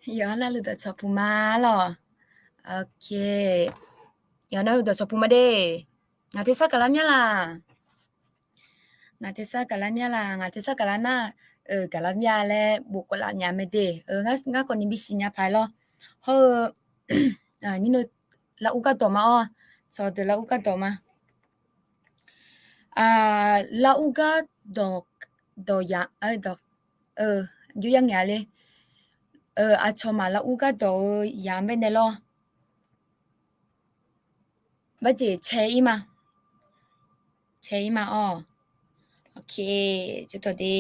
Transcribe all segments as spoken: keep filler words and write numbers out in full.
Yawqha navluf dawqcawq puq ma lawq. Ok. Yawqha navluf dawqcawq puq ma de. Ngaq tersar gaqlar mya laq. Ngaq tersar gaqlar mya laq. Ngaq tersar gaqlar nar, gaqlar mya laer bof kawv laf nya mae de. Ngar khawf ni bisiq nya paq lawr. Hawr-eu, nyir no lar ur gardawq ma-awr, cawq deuq lar ur gardawq ma. Lar ur gardawq, dawq yaq, dawq, jov yar ngaeq-a le. Aqcawq maq lar ur gardawq-eu yaq baenae lawr. Barjeq cae ir ma. Cae ir ma-awr. Ok, jov tawq de.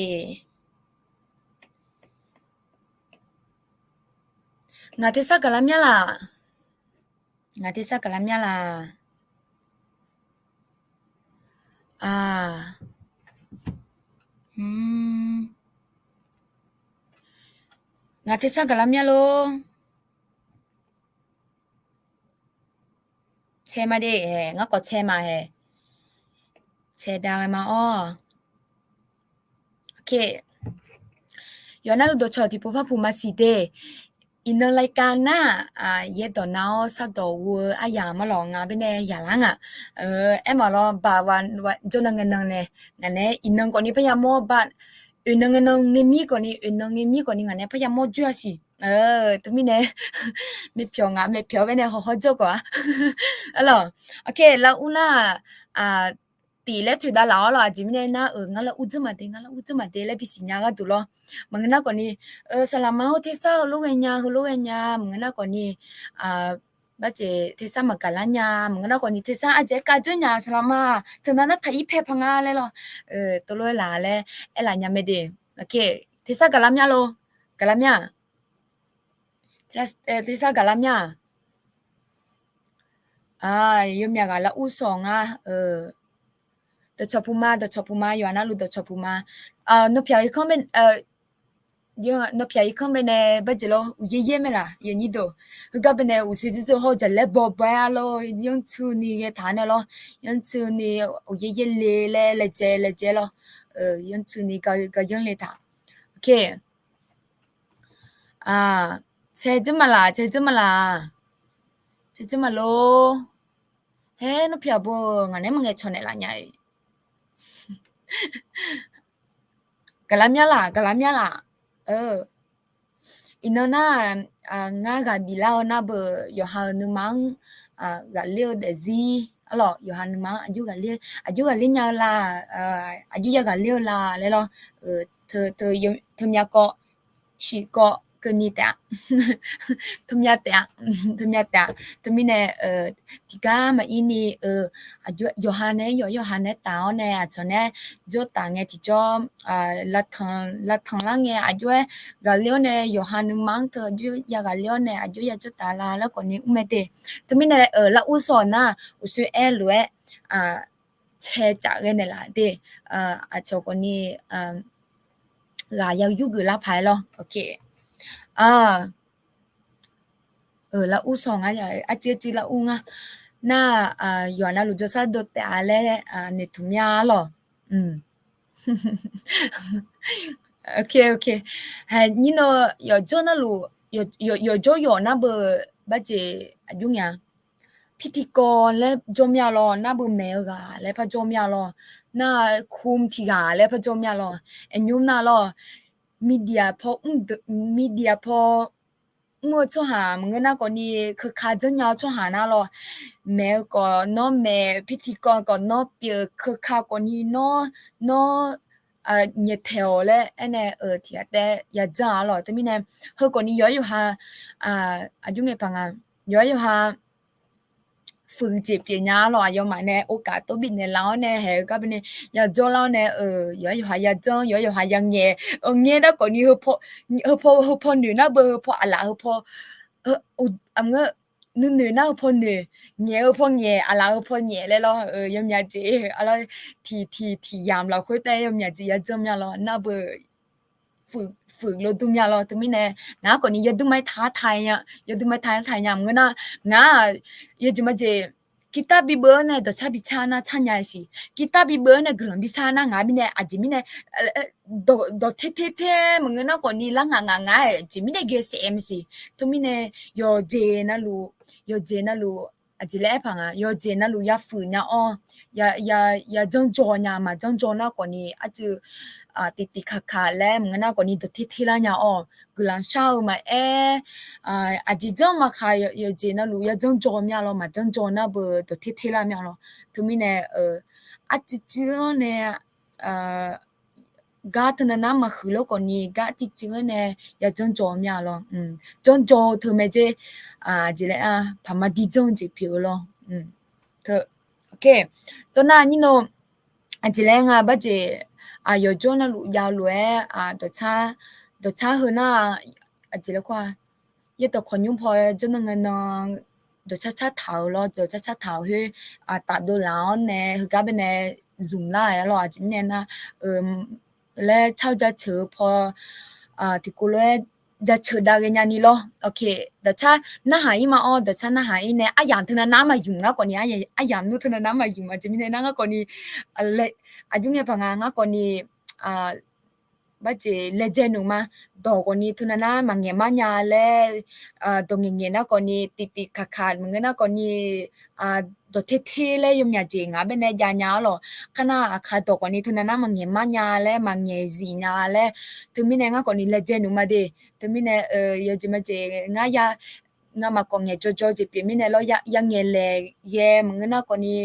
Ngaq tersar gaqlar mya laq. Ngaq tersar gaqlar mya laq. Ngaq tersar gaqlar mya lor. Cae ma de, ngar khawf cae ma hae. Cae dav ghae ma-awr. Ok. Yawqha navluf dawqcawq tiqpov par puq ma siq de. Iqnan รายการ nar, yaerdawq nav-awr sardawq ghoe-eu aryamq ma lawq, ngaq baenae yaqlar ngaq. Aermawf lawr, baq jawrnan ngaenan nae, ngaq nae iqnan khawf ni parya mawr baq, oeqnan ngaenan ngae mir khawf ni, oeqnan ngae mir khawf ni ngaq nae parya mawr jawr-a siq. Teumirnae, maeqpyawq ngaq maeqpyawq baenae hawqhawr jawr khawf-a. Arlawq, ok, lar ur nar, tif laer toeqdav laf-awr lawq, aqjeq mirnae nar-euq ngar lar ur dzeur maq de, ngar lar ur dzeur maq de laer bisiq nya gharduq lawr. Maqngeur nar khawf ni, saqlaqma-or tersar heulof ghae nya, heulof ghae nya, maqngeur nar khawf ni, barjeq tersar maqgaq lar nya, maqngeur nar khawf ni tersar ardzaeq-aer kav dzeur nya, saqlaqma teunav nar taq ir pae paq nga laer lawr. Teulof-aer laf laer aerlaf nya mae de. Ok, tersar gaqlar mya lor, gaqlar mya. Tersar gaqlar mya-aq. Yawmyaq ghaq lar ur sawq nga. Dawqcawq puq ma, dawqcawq puq ma, yawqha navluf dawqcawq puq ma. Nawpyaq irkanr bae, nawpyaq irkanr baenae barjeq lawr uqyaer yaer mae laq, yawnyir deuq. Heugar baenae uqshoe dzerdzeur haw jaqlaer baw bae-a lawr, yanrtsuini ghae taq-a nae lawr. Yanrtsuini uqyaer yaer le laer laejae laejae lawr. Yanrtsuini ga yanr le taq. Ok. Cae dzeur ma laq, cae dzeur ma laq. Cae dzeur ma lor. Haer, nawr pyaq bo, ngaq nae maqngaeq cawq naeqlaf nya-iq. Gaqlar mya laq, gaqlar mya laq. Iqnan nar, ngar ghaq biflar-eu nar beu, yawqha-euq nuima-anr ghaqler-eu daefzir arlawq, yawqha nuima-anr aqjox ghaqler, aqjox ghaqler nya-eu la, aqjox ya ghaqler-eu la laer lawr. Teumyav kawv, shiq kawv keuvni taef-a. Teumyav taef-a, teumyav taef-a. Teumirnae tiqgar maqir ni-eu, yawqha nae yawq yawqha nae taf-awr nae aqcawq nae jawr taf ngae tiqjawr, lavtanq lar ngae aqjox-aer ghaqler-awr nae yawqha nuima-anr teu aqjox ya ghaqler-awr nae aqjox ya jawr taf la laer khawf ni mr mae de. Teumirnae lar ur sawq nar uqshoe aer lof-aer cae caf ghae naeqlaf de. Aqcawq khawf ni ghaq ya yurgeuf lar paq-aer lawr. Ok. Lar ur sawq ngar, arcuiv arcuiv lar ur ngar. Nar, yawqha navluf jawrshar dov taef-a laer noeqtmq mya lawq. Ok, ok. Hae, nyir nan yawqjawr navluf, yawqjawr yawq nar beu, barjeq aqjox ngae-a. Pirtiqkawv laer jawr mya lawr, nar beu maeq-eu ghaq laer par jawr mya lawr, nar kum tiq ghaq laer par jawr mya lawr. Aqnymr nar lawr, media paw, media paw mr-eu tsawrhaq maqngeur nar khawf ni, keuka dzanr nya-eu tsawrhaq nar lawr, maeq-eu khawf nawr maeq, pirtiqkawv khawf nawr pyeuf, keuka khawf ni nawr, nawr nyaeftaeq-awq laer aernae-euq tiq ghaq taef-aer ya dzanr-a lawq. Teumirnae heu khawf ni yawqha yawqha aqjox ngae paq nga, yawqha yawqha fuiq jeq pyeuf nya-a lawq. Aqyawfmaf nae โอกาส tov bifnaeq laf-awr nae haeq-eu gar beu nae ya dzawr lar-awr nae, yawqha yawqha ya dzanr, yawqha yawqha ya ngaeq, ngae nar khawf ni heu paw, heu paw, heu paw noeq nar beu, heu paw aqlaf heu paw, ngeur, nuinoeq nar heu paw noeq, ngaeq heu paw ngaeq, aqlaf heu paw ngaeq laer lawr. Yawmyaq jeq, tiq tiq tiq yamq lafkhoer taef-aer yawmyaq jeq ya dzanr mya lawr, nar beu fuiq, fuiq lo dur mya lawr. Teumirnae ngaq-anr khawf ni yawdui ma-aer taq-a taq nya, yawdui ma-aer taq-a taq nya maqngeur nar, ngaq-aq yawjeq majeq Kirtar bibeuv-anr nae dawqcar bi car nar car nya-eu siq. Kirtar bibeuv-anr nae guiqlanq bi car nar ngaq mirnae aqjeq mirnae dawq, dawq ter ter ter maqngeur nar khawfni lar ngaq ngaq ngaq-aer jeq mirnae ghae saef-aer maqsiq. Teumirnae yawqjeq navluf, yawqjeq navluf aqjeq laer aerpaq nga, yawqjeq navluf yafuiq nya-awr, ya, ya, ya janrjaw nya, maqjanrjaw nar khawfni arcuiv tiqtiq kaqkaq laer maqngeur nar khawfni dawq ter ter lar nya-awr, guiqlanq shar-eu maqaer, aqjeq janr maqkaq yawqjeq navluf ya janrjaw mya lawr, maqjanrjaw nar beu dawq ter ter lar mya lawr. Teumirnae arcuiv cuiv-anr nae gar teunav nar maqhuiq lor khawfni gar arcuiv cuiv-anr nae ya janrjaw mya lawr. Janrjaw-eu teu mae jer, aqjeq laer-a, paqma dirjanr jeq pyeuf-eu lawr. Teu, tawr nar nyir nawr aqjeq laer nga barjeq, aqyawf jawr navluf javlof-aer dawqcar, dawqcar heu nar, aqjeq laer kawr-a, yaerdawq khawqnymr paw jawr nar ngae nan dawqcar car taq-euq lawr, dawqcar car taq-euq khoer tafdov laf-awr nae heugar baenae zmq lar-aer lawr. Aqjeq mirnae nar laer car-eu jaceuq-eu paw tiqkov lof-aer jaceuq dav ghaenya ni lawr. Dawqcar narhaq ir ma-awr, dawqcar narhaq ir nae aryamq teunav nar maqzmq ngar khawfni, aryamq nmr teunav nar maqzmq aqjeq mirnae nar ngar khawfni, aqjox ngae paq nga ngar khawfni barjeq laejae nmq ma. Dawq khawfni teunav nar maqngaeq mar nya laer, dawq ngaeq ngaeq nar khawfni tiqtiq kaqkaq maqngeur nar khawfni dawq ter ter laer yawmyaq jeq ngaq baenae jav nya-awr lawq. Kar nar aqkaq dawq khawfni teunav nar maqngaeq mar nya laer, maqngaeq zif nya laer, teumirnae ngar khawfni laejae nmq ma de. Teumirnae yawjeq majeq ngar ya, ngamaf khawf ngaeq jawrjawr jeq pyeuf mirnae lawr, ya ngaeq laeq yae maqngeur nar khawfni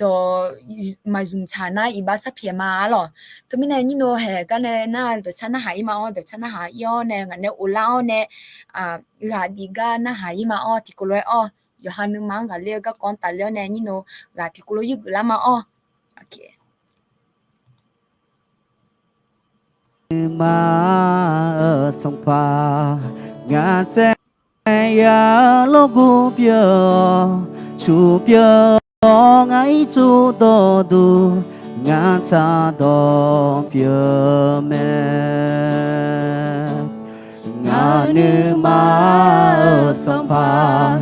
dawq maqzmq tsaq nar iqbax sarpyaeq ma-a lawq. Teumirnae nyir nawr haeq gar nae nar dawqcar narhaq ir ma-awr, dawqcar narhaq ir-awr nae ngaq nae of lar-awr nae ghaq bif gar narhaq ir ma-awr, tiqkov lof-aer-awr yawqha nuima-anr ghaqler-eu garkawv-anr tafler-awr nae nyir nawr ghaq tiqkov lof-aer yurgeuf lar ma-awr. Nuima-euq sanqpaq, ngaq tsaev ya-eu lawrgur pyeuf-awq, cuq pyeuf-awq, ngar ircuf dawqduq, ngar tsaqdawq pyeuf mae. Ngaq nuima-euq sanqpaq,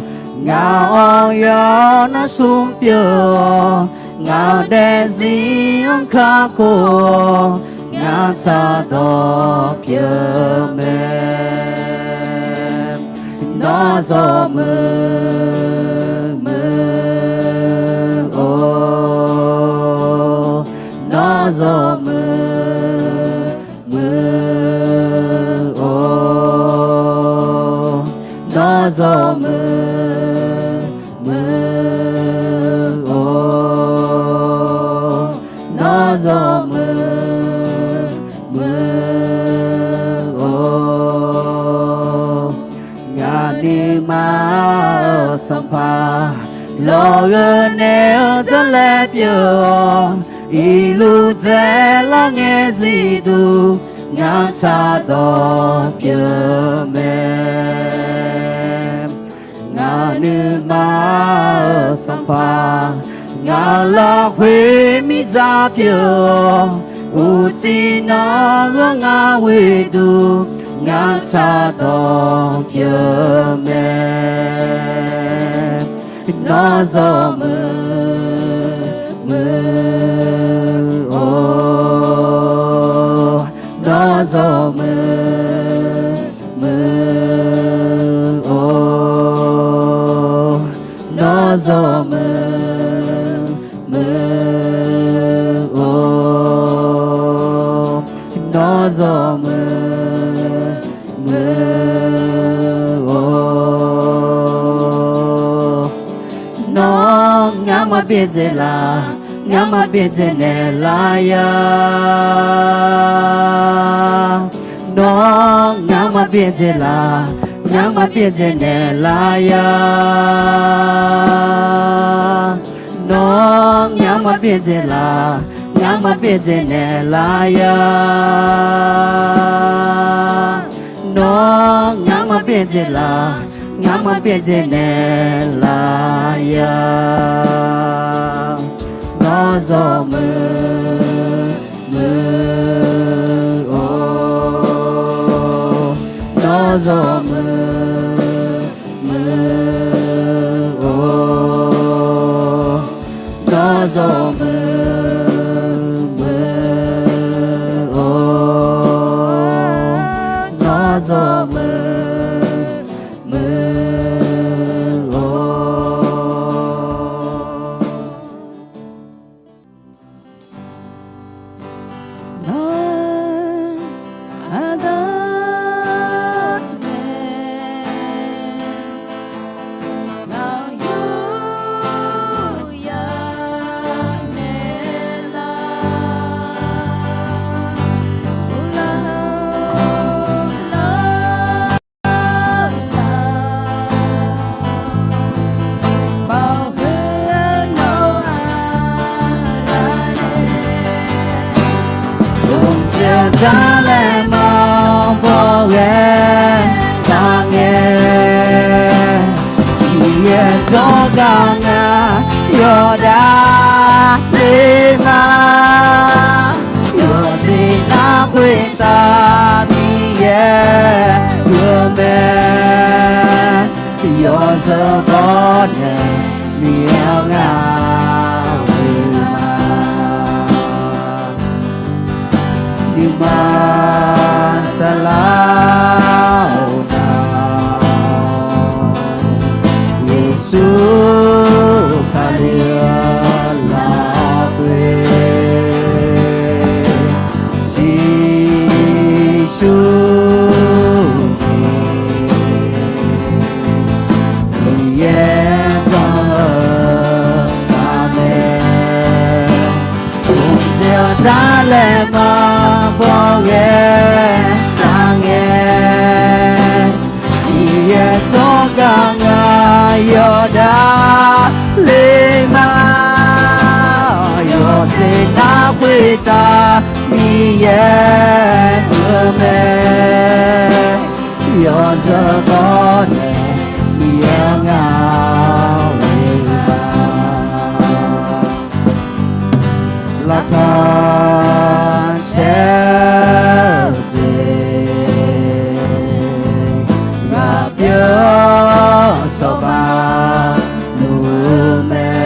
ngaq-anr ya-awr nar smr pyeuf-awq, ngaq-euq daefzir-anr kakhof-awq, ngar tsaqdawq pyeuf mae. Nawr zawq muiq muiq-or, nawr zawq muiq muiq-or, nawr zawq muiq muiq-or, nawr zawq muiq muiq-or. Ngaq nuima-euq sanqpaq, lawq-eu naeq-eu dzarlae pyeuf-awq, iqluf dzaelar ngae zifduq, ngar tsaqdawq pyeuf mae. Ngaq nuima-euq sanqpaq, ngaq lafkhoer mirdzaq pyeuf-awq, uqcif nanr-anr ngar ghoeduq, ngar tsaqdawq pyeuf mae. Nawr zawq muiq muiq-or, nawr zawq muiq muiq-or, nawr zawq muiq muiq-or, nawr zawq muiq muiq-or. Nawr ngar maqbyaerdzae laf, ngar maqbyaerdzae naeqlar ya. Nawr ngar maqbyaerdzae laf, ngar maqbyaerdzae naeqlar ya. Nawr ngar maqbyaerdzae laf, ngar maqbyaerdzae naeqlar ya. Nawr ngar maqbyaerdzae laf, ngar maqbyaerdzae naeqlar ya. Nawr zawq muiq muiq-or, nawr zawq muiq muiq-or, Dzarlaeq ma bawghae lar ngae, Miqyaer jawrgar ngar yawdav le ma. Yawqjeq nar khoertav Miqyaer-eu mae. Yawzeu bawnaeq Miqyaer-anr ngar ghoe ma. Nuima saflar-eu nar, Yeqsur Kali-eu lafkhoer ciqcurni Miqyaer janr-eu sar mae. Mqdzaeq-awr dzarlaeq ma bawghae lar ngae, Miqyaer jawrgar ngar yawdav le ma. Yawqjeq nar khoertav Miqyaer-eu mae. Yawzeu bawnaeq Miqyaer-anr ngar ghoe ma. Laqkhaq caer-eu jeq, ghaqbyeuf-awr cawba luf-eu mae.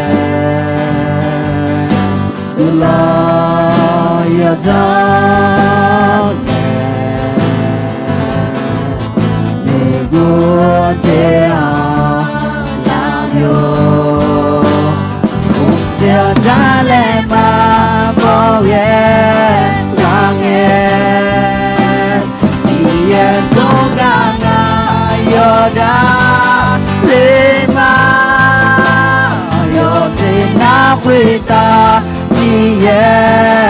Guiqlanq yawdzanr nae noeqgov tser-anr lar-awr, mqdzaeq-awr dzarlaeq ma bawghae lar ngae, Miqyaer jawrgar ngar yawdav le ma. Yawqjeq nar khoertav Miqyaer-eu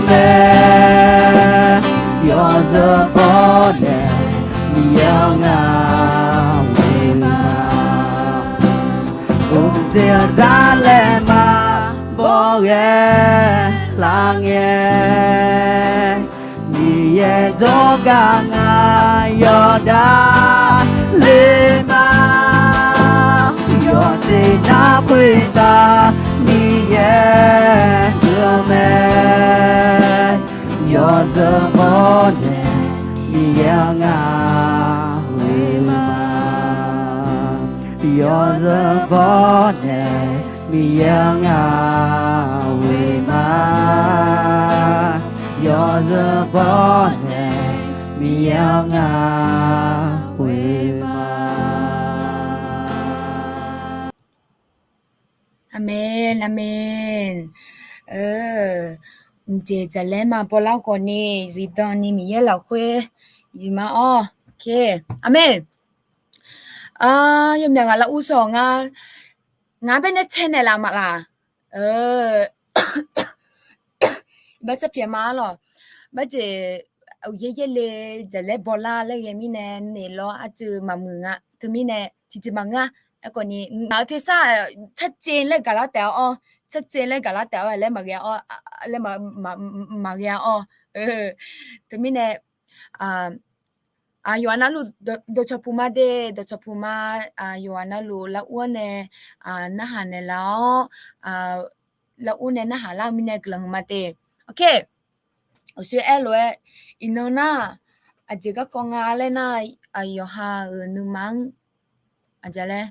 mae. Yawzeu bawnaeq Miqyaer-anr ngar ghoe ma. Mqdzaeq-awr dzarlaeq ma bawghae lar ngae, Miqyaer jawrgar ngar yawdav le ma. Yawqjeq nar khoertav Miqyaer-eu mae. Yawzeu bawnaeq Miqyaer-anr ngar ghoe ma. Yawzeu bawnaeq Miqyaer-anr ngar ghoe ma. Yawzeu bawnaeq Miqyaer-anr ngar ghoe ma. Aqmeq, aqmeq. Mqjeq jaqlaer ma bawlar khawf ni, zifdan ni Miqyaer lafkhoer zif ma-awr. Aqmeq. Yawmyaq ghaq lar ur sawq nga, ngar baenae tsaev naeqlaf maqlaq. Bar tsar pyaeq ma-ar lawq. Barjeq uqyaer yaerle jaqlaer bawlar laer ghae mirnae naeq lawr arcuiv maqmuiq nga. Teumirnae tiqjeq maqngeur-a. Aerkhawf ni ngaq-euq tersar carcaev laer gaqlar taef-awr, carcaev laer gaqlar taef-awr laer maqghae-awr, laer maqghae-awr. Teumirnae yawqha navluf dawqcawq puq ma de, dawqcawq puq ma, yawqha navluf lar ur-awr nae narhaq naeqlaf-awr, lar ur nae narhaq lar-eu mirnae guiqlanq huiqma de. Ok. Uqshoe aerlof-aer, iqnan nar, aqjeq garkawv nga laer nar, yawqha-euq nuima-anr, aqjeq laer,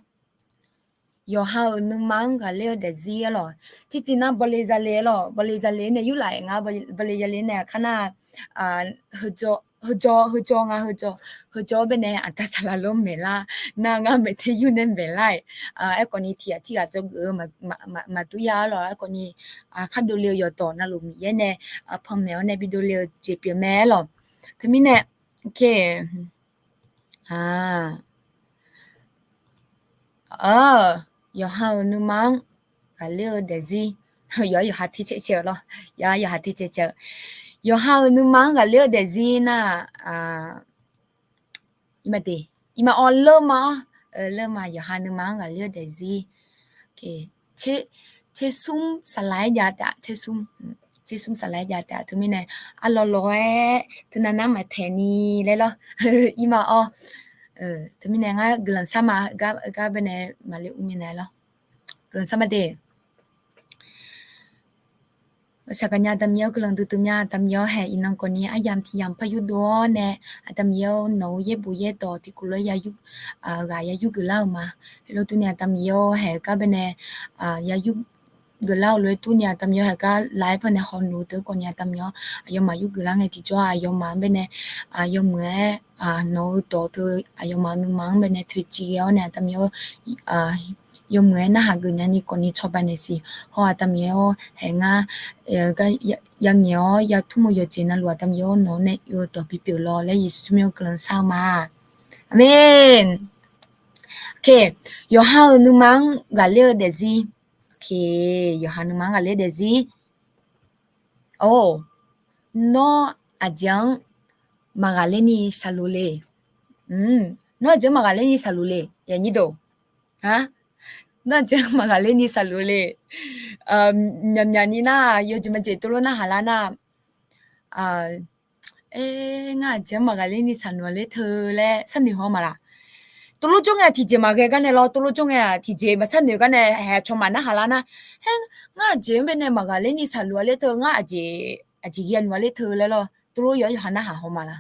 yawqha-euq nuima-anr ghaqler-eu daefzir-aer lawq. Tirciv nar bawle zale-aer lawq, bawle zale nae yurlaf-aer nga, bawle zale nae aqkar nar, heujawr, heujawr nga, heujawr, heujawr-awr baenae aqda saqlaq lor maeqlar, nar ngar maeq ter yur nae maeqlar-iq. Aerkhawf ni tiq ghaq tirghaq dzawgeuf-eu maqdur ya-ar lawq. Aerkhawf ni khar dovle-eu yawqdawq navluf Miqyaer nae panmaeq-awr nae bi dovle-eu jeq pyeuf mae-ar lawq. Teumirnae, ok. Yawqha-euq nuima-anr ghaqler-eu daefzir. Yawqha, yawqha ter caev caev-eu lawr. Yawqha, yawqha ter caev caev-eu. Yawqha-euq nuima-anr ghaqler-eu daefzir nar, iqma de, iqma awr leurma-awr, leurma yawqha nuima-anr ghaqler-eu daefzir. Tsersmr saqlaq-aer jav taef-a, tsersmr. tersmr saflar jav taef-a. Teumirnae arlawr lawr-aer teunav nar maqtaeq ni laer lawr. Irma-awr, teumirnae ngar guiqlanq shar ma, gar baenae maqle mr minaeq lawr. Guiqlanq shar ma de. Shaqgaq nya Aqda Miqyaer-awr guiqlanq duidui mya. Aqda Miqyaer-awr haeq iqnan khawfni aryamq tiq yamq par yurdov-awr nae, Aqda Miqyaer-awr nawq-eu yaerbof yaerdawq tiq khof lof-aer ghaq ya yurgeuf lar-eu ma. Heulof durni Aqda Miqyaer-awr haeq-eu gar baenae ya yurgeuf lar-eu lof-aer durni Aqda Miqyaer haeq gar live pawnae hawluf-eu deuq khawfni Aqda Miqyaer-awr aqyawfmaf yurgeuf lar ngae tiqjawr aqyawfmaf-anr baenae yawmuiq-aer nawq-eu dawq teu aqyawfmaf nuima-anr baenae toeqciv ghae-awr nae Aqda Miqyaer yawmuiq-aer narhaq geuf nyani khawfni cawba naeq siq. Hawr Aqda Miqyaer-awr haeq ngar yangaeq-awr yatmr-eu yawqjeq navluf Aqda Miqyaer-awr nawq-anr nae oe-eu dawq bipyeuf lawq laer Yeqsur tsawrmyanr-eu guiqlanq shar-eu ma. Aqmeq. Yawqha-euq nuima-anr ghaqler-eu daefzir. Yawqha nuima-anr ghaqler daefzir. Or, nawr aqjeq-anr maqghaqler ni shaqluf le. Nawr aqjeq-anr maqghaqler ni shaqluf le. Nawr aqjeq-anr maqghaqler ni shaqluf le. Myaqmyaq ni nar, yawjeq majeq tov lof narhaq lar nar, ngar aqjeq-anr maqghaqler ni shaqluf-a ler teu laer sharnoeq haw ma laq? Tov lof jawr ngae tiqjeq maqghae gar nae lawr, tov lof jawr ngae-aq tiqjeq maqsharnoeq gar nae haeq cawq maqnarhaq lar nar, ngar aqjeq-anr baenae maqghaqler ni shaqluf-a ler teu, ngar aqjeq ghae nmq-a ler teu laer lawr, tov lof yawqha narhaq haw ma laq?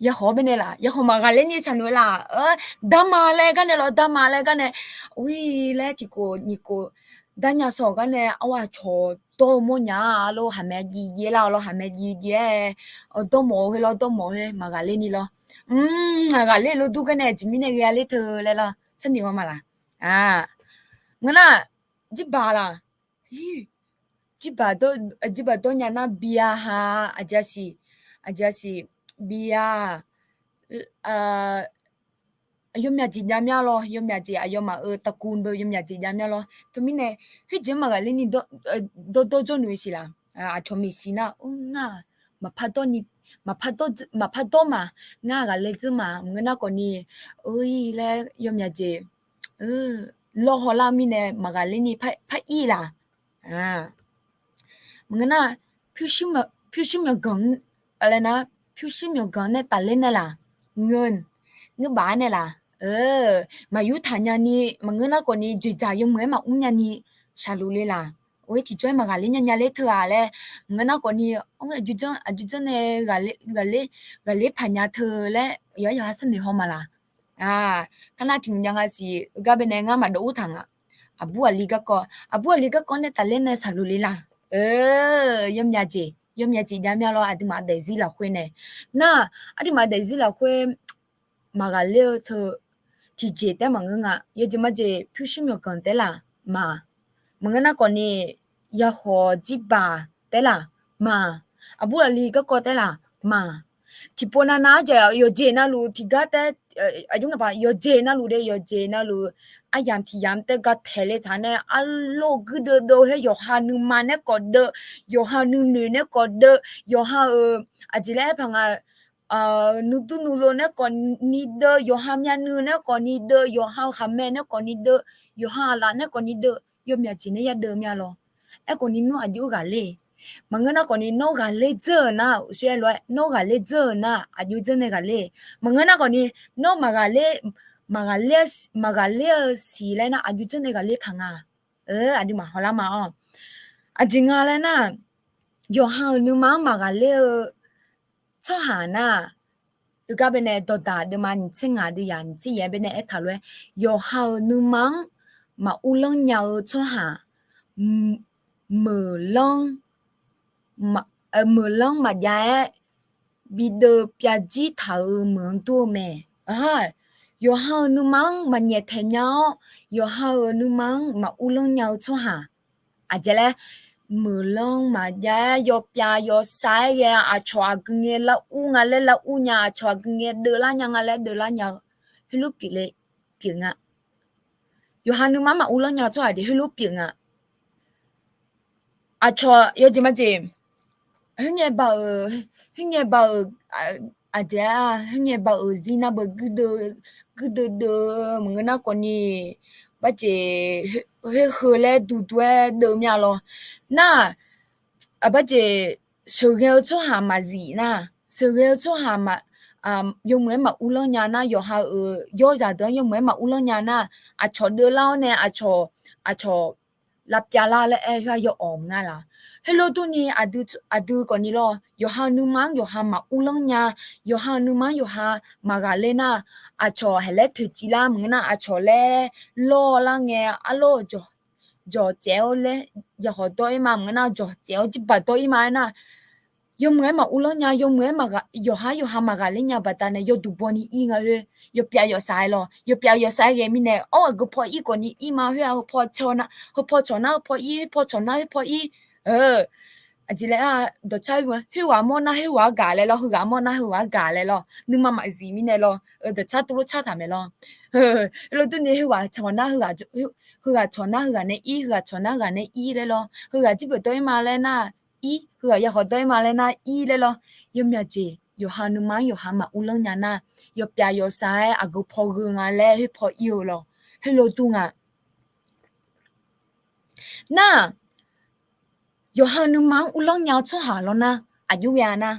Yakhawf-awr baenae laq, yakhawf maqghaqler ni shaqluf laq. Darma laer gar nae lawr, darma laer gar nae, ur-ir laer tiqkhof nyiq khof darnya sawq gar nae arwar cawq dawr-eu mawrnya-a lor, haqmae jiv jaev lar-awq lawr, haqmae jiv jaev-aer dawrmawf-eu khoer lawr, dawrmawf-eu khoer maqghaqler ni lawr. Ghaqler lof dur gar nae aqjeq mirnae ghae-a ler teu laer lawr sharnoeq haw ma laq? Ngeur nar, jirbaq laq? Jirbaq dawrnya nar bi-a ha, aqjeq siq, aqjeq siq, bi-a, yawmyaq jeq jav mya lawr, yawmyaq jeq aqyawfmaf-euq taqkuv deuq yawmyaq jeq jav mya lawr. Teumirnae khoerjeq-anr maqghaqler ni dawrdawr jawrluf-eu siq laq? Aqcawq maeqshi nar, ngar maqpar dawr ni, maqpar dawr ma, ngar ghaqler dzeur ma, maqngeur nar khawfni, ur-ir laer yawmyaq jeq lawr hawlar mirnae maqghaqler ni par ir laq? Maqngeur nar, pyurshuir myawqganq, pyurshuir myawqganq nae tafler nae laq? Ngeur, ngeur baf-aer nae laq? Maqyur taq nya ni, maqngeur nar khawfni dzoeqdzaq yawmuiq-aer maqmr nya ni shaqluf le laq? Or-ir tiqjawr-aer maqghaqler nya nya ler teu-aq laer, maqngeur nar khawfni, aqjox janr nae ghaqler paq nya teu laer yawqha yawqha sharnoeq haw ma laq? Kar nar tiq mq jav nga siq, gar baenae ngar maqdov ur taq nga. Aqbur aqli garkawv, aqbur aqli garkawv nae tafler nae shaqluf le laq? Yawmyaq jeq, yawmyaq jeq jav mya lawr, aqduimaf daefzir lafkhoer nae. Nar, aqduimaf daefzir lafkhoer maqghaqler-eu teu tiqjeq taef maqngeur nga. Yawjeq majeq pyurshuir myawqganq taef laq? Maq. Maqngeur nar khawfni, yakhawf jirbaq taef laq? Maq. Aqbur aqli garkawv taef laq? Maq. Tiqpov navnav-aer jeq yawqjeq navluf tiqgar taef, aqjox ngaq paq yawqjeq navluf de, yawqjeq navluf aryamq tiq yamq taef gar taeq le taq nae arlof guirdeuv deuv-eu her yawqha nuima nae khawf deuv, yawqha nuinoeq nae khawf deuv, yawqha-euq aqjeq laer aer paq nga, nuidur nuilov nae khawf ni deuv, yawqha myavnuiv nae khawf ni deuv, yawqha khaqmae nae khawf ni deuv, yawqha aqlaf nae khawf ni deuv, yawmyaq jeq nae yadeuv mya lawr. Aerkhawf ni nawr aqjox ghaqler. Maqngeur nar khawf ni nawr ghaqler dzeur-euq nar, uqshoe aer lof-aer nawr ghaqler dzeur-euq nar aqjox dzeur nae ghaqler. Maqngeur nar khawf ni nawr maqghaqler, maqghaqler-eu siq laer nar aqjox dzeur nae ghaqler paq nga. Aqduimaf hawlar ma-awr. Aqjeq nga laer nar, yawqha-euq nuima-anr maqghaqler-eu tsawrhaq nar, gar baenae dawqdaq deuvma nyiq tser ngaq deuv yaq nyiq tser yaeq-aer baenae aertaq lof-aer, yawqha-euq nuima-anr maqurlanr nya-eu tsawrhaq, meuqlanr, meuqlanr maqjav-aer bideuv pyavjir taq-euq meuq-anr dur-eu mae. Yawqha-euq nuima-anr maqnyaef taeq nya-awr, yawqha-euq nuima-anr maqurlanr nya-eu tsawrhaq, aqjeq laer, meuqlanr maqjav-aer yawpyav yawsav-aer ghae, aqcawq aqgeu ngae lar ur nga laer lar ur nya, aqcawq aqgeu ngae deuvlar nya nga laer deuvlar nya-eu, heulof pyeuf le, pyeuf nga. Yawqha nuima-anr maqurlanr nya-eu tsawrhaq de heulof pyeuf nga. Aqcawq yawjeq majeq, khoerngae ba-euq, khoerngae ba-euq, aqjeq-a, khoerngae ba-euq zir nar beu guirdeuv, guirdeuv deuv maqngeur nar khawfni, barjeq khoer heu laer duqduq-aer deuv mya lawr. Nar, aqbarjeq sheuqghae-eu tsawrhaq maqzif nar, sheuqghae-eu tsawrhaq, yawmuiq-aer maqurlanr nya nar, yawqha-euq yawrzaq deuq-anr yawmuiq-aer maqurlanr nya nar, aqcawq deuvlar-awr nae aqcawq, aqcawq lavpyav lar laer aer-eu khoer-aq yawawq maqnga laq. Heulof durni aqdui khawfni lawr, yawqha-euq nuima-anr yawqha maqurlanr nya, yawqha-euq nuima-anr yawqha maqghaqler nar, aqcawq haeq laer toeqciv lar maqngeur nar, aqcawq laer lawrlar ngae arlawr-eu jawq, jawq caev-awr laer yakhawf dawr-ir ma maqngeur nar, jawq caev-awr jirbaq dawr-ir ma aernar, yawmuiq-aer maqurlanr nya, yawmuiq-aer, yawqha yawqha maqghaqler nya baqdanae yawduq bawni ir nga khoer, yawpyav yawfsaf-aer lawr, yawpyav yawfsaf-aer ghae mirnae, awr aqgeu paw ir khawfni ir ma khoer-aq, heu paw cawq nar heu paw ir, heu paw cawq nar heu paw ir, aqjeq laer-aq, dawqcar khoerghaq mawr nar khoerghaq-anr gaq laer lawr, heughaq mawr nar heughaq-anr gaq laer lawr, nuima maqzif mirnae lawr, dawqcar tov lof car taq mae lawr. Heulof durni khoerghaq cawq nar, heughaq cawq nar heughaq nae ir, heughaq cawq nar heughaq nae ir laer lawr, heughaq jirbeuq dawr-ir ma laer nar ir, heughaq yakhawf dawr-ir ma laer nar ir laer lawr. Yawmyaq jeq yawqha nuima-anr yawqha maqurlanr nya nar, yawpyav yawfsaf-aer aqgeu paw gheu nga laer khoer paw ir-eu lawr. Heulof dur nga. Nar, yawqha nuima-anr urlanr nya-eu tsawrhaq lawr nar, aqjox ghae-a nar,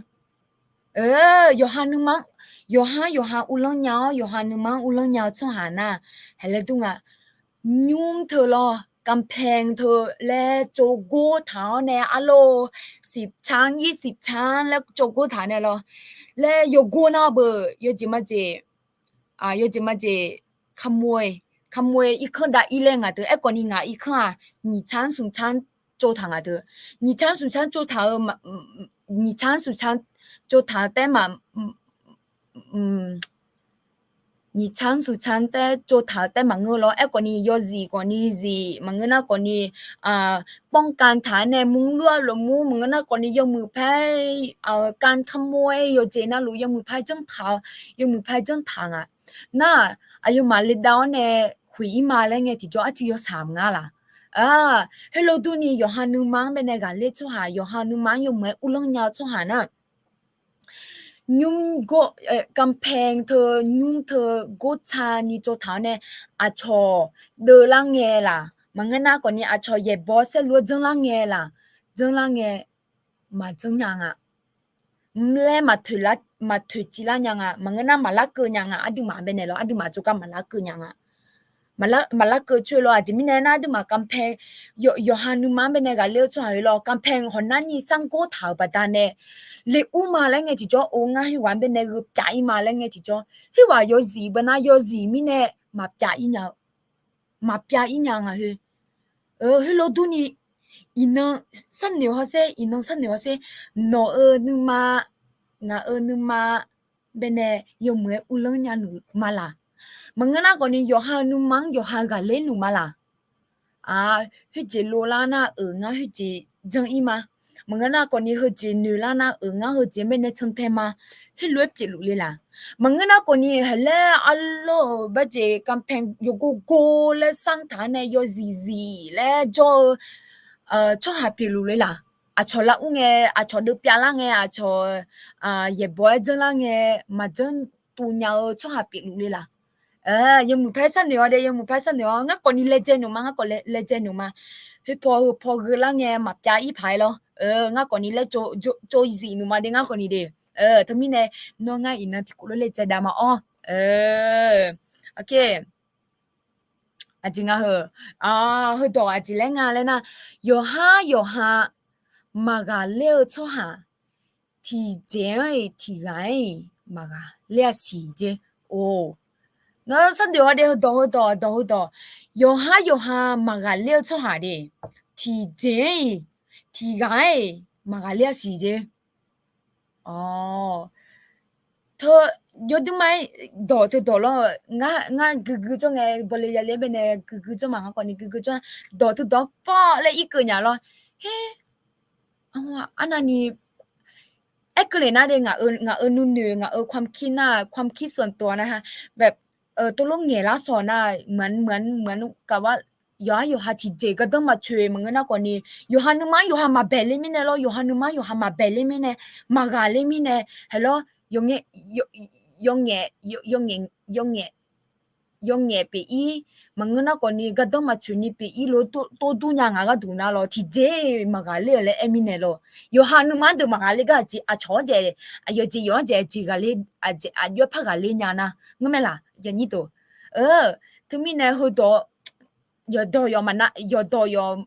yawqha nuima, yawqha yawqha urlanr nya-awr yawqha nuima-anr urlanr nya-eu tsawrhaq nar, haeq laer dur nga. Nymr teu lawr, กำแพง teu laer tsovgor taq-awr nae arlawr, สิบชั้น ยี่สิบชั้น laer tsovgor taq nae lawr, laer yawgor nar beuq yawjeq majeq, yawjeq majeq, ขโมย irkanr dav ir laer ngaq deuq aerkhawfni ngaq irkanr-aq, สองชั้น สามชั้น tsovtaq ngaq deuq, สองชั้น สามชั้น tsovtaq-eu, สองชั้น สามชั้น tsovtaq-eu taer maq, สองชั้น สามชั้น taer tsovtaq-eu taer maqngeur lawr. Aerkhawfni yawzif khawfni zif maqngeur nar khawfni, ป้องกัน taq-aer nae murlur-a lofmur maqngeur nar khawfni yawmuiq paer, การขโมย yawjeq navluf yawmuiq paer janr taq-eu, yawmuiq paer janr taq ngaq. Nar, aqyawfmaf le dav-awr nae khoeq ir ma laer ngae tiqjawr arcuiv yawshaq maqnga laq. Heulof durni yawqha nuima-anr baenae ghaqler tsawrhaq, yawqha nuima-anr yawmuiq-aer urlanr nya-eu tsawrhaq nar, nymr gor, กำแพง teu, nymr teu, gortsa ni tsovtaq-awr nae, aqcawq deuvlar ngae laq, maqngeur nar khawfni aqcawq yaeqbawq saerlu-aer janrlar ngae laq, janrlar ngae maqjanr nya nga. Mrlaer maqtoeq civ lar nya nga, maqngeur nar maqlar keuv nya nga, aqduimaf baenae lawr, aqduimaf tsovgar maqlar keuv nya nga. Maqlar keuv coer lawr, aqjeq mirnae nar aqduimaf กำแพง, yawqha nuima-anr baenae ghaqler-eu tsawrhaq-eu lawr, กำแพง hawq narni sargor taq-euq baqdanae, le ur ma laer ngae tiqjawr, or ngar khoerghaq-anr baenae gheu pyav ir ma laer ngae tiqjawr, khoerghaq yawzif beu nar yawzif mirnae maqpyav ir nya-eu, maqpyav ir nya nga khoer. Heulof durni, iqnan sharnoeq hawsher, iqnan sharnoeq hawsher, nawq-euq nuima, ngaq-euq nuima baenae yawmuiq-aer urlanr nya luf ma laq. Maqngeur nar khawfni yawqha-euq nuima-anr yawqha ghaqler luf ma laq. Khoerjeq lov lar nar-euq ngar khoerjeq janr ir ma. Maqngeur nar khawfni heujeq noeq lar nar-euq ngar heujeq baenae cantae ma. Khoerlof-aer pyeufluf le laq. Maqngeur nar khawfni haeq laer arlawr-euq barjeq กำแพง yawgor gor laer sartaq-awr nae yawzif zif laer jawr-eu tsawrhaq pyeufluf le laq. Aqcawq lar ur ngae, aqcawq deuvpyav lar ngae, aqcawq yaeqbawq-aer janrlar ngae, maqjanr tuv nya-eu tsawrhaq pyeufluf le laq. Yawmuiq paer sharnoeq-awr de, yawmuiq paer sharnoeq-awr, ngar khawfni laejae noeq ma, ngar khawf laejae noeq ma. Khoerpaw heupaw gheu lar ngae maqpyav ir paq-aer lawr. Ngar khawfni laer tsov zif noeq ma de, ngar khawfni de. Teumirnae, nawr ngar iqnan tiqkawv lof laejae dav ma-awr. Aqjeq nga heu, heudawq aqjeq laer nga laer nar, yawqhar yawqha maqghaqler-eu tsawrhaq, tiqjeq-anr-iq tiqghaq-anr-iq maqghaqler-a siq jer. Or, ngar sharnoeq-awr de, heudawq heudawq dawq heudawq, yawqhar yawqha maqghaqler-eu tsawrhaq de, tiqjeq-anr-iq tiqghaq-anr-iq maqghaqler-a siq jer. Or, teu, yawduima-aer dawq teudawq lawr, ngar guigui jawr ngae, bawle yale-aer baenae guigui jawr ma, ngar khawfni guigui jawr, dawq teudawq-anr pawr laer irkeuv nya lawr. Her, arnavni aerkeuv lef nar de, ngaq-euq nuinoeq, ngaq-euq ความคิด nar, ความคิดส่วนตัวนะฮะ, แบบ tov lof ngaeq lar sawq nar, maqnmr maqnmr maqnmr kaq-ar, yawqhar yawqha tiqjeq gardanr maqtsoeq maqngeur nar khawfni, yawqha nuima-anr yawqha maqbaeq ler mirnae lawr, yawqha nuima-anr yawqha maqbaeq ler mirnae, maqghaq ler mirnae, haeq lawr, yawqngae, yawqngae, yawqngae, yawqngae yawngaef pyeuf-ir, maqngeur nar khawfni gardanr maqtsoeq ni pyeuf-ir lof tov dur nya ngaq gharduq nar lawr, tiqjeq maqghaqler-euq laer aer mirnae lawr. Yawqha nuima-anr deuq maqghaqler gar aqjeq aqcawq-anr jaeq, yawqjeq yawq-anr jaeq aqjeq ghaqler, aqjox-aer par ghaqler nya nar ngeur mae laq yanyir deuq. Teumirnae heudawq yawqdawq yawq maqnar, yawqdawq yawq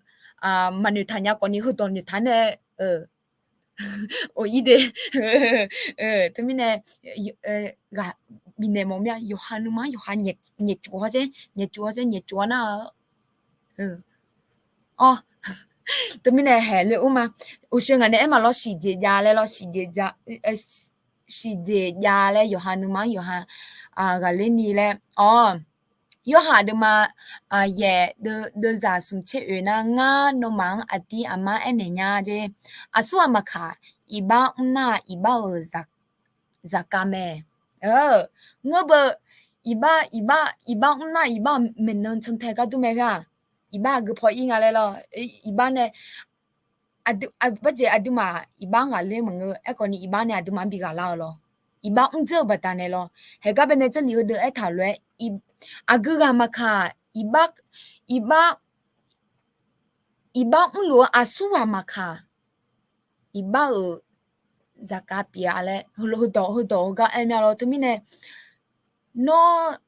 maqnoeqtaq nya khawfni heudawq noeqtaq nae, of ir de. Teumirnae ghaq bifnaeq mawf mir-a, yawqha nuima-anr yawqha nyaefcof-awr zaer, nyaefcof-awr zaer, nyaefcof-awr nar-eu. Teumirnae haeq le ur ma. Uqshoe ngaq nae aer ma lawr, siqjeq jav laer lawr, siqjeq jav, siqjeq jav laer yawqha nuima-anr yawqha ghaqler ni laer. Awr, Yorhaq deuvma yaeq deuvzaq smq tser oeq nar, ngar nawmaf-anr aqdir aqmar aernaeq nya jeq. Aqsur ghaq maqkaq, iqbax mrnar-aq iqbax-euq zaqkhav mae. Ngeur beu, iqbax iqbax iqbax mrnar iqbax-euq maeqnan cantae gar dur mae khoer-aq, iqbax aqgeu paw ir nga laer lawr. Iqbax nae barjeq aqduimaf iqbax-anr ghaqler maqngeur, aerkhawfni iqbax nae aqduimaf-anr bi ghaqlar-eu lawr. Iqbax mrdzeur-eu baqdanae lawr. Haeqgar baenae jarlif heudeuq aertaq lof-aer, aqgeu ghaq maqkaq, iqbax, iqbax iqbax mrluf-eu aqsur ghaq maqkaq, iqbax-euq zaqkhav pyeuf-a laer heudawq heudawq heugar aer mya lawr. Teumirnae nawr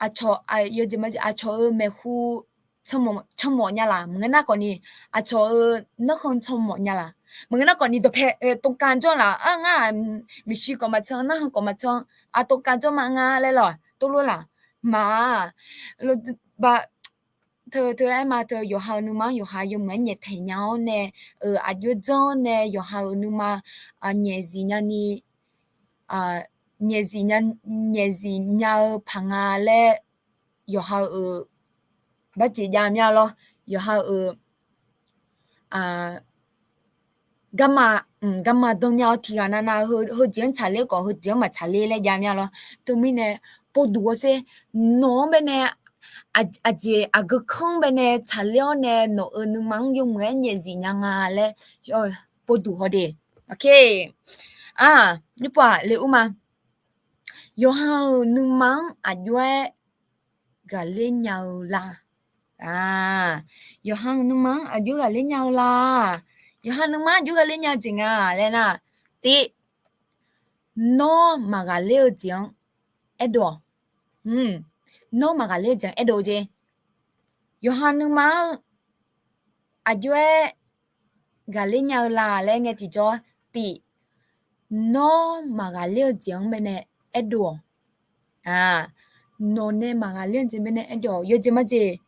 aqcawq, yawjeq majeq aqcawq-euq maeqhu canmawf nya laq maqngeur nar khawfni, aqcawq-euq narkhan canmawf nya laq maqngeur nar khawfni, dawqpae tovkav jawr laq-a ngar, maeqshi khawf maqcan, narkhan khawf maqcan, aqtovkav jawr ma nga laer lawr, tov lor laq ma. Teu teu aer ma teu, yawqha-euq nuima-anr yawqha yawmuiq-aer nyaeftaeq nya-awr nae, aqjox dzanr-awr nae yawqha-euq nuima nyaefzif nyani, nyaefzif nya, nyaefzif nya-eu paq nga laer yawqha-euq barjeq jav mya lawr. Yawqha-euq garma, garma dan nya-awr tiqghaq navnav heujeq-anr tsaqler khawf heujeq-anr maqtsaqler laer jav mya lawr. Teumirnae pov duq-awr sher, nawq-anr baenae aqjeq aqgeu kanr baenae tsaqler-awr nae nawq-euq nuima-anr yawmuiq-aer nyaefzif nya nga laer pov duq haw de. Nyiq pov-aq le ur ma. Yawqha-euq nuima-anr aqjox-aer ghaqler nya-eu la? Yawqha-euq nuima-anr aqjox ghaqler nya-eu la? Yawqha nuima-anr aqjox ghaqler nya-eu jeq nga laer nar, tiq, nawr maqghaqler-eu jeq-anr aerdov-awq. Nawr maqghaqler-eu jeq-anr aerdov-eu jeq. Yawqha nuima-anr aqjox-aer ghaqler nya-eu la laer ngae tiqjawr, tiq, nawr maqghaqler-eu jeq-anr baenae aerdov-awq. Nawq nae maqghaqler-eu jeq baenae aerdov-awq. Yawjeq majeq,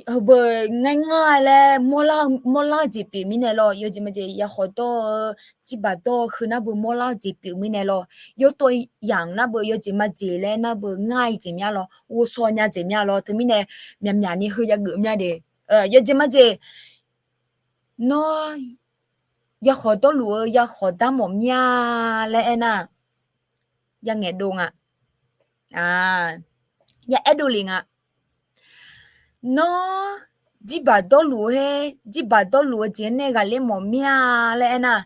heubeu ngar ngar laer mawrlar-eu jeq pyeuf mirnae lawr. Yawjeq majeq yakhawf dawr-eu, jirbaq dawr-eu heu nar beu mawrlar-eu jeq pyeuf mirnae lawr. Yawtov yamq nar beu yawjeq majeq laer nar beu ngar-ir jeq mya lawr, ghovshaw nya jeq mya lawr. Teumirnae myaqmyaq ni heu yageuf mya de. Yawjeq majeq, nawr yakhawf dawrluf-eu yakhawf dar mawf mya laer aernar, yangaeq dov nga. Ya aerdov lef nga. Nawr jirbaq dawrluf-eu her, jirbaq dawrluf-eu jeq-anr nae ghaqler mawf mya laer aernar,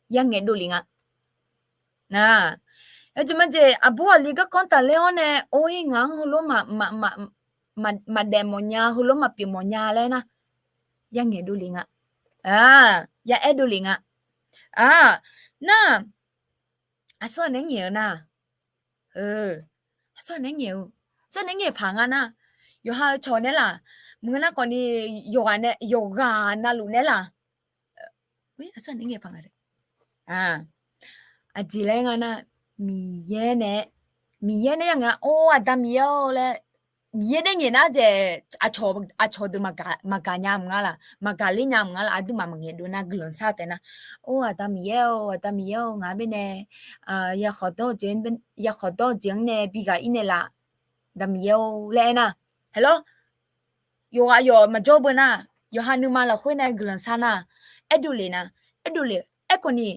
yangaeq dov lef nga. Yawjeq majeq aqbur aqli garkawv tafler-awr nae or-ir ngaq-anr heulof maqdaef mawf nya, heulof maqpyeuf mawf nya laer nar, yangaeq dov lef nga. Ya aerdov lef nga. Nar, aqsur ghaq naeq-aer ngaeq-eu nar, aqsur ghaq naeq-aer ngaeq-eu, aqsur ghaq naeq-aer ngaeq paq nga nar, yawqha-eu cawq naeq-aer laf, maqngeur nar khawfni, yawqghaq nae, yawqghaq navluf naeq-aer laf, aqsur ghaq naeq-aer ngaeq paq nga. Aqjeq laer nga nar, Miqyaer nae, Miqyaer nae ya nga, or Aqda Miqyaer-or laer, Miqyaer nae ngaeq nar jeq, aqcawq deuq maqgaq nya mq nga laf, maqgaq ler nya mq nga laf, aqduimaf maqngaeq dov nar guiqlanq shar taef nar, or Aqda Miqyaer-or, Aqda Miqyaer-or, ngaq-anr baenae yakhawf dawr-eu jeq-anr nae bi ghaq-ir naeq laf, Aqda Miqyaer-or laer aernar, haeq lawr, yawqghaq yawq maqjawr beu nar, yawqha nuima lafkhoer nae guiqlanq shar nar, aerdov lef nar, aerdov lef aerkhawf ni,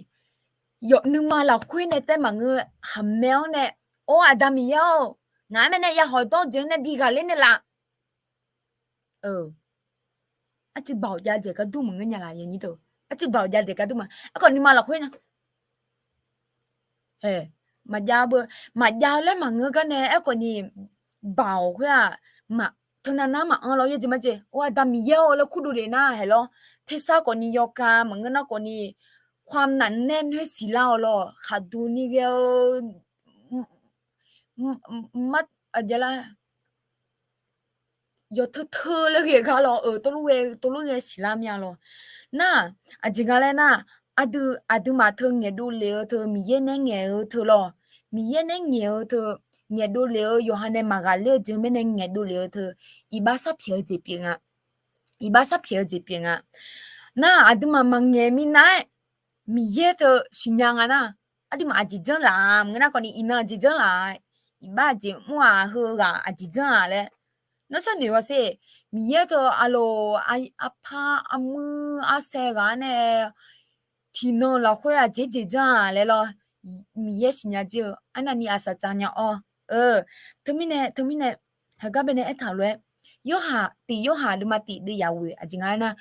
nuima lafkhoer nae taef maqngeur, khaqmae-anr nae, or Aqda Miqyaer-or, ngaq-anr baenae yakhawf dawr-eu jeq-anr nae bi ghaq ler naeq laf. Arcuiv baoq jav daeq gar dur maqngeur nya laf, arcuiv baoq jav daeq gar dur ma. Aerkhawf nuima lafkhoer nar, maqjav beu, maqjav-eu laer maqngeur gar nae aerkhawf ni, baoq khoer-aq, maq teunav nar maqanr lawr, yawjeq majeq, or, Aqda Miqyaer-or laer kurdov lef nar haeq lawr. Tersar khawf ni yawkav maqngeur nar khawf ni, ความหนาแน่น khoer siqlar-awq lawr, khaqduq ni ghae-eu, mar, aqjeq lar, yawteu teu laer ghae gar lawr, euq, tov lof ghae siqlar mya lawr. Nar, aqjeq nga laer nar, aqdui, aqduimaf teu ngaeqdov lef-eu teu, Miqyaer nae ngaeq-eu teu lawr, Miqyaer nae ngaeq-eu teu, ngaeqdov lef-eu yawqha nae maqghaqler-eu jeq mirnae ngaeqdov lef-eu teu, iqbax sarpyaeq-eu jeq pyeuf nga. Iqbax sarpyaeq-eu jeq pyeuf nga. Nar, aqduimaf maqngaeq minav-aer, Miqyaer teu siqnya nga nar, aqduimaf aqjeq janr laf-a, maqngeur nar khawf ni iqnan aqjeq janr laf-a, iqbax aqjeq mr-aq, heughaq aqjeq janr-a laer. Nawr sharnoeq ghawsher, Miqyaer teu aqloq, arpar armuir arsae ghaq-anr nae tiqnan lafkhoer aqjeq jeq janr-a laer lawr, Miqyaer siqnya jir-eu arnavni aqsaqcav nya-awr. Teumirnae, teumirnae, heugar baenae aertaq lof-aer, Yorhaq tiq, Yorhaq deuvma tiq deuv yaf ghoeq aqjeq nga aernar,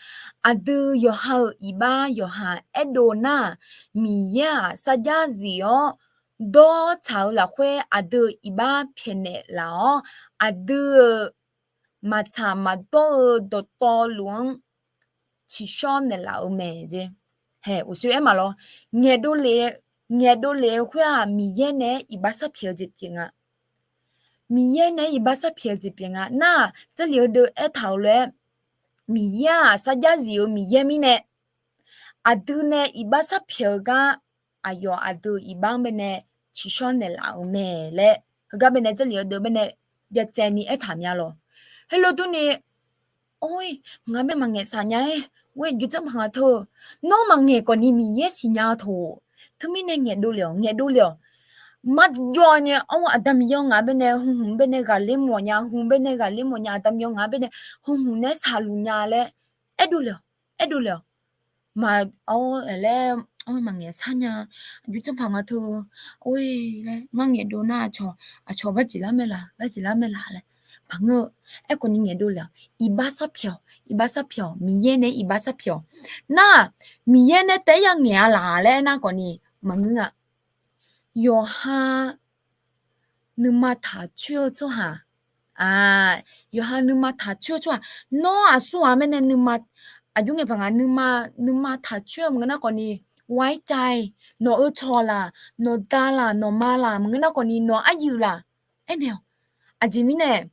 aqdui yawqha-euq iqbax yawqha aerdov nar, Miqyaer-aq sarjax zif-awr dawr tsaq-eu lafkhoer aqdui-euq iqbax pyaeqnaeq laf-awr, aqdui-euq maqtsaq maqdawr-eu dawqtawvluf-anr tsiqshawr naeqlaf-eu mae jeq. Haeq, uqshoe aer maq lawr. Ngaeqdov lef, ngaeqdov lef-eu khoer-aq, Miqyaer nae iqbax sarpyaeq-eu jeq pyeuf nga. Miqyaer nae iqbax sarpyaeq-eu jeq pyeuf nga. Nar-aq, Jarlif-eu deuv aertaq-euq lof-aer, Miqyaer-aq sarjax zif-eu Miqyaer mirnae, aqdui nae iqbax sarpyaeq-eu gar, aqyawf aqdui-euq iqbax-anr baenae tsiqshawr naeqlaf-euq mae laer, heugar baenae Jarlif-eu deuv baenae byacaevni aertaq mya lawr. Heulof durni, or, ngaq bae maqngaeq saq nya-aer, or, jurjanr paq nga teu, nawr maqngaeq khawf ni Miqyaer siqnya-eu taq-or, teumirnae ngaeqdov lef-awq, ngaeqdov lef-awq. Marjawv ni, or, Aqda Miqyaer ngaq baenae hmq hmq baenae ghaqler mawf nya, hmq baenae ghaqler mawf nya, Aqda Miqyaer ngaq baenae hmq hmq nae saqluf nya laer, aerdov lef-awq, aerdov lef-awq. Maq, or, laer, or, maqngaeq sar nya, jurjanr paq nga teu, or, laer ngar ngaeqdov nar aqcawq, aqcawq barjeq lar mae laq, barjeq lar mae laq laer maqngeur-eu. Aerkhawf ni ngaeqdov lef-awq, iqbax sarpyaeq-awq, iqbax sarpyaeq-awq, Miqyaer nae iqbax sarpyaeq-awq. Nar, Miqyaer nae taef-aer ya ngaeq-a laq laer aernar khawf ni maqngeur nga. Yawqha nuima taq coer-eu tsawrhaq, yawqha nuima taq coer-eu tsawrhaq, nawr aqsur ghaq mirnae nuima, aqjox ngae paq nga, nuima, nuima taq coer-eu maqngeur nar khawf ni, ไว้ใจ, nawq-eu cawq laq, nawq da laq, nawq ma laq, maqngeur nar khawf ni nawq aryuif laq, aernaeq-awq. Aqjeq mirnae,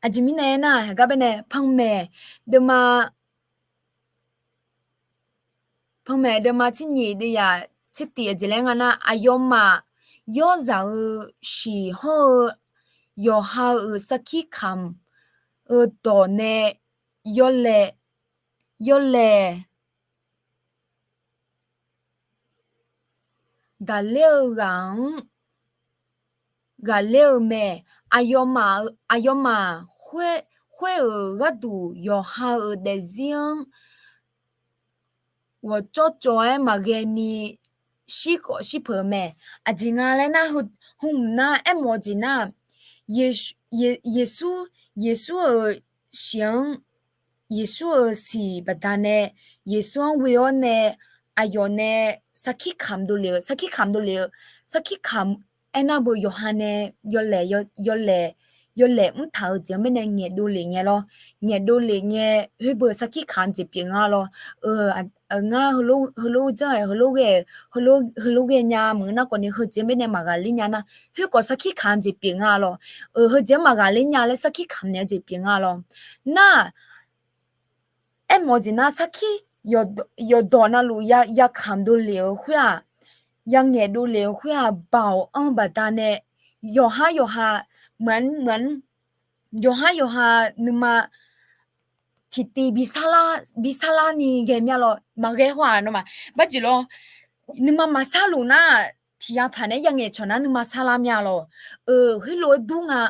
aqjeq mirnae aernar, heugar baenae panmaeq deuvma panmaeq deuvma tser nyiq deuv yaf tser tif aqjeq laer nga nar, aqyawfmaf yawrzaq-eu shiq hawr-eu yawqha-euq sarkir kamq-eu dawq nae yawlaeq, yawlaeq daqler-eu ghaq-anr ghaqler-eu mae. Aqyawfmaf, aqyawfmaf khoer-euq gharduq yawqha-euq daefzir-anr ghawqcawv cawv-aer maqghae ni shirkhawf shirpeuq-eu mae. Aqjeq nga laer nar, heu, heu hmq nar aermawf-eu jeq nar, Yeqsur, Yeqsur-euq shiq-anr, Yeqsur-euq siq baqdanae, Yeqsur-anr ghoe-awr nae, aqyawf nae sarkir kamq dovlef-eu, sarkir kamq dovlef-eu, sarkir kamq aernar beu yawqha nae yawlaeq, yawlaeq, yawlaeq mrtaq-eu jeq-anr mirnae ngaeqdov lef ngae lawr. Ngaeqdov lef ngae, khoer beu sarkir kamq jeq pyeuf nga lawr. Ngar heulof janr-aer, heulof ghae, heulof ghaenya maqngeur nar khawf ni heujeq-anr mirnae maqghaqler nya nar, khoerkhawf sarkir kamq jeq pyeuf nga lawr. Heujeq-anr maqghaqler nya laer sarkir kamq naeq-eu jeq pyeuf nga lawr. Nar, aermawf-eu jeq nar sarkir yawqdawq navluf ya, yakamq dovlef-eu khoer-aq, yangaeq dovlef-eu khoer-aq, baoq anr-eu baqdanae, yawqhar yawqha, mq, yawqhar yawqha nuima tiqtiv bi sarlar, bi sarlar ni ghae mya lawr, maqghae haw-aq nawmaf barjeq lawr, nuima maqsarluf nar, tiqya paq nae yangaeq cawq nar nuima sarlar mya lawr. Heulof-aer dur nga.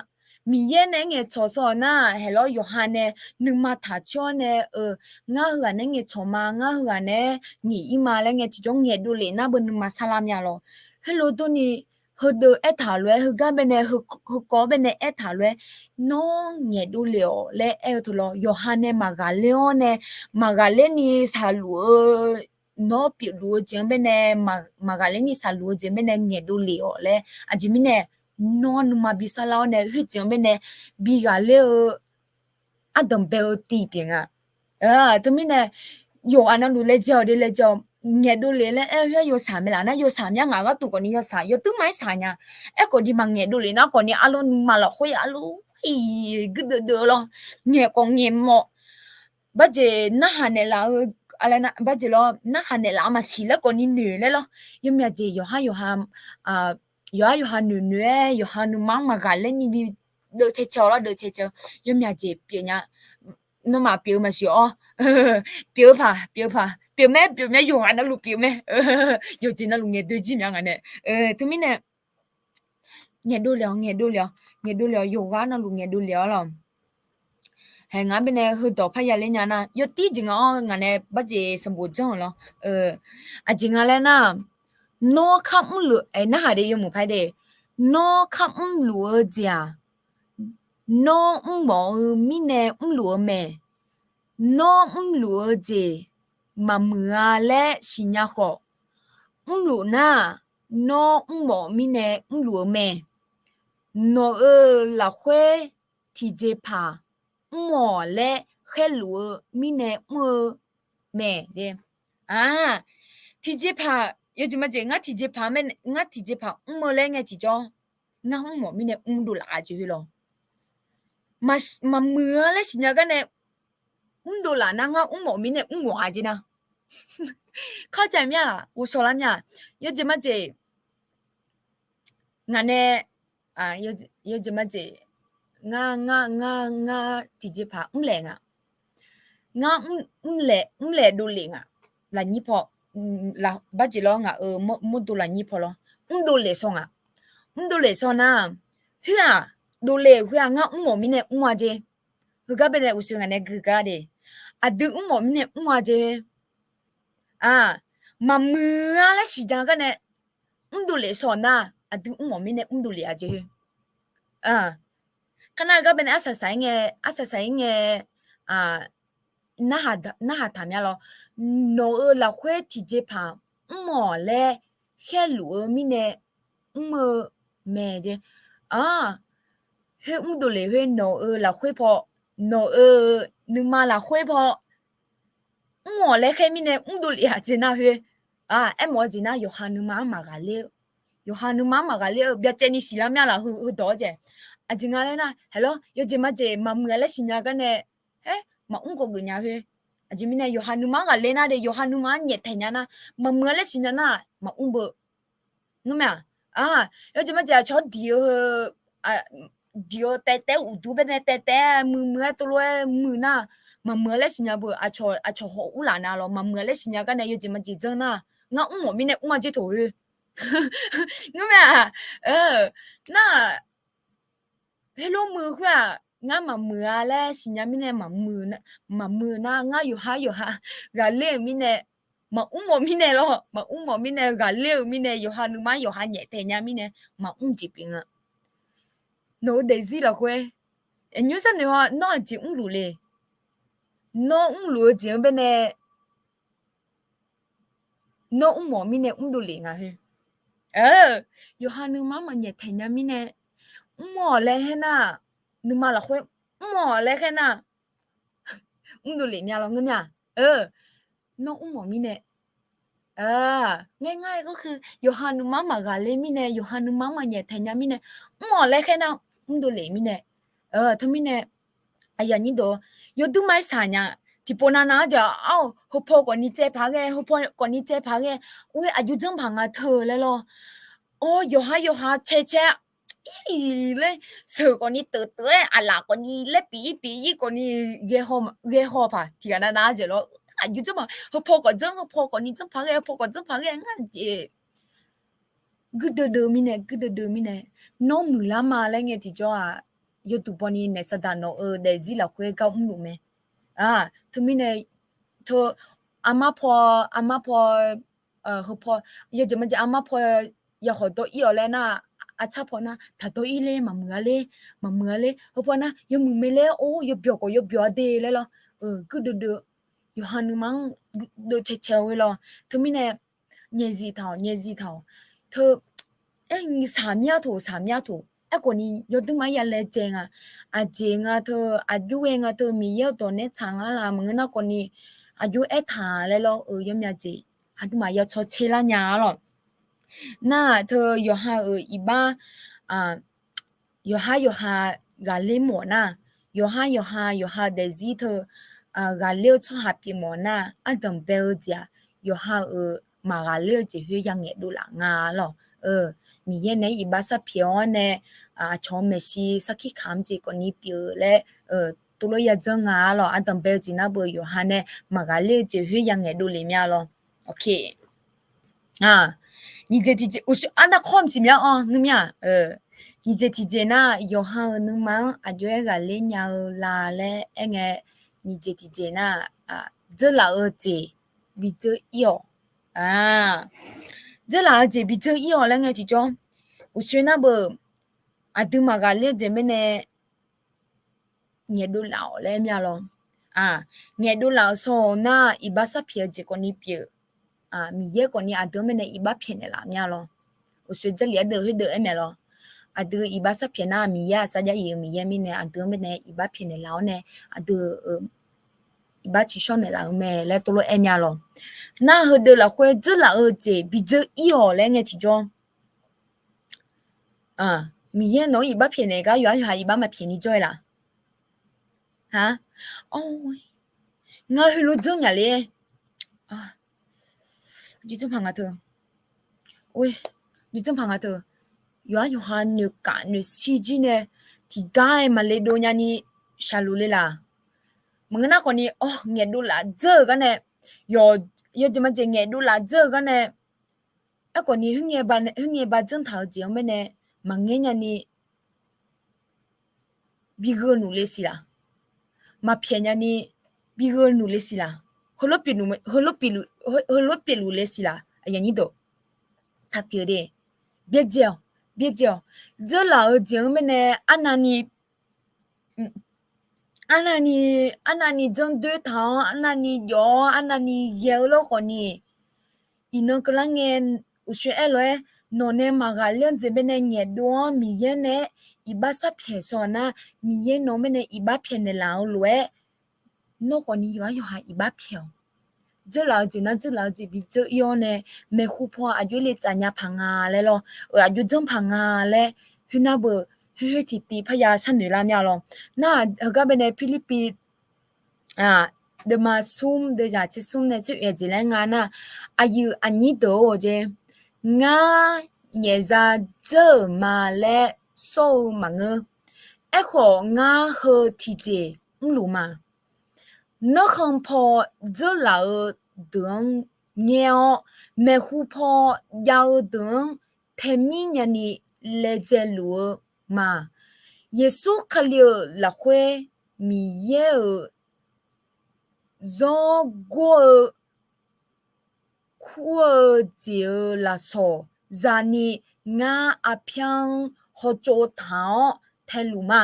Miqyaer nae aer ngaeqcawq sawq nar, haeq lawr yawqha nae nuima taq coer-awr nae, ngar heughaq nae aer ngaeqcawq ma, ngar heughaq nae aer ngaeq-ir ma laer ngae tiqjawr ngaeqdov lef nar beu nuima sarlar mya lawr. Khoerlof durni, heudeuq aertaq lof-aer, heugar baenae, heukawv-awr baenae aertaq lof-aer, nawr ngaeqdov lef-awq laer aer-eu teu lawr. Yawqha nae maqghaqler-awr nae, maqghaqler ni saqluf-eu nawr pyeufluf-eu jeq-anr baenae, maqghaqler ni shaqluf-eu jeq-anr baenae ngaeqdov lef-awq laer. Aqjeq mirnae, nawr nuima bi sarlar-awr nae khoerjeq-anr baenae bi ghaqler-eu ardanq bae-eu tiq pyeuf nga. Teumirnae, yawqghaq navluf laejae-awq de laejae-awq, ngaeqdov lef laer aer-eu khoer yawshaq mae laf nar, yawshaq mya ngaq gharduq khawfni yawshaq, yawtuir ma-aer shaq nya. Aerkhawf ni maqngaeq dovlef nar khawfni arlawr nuima lafkhoer arlawr iq guirdeuv deuv-eu lawr, ngaeq khawf ngaeq mawf. Barjeq narhaq naeqlaf-eu, barjeq lawr narhaq naeqlaf-eu maqsiq laer khawfni noeq laer lawr. Yawmyaq jeq yawqhar yawqha, yawqhar yawqha noeqnoeq-aer yawqha nuima-anr maqghaqler ni bi deuvcae cae-awq lawr, deuvcae cae-eu. Yawmyaq jeq pyeuf nya. Nawmaf pyeuf-eu maqsiq-awr, pyeuf-eu paq pyeuf-eu paq pyeuf mae, pyeuf mae, yawqghaq navluf pyeuf mae. Yawqjeq navluf ngaeqdov jir mya ngaq nae. Teumirnae, ngaeqdov lef-awq, ngaeqdov lef-awq, ngaeqdov lef-awq, yawqghaq navluf ngaeqdov lef-awr lawq. Haeq, ngaq-anr baenae heudawq parya ler nya nar, yawtir jeq nga-awr ngaq nae barjeq sanqbof janr-euq lawr. Aqjeq nga laer nar, nawr kar mrluf, narhaq de yawmuiq par de, nawr kar mrluf-eu jeq-aq, nawr mrmawf-eu mirnae mrluf-eu mae. Nawr mrluf-eu jeq maqmuiq-a laer siqnya khawf, mrluf nar-aq, nawr mrmawf mirnae mrluf-eu mae. Nawq-euq lafkhoer tiqjeqpaq mr-awq laer khaerluf-eu mirnae mr-eu mae. Tiqjeqpaq, yawjeq majeq ngar tiqjeqpaq, ngar tiqjeqpaq mr-eu laer ngae tiqjawr, ngar mrmawf mirnae mrdov laf-a jeq khoer lawr. Maqmuiq-a laer siqnya gar nae mrdov laf nar, ngar mrmawf mirnae mrmawf-a jeq nar. Kharjaq mir-aq, ghovshaw lar mir-aq, yawjeq majeq ngaq nae, yawjeq majeq, ngar, ngar, ngar, ngar tiqjeqpaq mrlaeq nga. Ngar mrlaeq, mrlaeq dovlef nga. Lafnyir paw, barjeq lawr ngaq-euq mawrdo lafnyir paw lawr, mrdov lef shaw nga. Mrdov lef shaw nar, khoer-aq, dovlef-euq khoer-aq ngar mrmawf mirnae mr-a jeq. Heugar baenae uqshoe ngaq nae gui gar de. Aqdui mrmawf mirnae mr-a jeq. Maqmuiq-a laer siqnya gar nae mrdov lef shaw nar, aqdui mrmawf mirnae mrdov lef-a jeq. Kar nar heugar baenae arsaq saq-ir ngae, arsaq saq-ir ngae, narhaq taq mya lawr. Nawq-euq lafkhoer tiqjeqpaq mr-awq laer khaerluf-eu mirnae mr-eu mae jeq. Khoer mrdov lef khoer nawq-euq lafkhoer paw, nawq-euq nuima lafkhoer paw mr-awq laer khaer mirnae mrdov lef-a jeq nar khoer. Aermawf-eu jeq nar yawqha nuima-anr maqghaqler-eu, yawqha nuima-anr maqghaqler-eu byacaevni siqlar mya laf heudawq-awr jeq. Aqjeq nga laer nar, haeq lawr, yawjeq majeq maqmuiq-a laer siqnya gar nae, haer, maqmr khawf geuf nya khoer. Aqjeq mirnae yawqha nuima-anr ghaqler nar de, yawqha nuima-anr nyaeftaeq nya nar, maqmuiq-a laer siqnya nar, maqmr beu. Ngeurmae-aq, yawjeq majeq aqcawq-anr diq-eu, diq-eu taev taev-aer uqduq baenae taev taev-aer muiqmuiq-aer tov lof-aer muiq nar, maqmuiq-a laer siqnya beu. Aqcawq haw urlaf na lawr, maqmuiq-a laer siqnya gar nae yawjeq majeq janr nar, ngar mrmawf mirnae mr-a jeq tawq khoer. Ngeurmae-aq, nar, heulof muiq khoer-aq, ngar maqmuiq-a laer siqnya mirnae maqmuiq nar, ngar yawqha yawqha ghaqler-euq mirnae maqmr mawf mirnae lawr, maqmr mawf mirnae ghaqler-euq mirnae yawqha nuima-anr yawqha nyaeftaeq nya mirnae maqmr jeq pyeuf nga. Nawq-eu daefzir lafkhoer, nymr sharnoeq haw, nawr aqjeq mrluf le. Nawr mrluf-eu jeq-anr baenae nawr mrmawf mirnae mrdov lef nga khoer. Yawqha nuima-anr maqnyaeftaeq nya mirnae mr-awq laer khaer nar, nuima lafkhoer mr-awq laer khaer nar, mrdov lef mya lawr ngeurnya. Nawr mrmawf mirnae Ngar ngar-aer garkeuv yawqha nuima-anr maqghaqler mirnae, yawqha nuima-anr maqnyaeftaeq nya mirnae, mr-awq laer khaer nar, mrdov lef mirnae. Teumirnae, aqyuif aqnyir deuq, yawdur ma-aer shaq nya. Tiqpov navnav-anr jeq-aq, heupawr khawfni tsaev paq ghae, heupawr khawfni tsaev paq ghae, or, aqjox janr paq nga teu laer lawr. Or, yawqha yawqha cae cae-a, ir laer, sheuq khawfni teuq teuq-aer, aqlaf khawfni laer pif ir pif ir khawfni ghae haw paq tiqghaq navnav-anr jeq lawr. Aqjox janr paq, heupawr khawf janr, heupawr khawfni janr paq ghae, heupawr khawf janr paq ghae ngar jeq. Guirdeuv deuv mirnae, guirdeuv deuv mirnae, nawr muiqlar ma laer ngae tiqjawr-aq, yawduq bawni naeq saqdaq nawq-euq daefzir lafkhoer gar mrluf mae. Teumirnae, teu, armar paw, armar paw, heupaw, yawjeq majeq armar paw yakhawf dawr ir-awq laer nar, arcar paw nar taq dawr ir ler, maqmuiq-a ler, maqmuiq-a ler. Heupaw nar yawmuiq mae laer, or, yawbyawq khawf yawbyawq-a de laer lawr. Guirdeuv deuv, yawqha nuima-anr deuvcae cae-eu lawr. Teumirnae nyaefzif taq-awq, nyaefzif taq-awq. Teu, aer, saqmyar toq, saqmyar toq. Aerkhawf ni yawduima-anr ya laejae nga. Aqjeq nga teu, aqjox-aer nga teu, Miqyaer-euq dawq nae tsaq nga laf maqngeur nar khawf ni, aqjox aertaq laer lawr-eu yawmyav jeq aqduimaf ya caw tser lar nya-a lawq. Nar teu yawqha-euq iqbax, yawqhar yawqha ghaqler mawf nar, yawqhar yawqha yawqha daefzir teu ghaqler-eu tsawrhaq pyeuf mawf nar, ardanq bae-eu jeq-aq, yawqha-euq maqghaqler-eu jeq khoer ya ngaeqdov laf nga lawq. Miqyaer nae iqbax sarpyaeq-awr nae, aqcawq-eu maeqshi sarkir kamq jeq khawf ni pyeuf laer, tov lof ya janr nga lawq. Ardanq bae-eu jeq nar beu yawqha nae maqghaqler-eu jeq khoer ya ngaeqdov lef mya lawq. Nyiq jeq tiqjeq, uqshoe arnavkhawr mqsiq mya-awr ngeur mir-aq, nyiq jeq tiqjeq nar, yawqha-euq nuima-anr aqjox-aer ghaqler nya-eu la laer aerngae, nyiq jeq tiqjeq nar, dzeurlaf-eu jeq bidzeur ir-awq. Dzeurlaf-eu jeq bidzeur ir-awq laer ngae tiqjawr, uqshoe nar beu, aqduimaf ghaqler-eu jeq mirnae ngaeqdov laf-awq laer mya lawr. Ngaeqdov laf-euq shawr-eu nar, iqbax sarpyaeq-eu jeq khawf ni pyeuf. Miqyaer khawf ni aqdui-anr mirnae iqbax pyaeq naeqlaf mya lawr. Uqshoe Jarlif ardeuv khoerdeuv aer mae lawr. Aqdui iqbax sarpyaeq nar, Miqyaer aqsar jar-iq-eu Miqyaer mirnae aqdui-anr mirnae iqbax pyaeq naeqlaf-awr nae, aqdui iqbax tsiqshawr naeqlaf-eu mae laer tov lof aer mya lawr. Nar heudeuv lafkhoer dzeurlaf-eu jeq bidzeur ir-awq laer ngae tiqjawr, Miqyaer nawq-anr iqbax pyaeq naeq gar yawqhar yawqha iqbax maqpyaeq ni jawr-aer laf. Ngar heulof dzeur nya le. Janrpaq nga teu, janrpaq nga teu, yawqhar yawqha noeqkaf noeqshir jir nae tiqgar-aer maqle dov nyani shaqluf le laf. Maqngeur nar khawf ni, awr, ngaeqdov laf dzeur-euq gar nae, yawqjeq majeq ngaeqdov laf dzeur-euq gar nae, aerkhawf ni, khoerngae ba janrtaq-eu jeq-anr mirnae maqngaer nyani bi gheu luf le siq laf. Maqpyaeq nyani bi gheu luf le siq laf. Heulof pyeufluf le siq laf. Taqpyeuf de. Byaerdzae-awq, byaerdzae-awq. Dzeurlaf-eu jeq-anr mirnae arnavni, arnavni, arnavni janrdoer taq-awr, arnavni jawf-awr, arnavni ghae-eu lor khawf ni, iqnan keuvlar ngae, uqshoe aer lof-aer, nawq nae maqghaqler-anr jeq mirnae ngaeqdov-anr Miqyaer nae iqbax sarpyaeq shaw nar, Miqyaer nawq mirnae iqbax pyaeq naeqlaf-eu lof-aer, nawr khawf ni yawqhar yawqha iqbax pyaeq-awq. Dzeurlaf-eu jeq nar dzeurlaf-eu jeq bidzeur ir-awr nae, maeqhu paw aqjox le tsaf nya paq nga laer lawr, aqjox janr paq nga laer, khoernar beu, khoer khoer tiqtiv parya sharnoeq lar mya lawr. Nar heugar bae nae Pirlirpiv deuvma smr deuvzaq tser smr nae tser oeq jeq laer nga nar, aqyuif aqnyir deuq-or jeq, ngar nyaefza dzeur-euq ma laer sawr-eu maqngeur. Aerkhawf ngar heu tiqjeq mrluf ma. Nanrkhan paw dzeurlaf-eu deuq-anr ngaer-awr, maeqhu paw jav-eu deuq-anr taemir nyani laejae luf-eu ma. Yeqsur Kali-euq lafkhoer Miqyaer-euq zawr gor-eu kur-eu jeq-euq lafsawq zani ngar arpyar-anr hawtsov taq-awr taeluf ma.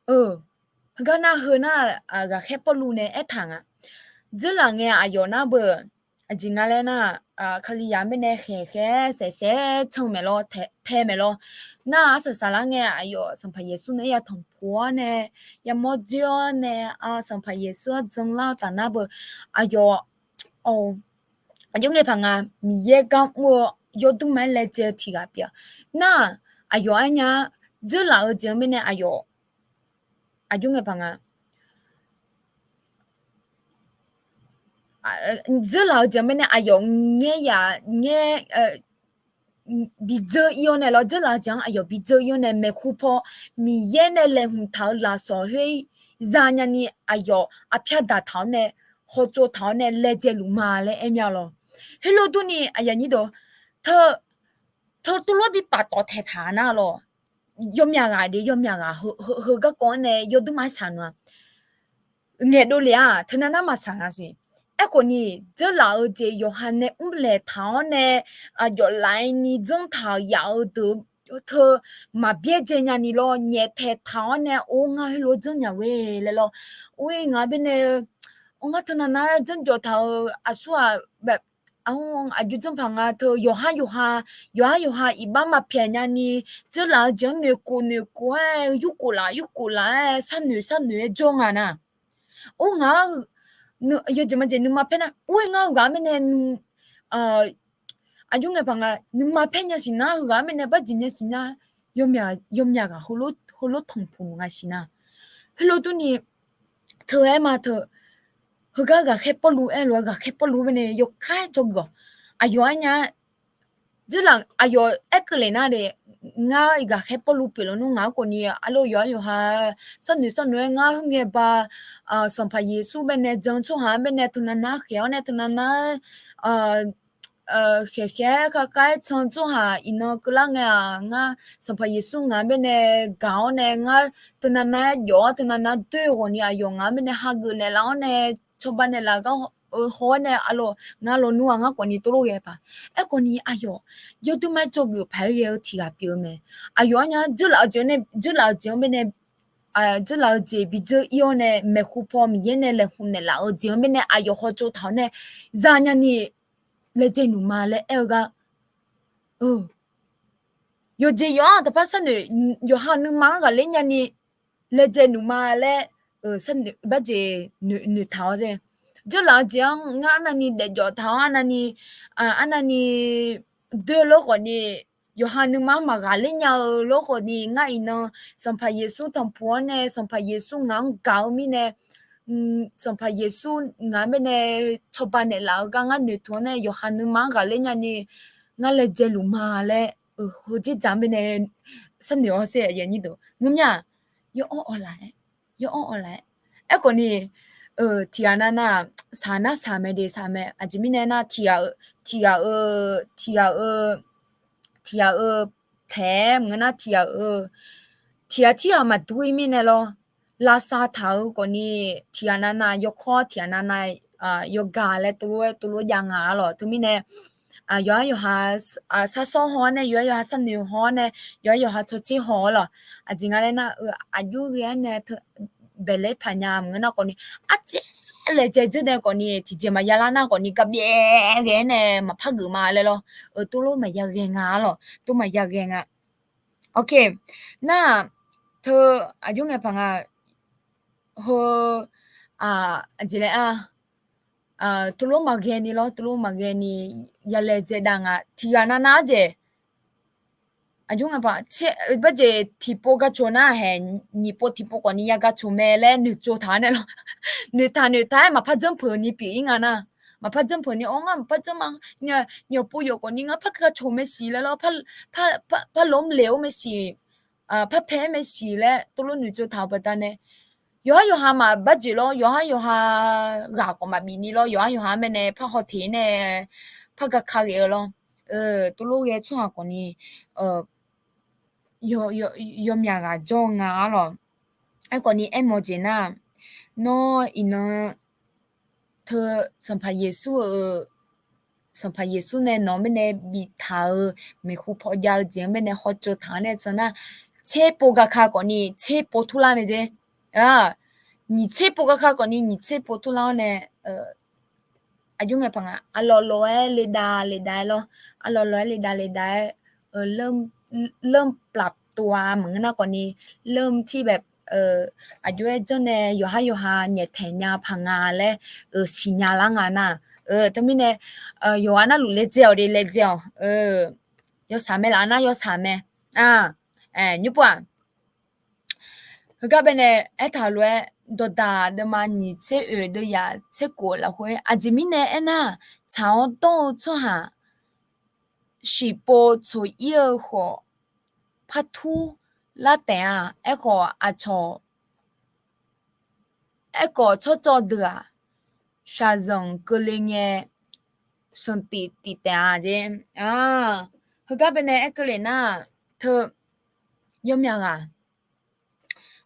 Heugar nar heu nar, ghaqkhaer Pawrluv nae aertaq nga. Dzeurlaf ngae aqyawf nar beu, aqjeq nga laer nar, Kalizaq mirnae khaeq khaeq saef saef can maeq lawr, tae maeq lawr. Nar arsaq saqlar ngae aqyawf Sanqpaq Yeqsur nae ya tanqpuq-awr nae, yamawr dzoer-awr nae, Sanqpaq Yeqsur-anr janlar-eu taf nar beu, aqyawf aqjox ngae paq nga, Miqyaer gar mr-eu yawdmr ma-aer laejae-eu tiq ghaq pyeuf-a. Nar aqyawf aernya-a, dzeurlaf-eu jeq-anr mirnae aqyawf aqjox ngae paq nga. Dzeurlaf-eu jeq-anr mirnae aqyawf ngaer ya ngaer bidzeur ir-awr nae lawr, dzeurlaf-eu jeq-anr aqyawf bidzeur ir-awr nae maeqhu paw Miqyaer nae laeqhmq taq-eu lafsawq khoer zanya ni aqyawf arpyar daqtaq-awr nae, hawtsov taq-awr nae laejae luf ma laer aer mya lawr. Heulof durni aqyawf nyir deuq, teu tuvlof bi paftawf taeqtaq nar lawr, yawmyaq ghaq de, yawmyaq ghaq heu garkawv-anr nae yawdmr ma-aer saq nmr-a. Ngaeqdov lef-aq teunav nar maqsaq nga siq. Aerkhawf ni, dzeurlaf-eu jeq yawqha nae mrlaeq taq-awr nae, aqyawf lafni janr taq-euq yaf-eu deuq teu maqbyaerdzae nyani lawr, nyaeftaeq taq-awr nae or ngar heulof dzanr nya-eu laer lawr. Or-ir ngaq-anr baenae, or ngar teunav nar dzanr jawf taq-euq aqsur-aq, aqjox dzanr paq nga teu yawqhar yawqha, yawqhar yawqha iqbax maqpyaeq nyani, dzeurlaf-eu jeq-anr noeqkof noeqkof-aer, yurkof laf yurkof laf-aer, sharnoeq sharnoeq-aer jawr nga nar. Or ngaq-anr yawjeq majeq nuima paer nar, or-ir ngar heughaq-anr baenae, aqjox ngae paq nga nuima paer nya siq nar, heughaq-anr baenae barjeq nya siq nar, yawmyaq ghaq heulof tanqpuq nga siq nar. Heulof durni, teu-aer ma teu, heugar ghaqkhaer Pawrluv aer lof-aer, ghaqkhaer Pawrluv baenae yawkar-aer dzawgeuf-awq. Aqyawf-aer nya-aer, dzeurlaf aqyawf aer keuvle nar de, ngar ghaqkhaer Pawrluv pyeuf lawnmr ngaq-anr khawfni, arlawr yawqhar yawqha sharnoeq sharnoeq-aer ngar khoerngae ba, Sanqpaq Yeqsur baenae jan tsawrhaq-anr baenae teunav nar khaeq-awr nae teunav nar-aer khaeqkhaeq-aer kakar-aer can tsawrhaq iqnan keuvlar ngae-aq, ngar Sanqpaq Yeqsur ngaq-anr baenae gaq-awr nae ngar teunav nar-aer jawf-awr teunav nar doer-eu ghawqni aqyawf ngaq-anr baenae hageuf naeqlaf-awr nae cawba naeqlaf gar haw-awr nae arlawr ngar lawnmr-aq ngar khawfni tov lof ghae paq. Aerkhawfni aqyawf yawduimar-aer dzawgeuf paq-aer ghae-eu tiq ghaq pyeuf-eu mae. Aqyawf arnya dzeurlaf-eu jeq-anr baenae, dzeurlaf-eu jeq bi dzeur-ir-awr nae maeqhu paw Miqyaer nae laeqhmq naeqlaf-eu jeq-anr baenae aqyawf hawtsov taq-awr nae zanya ni laejae nuq ma laer aer-eu gar yawqjeq yawqha taqpar sharnoeq, yawqha nuima-anr ghaqler nyani laejae nuq ma laer, barjeq noeqtaq-awr jeq, dzeurlaf-eu jeq-anr ngar arnavni daefjawf taq-awr arnavni, arnavni doer lor khawfni, yawqha nuima-anr maqghaqler nya-eu lor khawfni ngar iqnan Sanqpaq Yeqsur tanqpuq-awr nae Sanqpaq Yeqsur ngaq-anr gaq-eu mirnae, Sanqpaq Yeqsur ngaq-anr baenae cawba naeqlaf-eu gar ngar noeqtmq-awr nae yawqha nuima-anr ghaqler nyani ngar laejae luf ma laer, heujeqdzaq-anr baenae sharnoeq-awr sher, ngeur mya, yawawr awq laf-aer, yawawr awq laf-aer. Aerkhawfni, tiqghaq navnav, saq nar saq mae de saq mae. Aqjeq mirnae nar, tiqghaq-eu, tiqghaq-eu, tiqghaq-eu, tiqghaq-eu paeq-aer maqngeur nar, tiqghaq-eu, tiqghaq tirghaq maqdur-ir mirnae lawr, lavsav taq-eu khawfni, tiqghaq navnav yawkawr tiqghaq navnav yawgaq laer tov lof-aer tov lof jav nga-a lawq. Teumirnae, yawqhar yawqha, sar sawr haw-awr nae, yawqhar yawqha sharnoeq haw-awr nae, yawqhar yawqha tsawrtser haw-awr lawq. Aqjeq nga laer nar-eu, aqjox ghae-awr nae teu baeqler paq nya maqngeur nar khawfni, arcaer laejae dzeur nae khawfni, tiqjeq maqya lar nar khawfni, gaqbyaev ghae-aer nae maqpar geuf ma laer lawr. Tov lof maqya ghae nga-a lawq, tov maqya ghae nga. Ok, nar-aq, teu aqjox ngae paq nga, heu, aqjeq laer-a, tov lof maqghae ni lawr, tov lof maqghae ni, ya laejae dav nga tiqghaq navnav-aer jeq. Aqjox ngae paq, barjeq tiqpov gaq coq nar haeq, nyiq pov tiqpov khawfni ya gaq coq mae laer noeqtsov taq-awr nae lawr, noeqtaq noeqtaq-aer maqpar janrpeuq ni pyeuf-ir nga nar, maqpar janrpeuq ni, awr ngar maqpar janr ma, nyiq pov yawf khawfni ngar par gaq coq mae siq laer lawr, par lomr le-awr mae siq, par pae-aer mae siq laer tov lof noeqtsov taq-euq baqdanae, yawqhar yawqha maqbar jeq lawr, yawqhar yawqha ghaq khawf maqbif ni lawr, yawqhar yawqha-anr baenae par haw teq-ir nae par gaq ka ghae-eu lawr. Tov lof ghae tsawrhaq khawfni, yawmyaq ghaq jawr-eu nga-a lawq. Aerkhawfni aermawf-eu jeq nar, nawr iqnan teu Sanqpaq Yeqsur-euq, Sanqpaq Yeqsur nae nawq-anr baenae biftaq-euq maeqhu paw jav-eu jeq-anr baenae hawtsov taq-awr nae tsanr nar, tser pov gaq ka khawfni tser pov turlar mae jeq. Nyiq tser pov gaq ka khawfni nyiq tser pov turlar-awr nae, aqjox ngae paq nga, arlawq lof-aer le dav le dav-aer lawr, arlawq lof-aer le dav le dav-aer, เริ่มปรับตัว maqngeur nar khawfni, เริ่มที่แบบ aqjox-aer janr nae yawqhar yawqha nyaeftaeq nya paq nga laer, siqnya lar nga nar. Teumirnae, yawqha narluf laejae-awq de laejae-awq. Yawshaq mae laf nar yawshaq mae. Nymr pov-aq, heugar baenae aertaq lof-aer, dawqdaq deuvma nyiq tser oeq deuv yaf tser kof lafkhoer aqjeq mirnae aernar, tsaq-awr dawr-eu tsawrhaq shiqpov tsoq-ir-eu khawf, par tur lar taef-a. Aerkhawf aqcawq, aerkhawf tsawrcawv deuq-aq, shaqzanq keuvle ngae, sanqtif tif taef-a jeq. Heugar baenae aer keuvle nar, teu yawmyaq ghaq,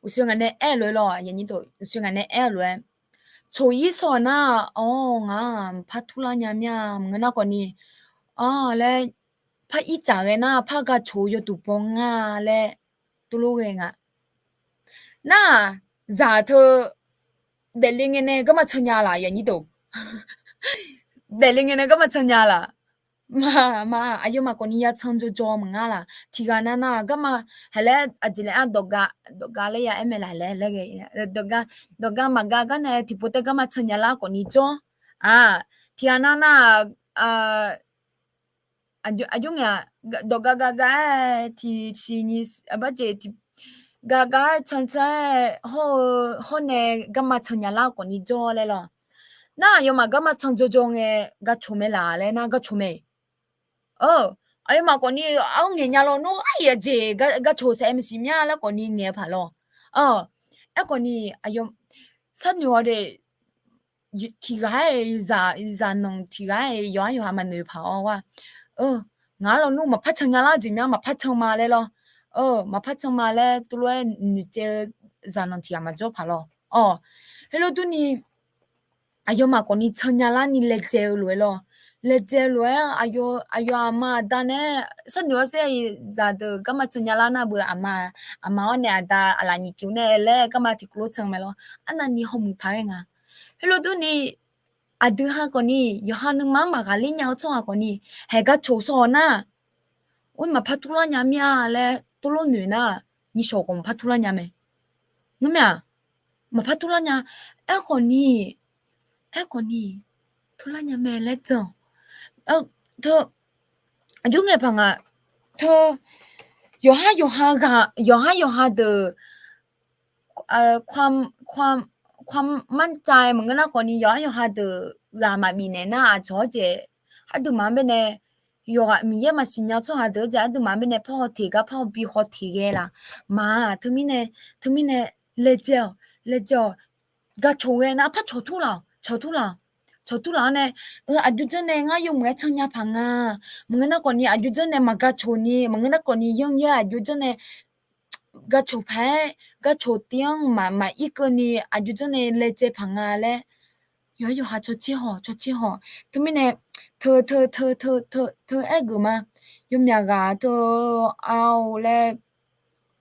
uqshoe ngaq nae aer-eu lof-aer lawr, uqshoe ngaq nae aer-eu lof-aer, tsoq-ir sawq nar, awr ngaq-aq maqpar turlar nya mir-a maqngeur nar khawfni, awr laer par ir tsaq ghae nar par gaq coq-eu yawduq baw nga laer tov lof ghae nga. Nar-aq, zaq teu daefle ngae nae garma can nya laq, yaqnyir deuq? Daefle ngae nae garma can nya laq? Ma, ma, aqyawfmaf khawfni ya can jawrjawr maqngar laq. Tiqghaq nav nav garma, haq laer aqjeq laer-aq, dawqga, dawqga laer ya aer mae laq laer laer ghae, dawqga, dawqga maqga gar nae tiqpov taef garma can nya lar khawfni jawr. Aq, tiqghaq nav nav, aqjox ngae-aq, dawqga ga ga-aer tiqsiq nyiq, barjeq tiq, ga ga-aer can can-aer hawr-eu, hawr nae garma can nya lar khawfni jawr laer lawr. Nar aqyawfmaf garma can jawrjawr ngae gaq coq mae laq laer nar gaq coq mae. Aqyawfmaf khawfni ar ngaeq nya lawr, nawr aqyuif aqjeq gaq coq saef-aer maqsiq mya laer khawfni ngaeq-eu paq lawr. Aerkhawfni aqyawf sharnoeq-awr de, tiqghaq-aer zaq, zaqnanq tiqghaq-aer yawqhar yawqha maqnoeq paq-awr war, ngaq-anr lawnmr maqpar can nya lar jeq mya, maqpar can ma laer lawr. Maqpar can ma laer tov lof-aer noeqtsaev-eu zaqnanq tiqghaq maqjawr paq lawr. Heulof durni, aqyawfmaf khawfni can nya larni laejae-eu lof-aer lawr. Laejae-eu lof-aer aqyawf, aqyawf aqma aqda nae sharnoeq-awr saer-iq zaqdeuq garma can nya lar nar beu aqma, aqma-awr nae aqda aqlaf nyiq cuf nae laer garma tiqkawv lof can mae lawr. Arnavni hawmuiq paq-aer nga. Heulof durni, aqdui ha khawfni yawqha nuima-anr maqghaqler nya-eu tsawrhaq khawfni, haeq gaq coq sawr-awq nar, oer maqpar turlar nya mir-a laer tov lof noeq nar, nyiq shawq khawf maqpar turlar nya mae. Ngeur mae-aq, maqpar turlar nya. Aerkhawfni, aerkhawfni turlar nya mae laer jan. Teu, aqjox ngae paq nga. Teu, yawqhar yawqha ghaq, yawqhar yawqha deuq ความมั่นใจ maqngeur nar khawfni yawqhar yawqha deuq ghaq maqbif naeq nar aqcawq-awr jeq, aqduimaf-anr baenae, yawqghaq Miqyaer maqsiq nya tsawrhaq deuq-anr jeq aqduimaf-anr baenae par haw teq gar par haw bi haw teq ghae laf. Maq, teumirnae, teumirnae laejae-awq, laejae-awq. Gaq coq ghae nar par cawq tur laf-awq, cawq tur laf-awq, cawq tur laf-awr nae, aqjox janr nae ngar yawmuiq-aer can nya paq nga. Maqngeur nar khawfni aqjox janr nae maqgaq coq ni, maqngeur nar khawfni yanr yaer aqjox janr nae gaq coq paq-aer, gaq coq tiv-anr maq, maq ir keuvni aqjox janr nae laejae paq nga laer, yawqhar yawqha cawtser hawq, cawtser hawq. Teumirnae, teu, teu, teu, teu, teu, teu aer geuf ma. Yawmyaq ghaq teu, ao laer,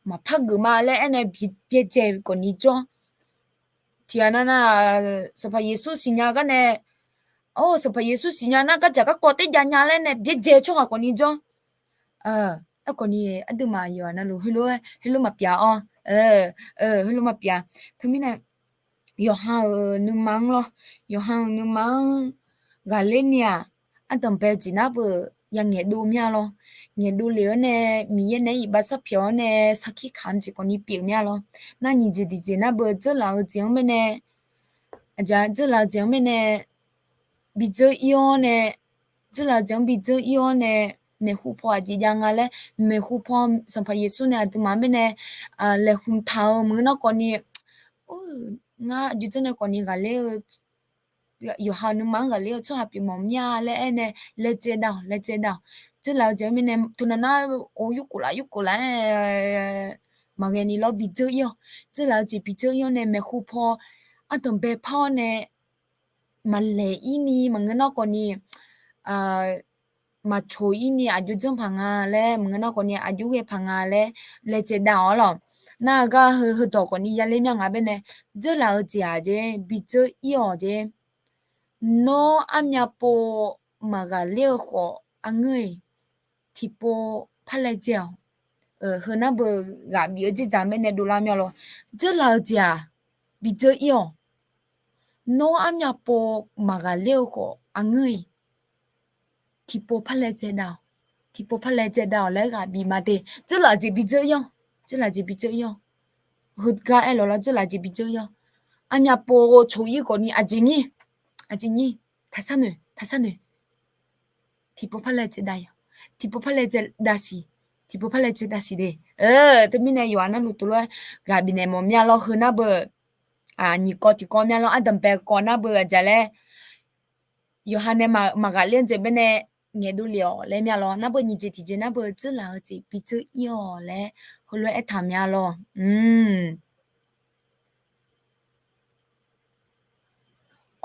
maqpar geuf ma laer aernae byaerdzae khawfni jawr. Tiqghaq nav nav, Sanqpaq Yeqsur siqnya gar nae, or, Sanqpaq Yeqsur siqnya nar gardzaq garkawv taer jav nya laer nae byaerdzae tsawrhaq khawfni jawr. Aerkhawfni aqduimaf yawqha navluf heulof, heulof maqpyav-awr, heulof maqpyav. Teumirnae, yawqha-euq nuima-anr lawr, yawqha-euq nuima-anr ghaqler ni-aq, ardanqbae jeq nar beu ya ngaeqdov mir-a lawr. Ngaeqdov lef-awr nae, Miqyaer nae iqbax sarpyaeq-awr nae sarkir kamq jeq khawfni pyeuf mir-a lawr. Nar nyiq jeq tiqjeq nar beu dzeurlaf-eu jeq-anr mirnae, aqjeq dzeurlaf-eu jeq-anr mirnae, bi dzeur ir-awr nae, dzeurlaf-eu jeq-anr bi dzeur ir-awr nae, maeqhu paw aqjeq jav nga laer, maeqhu paw Sanqpaq Yeqsur nae aqduimaf-anr mirnae, laeqhmq taq-eu maqngeur nar khawfni, ngar aqjox janr nae khawfni ghaqler-eu, yawqha nuima-anr ghaqler-eu tsawrhaq pyeuf mawf mir-a laer aernae, laejae dav-awq, laejae dav-awq. Dzeurlaf-eu jeq-anr mirnae teunav nar, or, yurkhof laf yurkhof laf-aer maqghae ni lawr bi dzeur ir-awq. Dzeurlaf-eu jeq bi dzeur ir-awr nae maeqhu paw ardanqbae par-awr nae, maqlaeq ir ni maqngeur nar khawfni, maqcoq ir ni aqjox janr paq nga laer, maqngeur nar khawfni aqjox ghae paq nga laer, laejae dav-awq lawq. Nar gar heu, heudawq khawfni yaler mya nga baenae, dzeurlaf-eu jeq-aq jeq bi dzeur ir-awq jeq. Nawr armyav pov maqghaqler-eu khawf arngeur-iq, tiqpov par laejae-awq. Heu nar beu ghaq bif-eu dzerdzaq mirnae dovlar mya lawr. Dzeurlaf-eu jeq-aq bi dzeur ir-awq. Nawr armyav pov maqghaqler-eu khawf arngeur-iq, tiqpov par laejae dav-awq. Tiqpov par laejae dav-awq laer ghaq bif ma de. Dzeurlaf-eu jeq bi dzeur ir-awq. Dzeurlaf-eu jeq bi dzeur ir-awq. Heugar aer lawq lawr, dzeurlaf-eu jeq bi dzeur ir-awq. Armyav pov coq ir khawfni aqjeq nyir, aqjeq nyir, taqsar noeq, taqsar noeq. Tiqpov par laejae dav-awq. Tiqpov par laejae dav siq. Tiqpov par laejae dav siq de. Teumirnae yawqha navluf tov lof-aer ghaq bifnaeq mawf mya lawr. Heu nar beu, nyiq kawv tiqkawv mya lawr, ardanqbae kawv nar beu aqjeq laer, yawqha nae maqghaqler-eu jeq baenae ngaeqdov lef-awq laer mya lawr. Nar beu nyiq jeq tiqjeq nar beu dzeurlaf-eu jeq bi dzeur ir-awq laer heulof-aer aertaq mya lawr.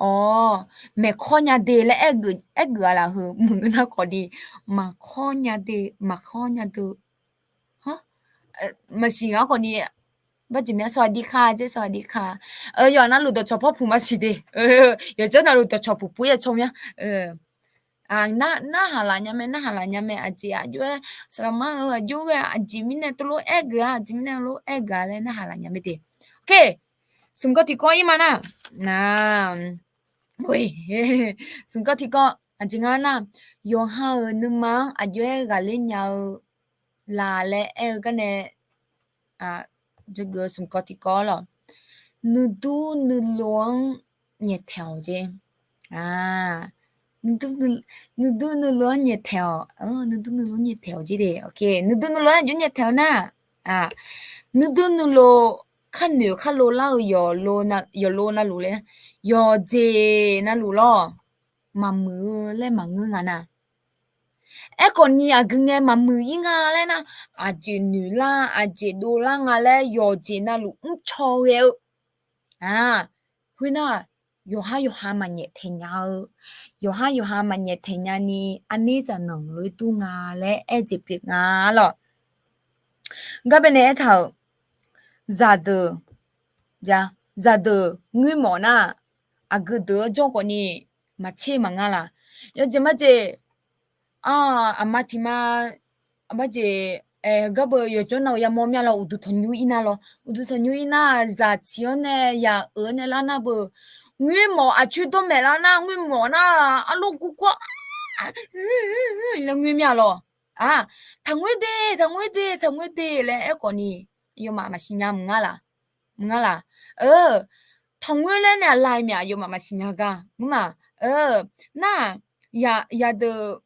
Awr, maeqkawr nya de laer aergeuf-a laf heu maqngeur nar khawf ni, maqkawr nya de, maqkawr nya de. Maqsiq ngar khawf ni, barjeq mya สวัสดีค่ะ jeq สวัสดีค่ะ. Yawqha navluf dawqcawq pawr puq maqsiq de. Yawqjawr navluf dawqcawq puq puq ya caw mya. Narhaq laf nya mae, narhaq laf nya mae, aqjeq aqjox-aer, saqlaqma-eu aqjox-aer aqjeq mirnae teulof-aer geuf-a, aqjeq mirnae lof-aer geuf-a laer narhaq laf nya mae de. Ok, smq kawv tiqkawv ir ma nar, smq kawv tiqkawv aqjeq nga nar, yawqha-euq nuima-anr aqjox-aer ghaqler nya-eu laf laer aer-eu garnae, jawrgeuf-eu smq kawv tiqkawv lawq. Nuidur nuilov-anr nyaeftaeq-awq jeq. Nuidur nuilov-anr nyaeftaeq-awq. Nuidur nuilov-anr nyaeftaeq-awq jeq de. Ok, nuidur nuilov-anr aqjox nyaeftaeq-eu nar, nuidur nuilov kharnoeq kharlov lar-eu yawqlov navluf laer, yawqjeq navluf lawr, maqmuiq-eu laer maqngeur nga nar. Aerkhawf ni aqgeu ngae maqmuiq-ir nga laer nar, aqjeq noeq lar, aqjeq dov lar nga laer yawqjeq navluf mrcaw ghae-eu. Khoernar, yawqhar yawqha maqnyaef taeq nya-eu, yawqhar yawqha maqnyaef taeq nyani, arner zaqnanq lof-aer dur nga laer aer jeq pyeuf nga lawq. Gar baenae aertaq-euq, zaqdeuq, zaqdeuq ngoermawf nar, aqgeu deuq-anr jawr khawf ni maqtser maqnga laq. Yawjeq majeq, aqma tiq ma, aqma jeq, gar beu yawqjawr nav-euq yamawr mya lawr, uqduq tanqnymr ir nar lawr, uqduq tanqnymr ir nar, zaqtiq-anr nae yaq-euq nae lar nar beu, ngoermawf aqcoer dawr maeq lar nar, ngoermawf nar, arlawr gurgur-a laer ngoer mya lawr. Taqngoer de, taqngoer de, taqngoer de laer aerkhawf ni, aqyawfmaf maqsiq nya maqnga laq, maqnga laq. Taqngoer laer nae aqlai myaq aqyawfmaf maqsiq nya gar ngeur ma. Nar, yadeuq,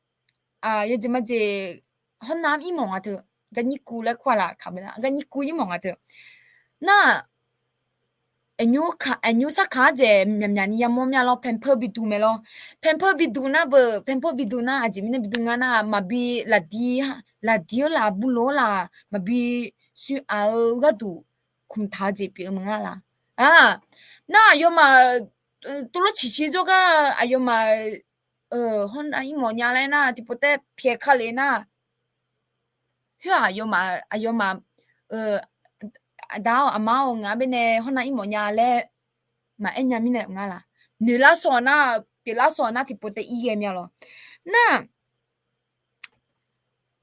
yawjeq majeq, hawr nav-anr irmawf nga teu, garnyir kuv laer kur-a laf kaq-a, garnyir kuv irmawf nga teu. Nar, aqnymr sarkaq-anr dzaeq myaqmyaq ni yamawr mya lawr, pampers biduq mae lawr. Pampers biduq nar beu, pampers biduq nar aqjeq mirnae biduq nga nar, maqbi lafdir, lafdir-anr laf, bulo-anr laf, maqbi sui-aq-eu gharduq, kmqtaq-eu jeq pyeuf-eu maqnga laq. Nar aqyawfmaf tuvlof ciqciq jawrgar aqyawfmaf hawr nav irmawf nya laer nar, tiqpov taer pyaeq ka lef nar, khoer-aq aqyawfmaf, aqyawfmaf, aqda-awr aqma-awr ngaq-anr baenae hawr nav irmawf nya laer maqaer nya mirnae maqnga laq. Noeqlar sawq nar, pyeuflar sawq nar tiqpov taer ir ghae mya lawr. Nar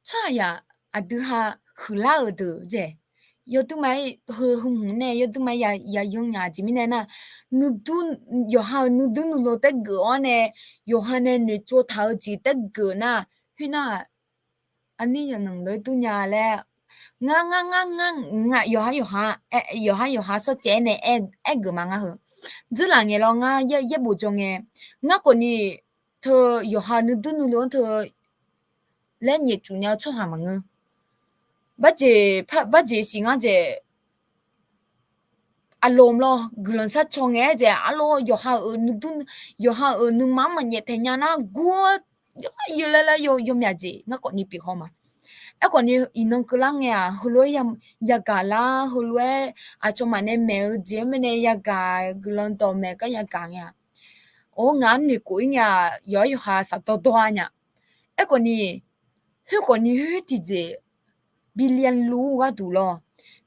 tsawrhaqzaq aqdui ha huiqlar-euq deuq dzaeq, yawdui ma-ir heu hmq nae yawdui ma-ir ya yanr nya jeq mirnae nar, yawqha-euq nuidur nuilov taergeuf-awr nae, yawqha nae noeqtsov taq-eu jeq taergeuf nar, khoernar, arnir yawqnanq lof-aer dur nya laer, ngar ngar ngar ngar, yawqha yawqha, yawqha yawqha sawrcaev-aer nae aer, aergeuf ma ngar heu. Dzeurlaf ngae lawr ngar yaerbof jawr ngae, ngar khawf ni teu yawqha nuidur nuilov-anr teu laer nyaefcuf nya-eu tsawrhaq maqngeur. Barjeq, barjeq siq ngar dzaeq, arlawr lawr guiqlanq sharcaw ngae-aer dzaeq, arlawr yawqha-euq nuidur, yawqha-euq nuima-anr maqnyaef taeq nya nar gur-awr, yawlaer laer yawmyaq jeq ngar khawf ni pyeuf haw ma. Aerkhawf ni iqnan keuvlar ngae-aq, heulof-aer yagaq lar, heulof-aer aqcawq maqnae maeq-eu jeq-anr baenae yagaq, guiqlanq dawqmaeq gar yagaq ngae-aq, or ngaq-anr noeqkhof-ir ngae-aq, yawqhar yawqha shafdawr dawr-a nya. Aerkhawf ni, khoerkhawf ni khoer tiqjeq bi lyanluf-eu gharduq lawr,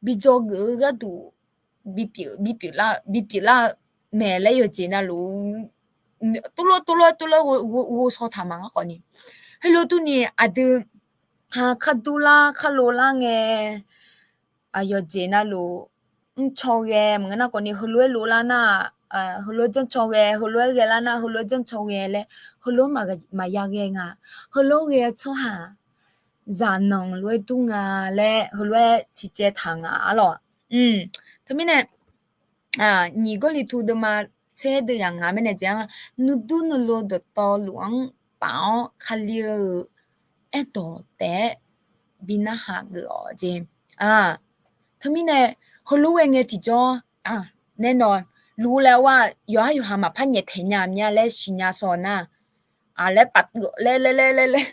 bi dzawgeuf-eu gharduq, bipyeuf, bipyeuf lar, bipyeuf lar-eu mae laer yawqjeq navluf, tuvlof tuvlof tuvlof ghovshaw taq ma ngar khawf ni. Heulof durni aqdui ha khardur lar kharlov lar ngae, aqyawf jeq navluf mrcaw ghae maqngeur nar khawf ni, heulof-aer lov lar nar, heulof-aer janrcaw ghae, heulof-aer ghae lar nar, heulof-aer janrcaw ghae laer, heulof-aer maqya ghae nga. Heulof-aer ghae-eu tsawrhaq zaqnanq lof-aer dur nga laer, heulof-aer ciqcaev taq nga arlawq. Teumirnae, nyiq Gawrliqtu deuvma tser deuv yaq ngaq mirnae jeq-anr, nuidur nuilov dawqtawvluf-anr paf-awr Kali-euq aerdawq taef-aer bi narhaq geuf-awq jeq. Teumirnae, heulof-aer ghae ngae tiqjawr, nae nawq luf laer-awr yawqhar yawqha maqpar nyaeftaeq nya mya laer siqnya shaw nar, laer paf, laer, laer, laer, laer, laer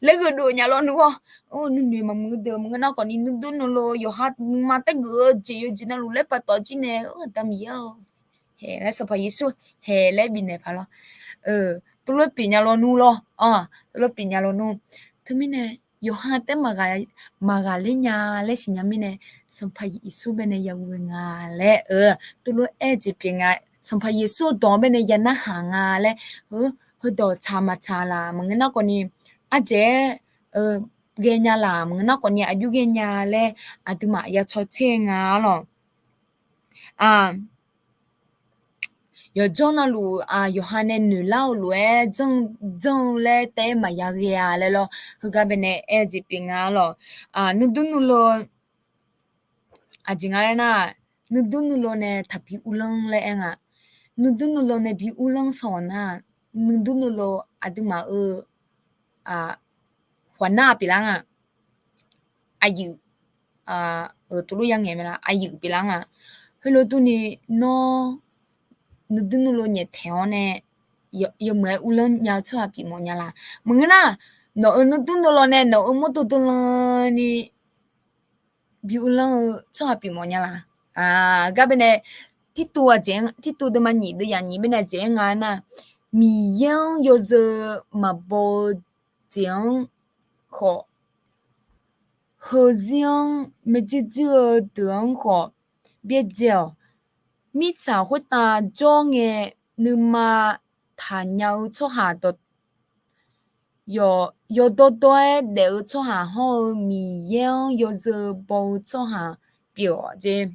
laer gheudov nya lawr nmr-awr, nuinoeq maqmuiq deuq maqngeur nar khawf ni, nuidur nuilov yawqha nuima taergeuf-eu jeq yawqjeq navluf laer paftawf jir nae, Aqda Miqyaer-or, haeq laer, Sanqpaq Yeqsur haeq laer bifnaeq paq lawr. Tuvlof pyeuf nya lawnmr lawr. Tuvlof pyeuf nya lawnmr. Teumirnae yawqha taef maqghaq ler nya laer siqnya mirnae, Sanqpaq Yeqsur baenae yaguv nga laer, tuvlof aer-eu jeq pyeuf nga. Sanqpaq Yeqsur-eu dawq-anr baenae ya narhaq nga laer, heudawq tsaq maqtsaq laq maqngeur nar khawfni, ardzaeq-aer ghaenya laq maqngeur nar khawfni, aqjox ghaenya laer aqduimaf ya cawtser nga-ar lawq. Yawqjawr navluf yawqha nae noeqlar-eu lof-aer janr-eu laer taef-aer maqya ghae-a laer lawr. Heugar baenae aer-eu jeq pyeuf nga-ar lawq. Nuidur nuilov, aqjeq nga laer nar, nuidur nuilov nae taqbi uvlanr laer aer nga. Nuidur nuilov nae bi uvlanr sanq-awq nar, nuidur nuilov aqduimaf-euq khawqnar pyeuflar nga. Aqyuif, euq tuvlof ya ngaeq mae la, aqyuif pyeuflar nga. Heulof durni nawr nuidur nuilov nyaeftaeq-awr nae yawmuiq-aer uvlanr nya-eu tsawrhaq pyeufmawf nya la? Maqngeur nar, nawq-euq nuidur nuilov nae nawq-euq mawrdo dmlan ni bi uvlanr-eu tsawrhaq pyeufmawf nya la? Gar baenae, Tirtuv aqjeq, Tirtuv deuvma nyiq deuv yaf nyiq baenae aqjeq-aer nga nar, Miqyaer-anr yawzeu maqbaw-eu jeq-anr khawf, heuzir-anr maeqjuir juir-eu deuq-anr khawf byaerdzae-awq. Mirtsaq khoertav jawr ngae, nuima taqnya-eu tsawrhaq dawq, yawdawr dawr-aer daef-eu tsawrhaq hawr-eu Miqyaer-anr yawzeu baw-eu tsawrhaq pyeuf-awq jeq.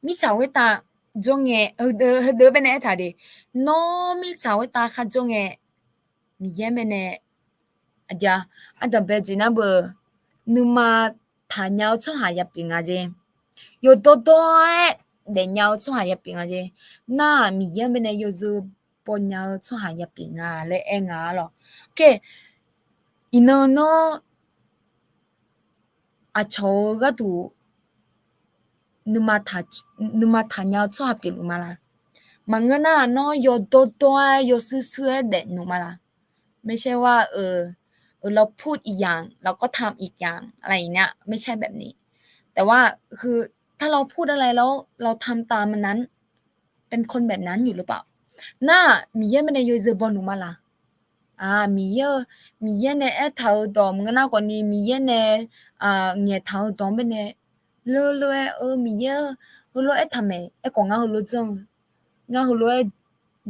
Mirtsaq khoertav jawr ngae, heudeuq baenae aertaq de, nawr mirtsaq khoertav kharjawr ngae, Miqyaer baenae, aqjeq, ardanqbae jeq nar beu, nuima taqnya-eu tsawrhaq yapyeuf nga jeq. Yawdawr dawr-aer daefnya-eu tsawrhaq yapyeuf nga jeq. Nar-aq Miqyaer baenae yawzeu bawnya-eu tsawrhaq yapyeuf nga laer aer nga-ar lawq. Iqnan nawr aqcawq-eu gharduq nuima taqnya-eu tsawrhaq pyeufluf ma la? Maqngeur nar-aq nawr yawdawr dawr-aer yawshuir shuir-aer daefluf ma la? ไม่ใช่ว่า เออ เราพูดอีกอย่าง เราก็ทำอีกอย่าง อะไรอย่างเงี้ย ไม่ใช่แบบนี้ แต่ว่า คือ ถ้าเราพูดอะไรแล้ว เราทำตามมันนั้น เป็นคนแบบนั้นอยู่หรือเปล่า Nar-aq Miqyaer baenae yawzeu bawluf ma la? Miqyaer, Miqyaer nae aertaq-eu dawq maqngeur nar khawfni, Miqyaer nae ngaeqtaq-eu dawq-anr baenae, leu leu-aer, eu, Miqyaer-eu, heulof-aer aertaq maeq, aerkhawf ngar heulof janr-eu, ngar heulof-aer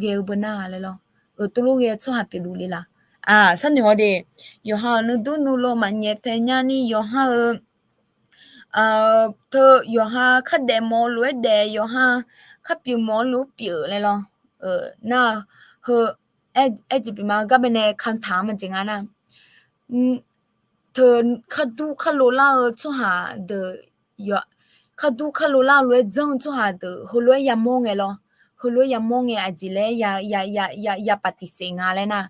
ghae-eu beu nar-a laer lawr. Euq, tov lof ghae-eu tsawrhaq pyeufluf le la? Sharnoeq-awr de, yawqha-euq nuidur nuilov maqnyaef tae nyani, yawqha-euq teu yawqha khardaef mawf-eu lof-aer daef, yawqha kharpyeuf mawf-eu lof-aer pyeuf laer lawr. Nar-aq, heu, aer jeq pyeuf ma, gar baenae คำถาม maqjeq nga nar, teu khardur kharlo lar-eu tsawrhaq deuq, khardur kharlo lar-eu lof-aer janr-eu tsawrhaq deuq heulof-aer yamawr ngae lawr, heulof-aer yamawr ngae aqjeq laer ya ปฏิเสธ nga laer nar,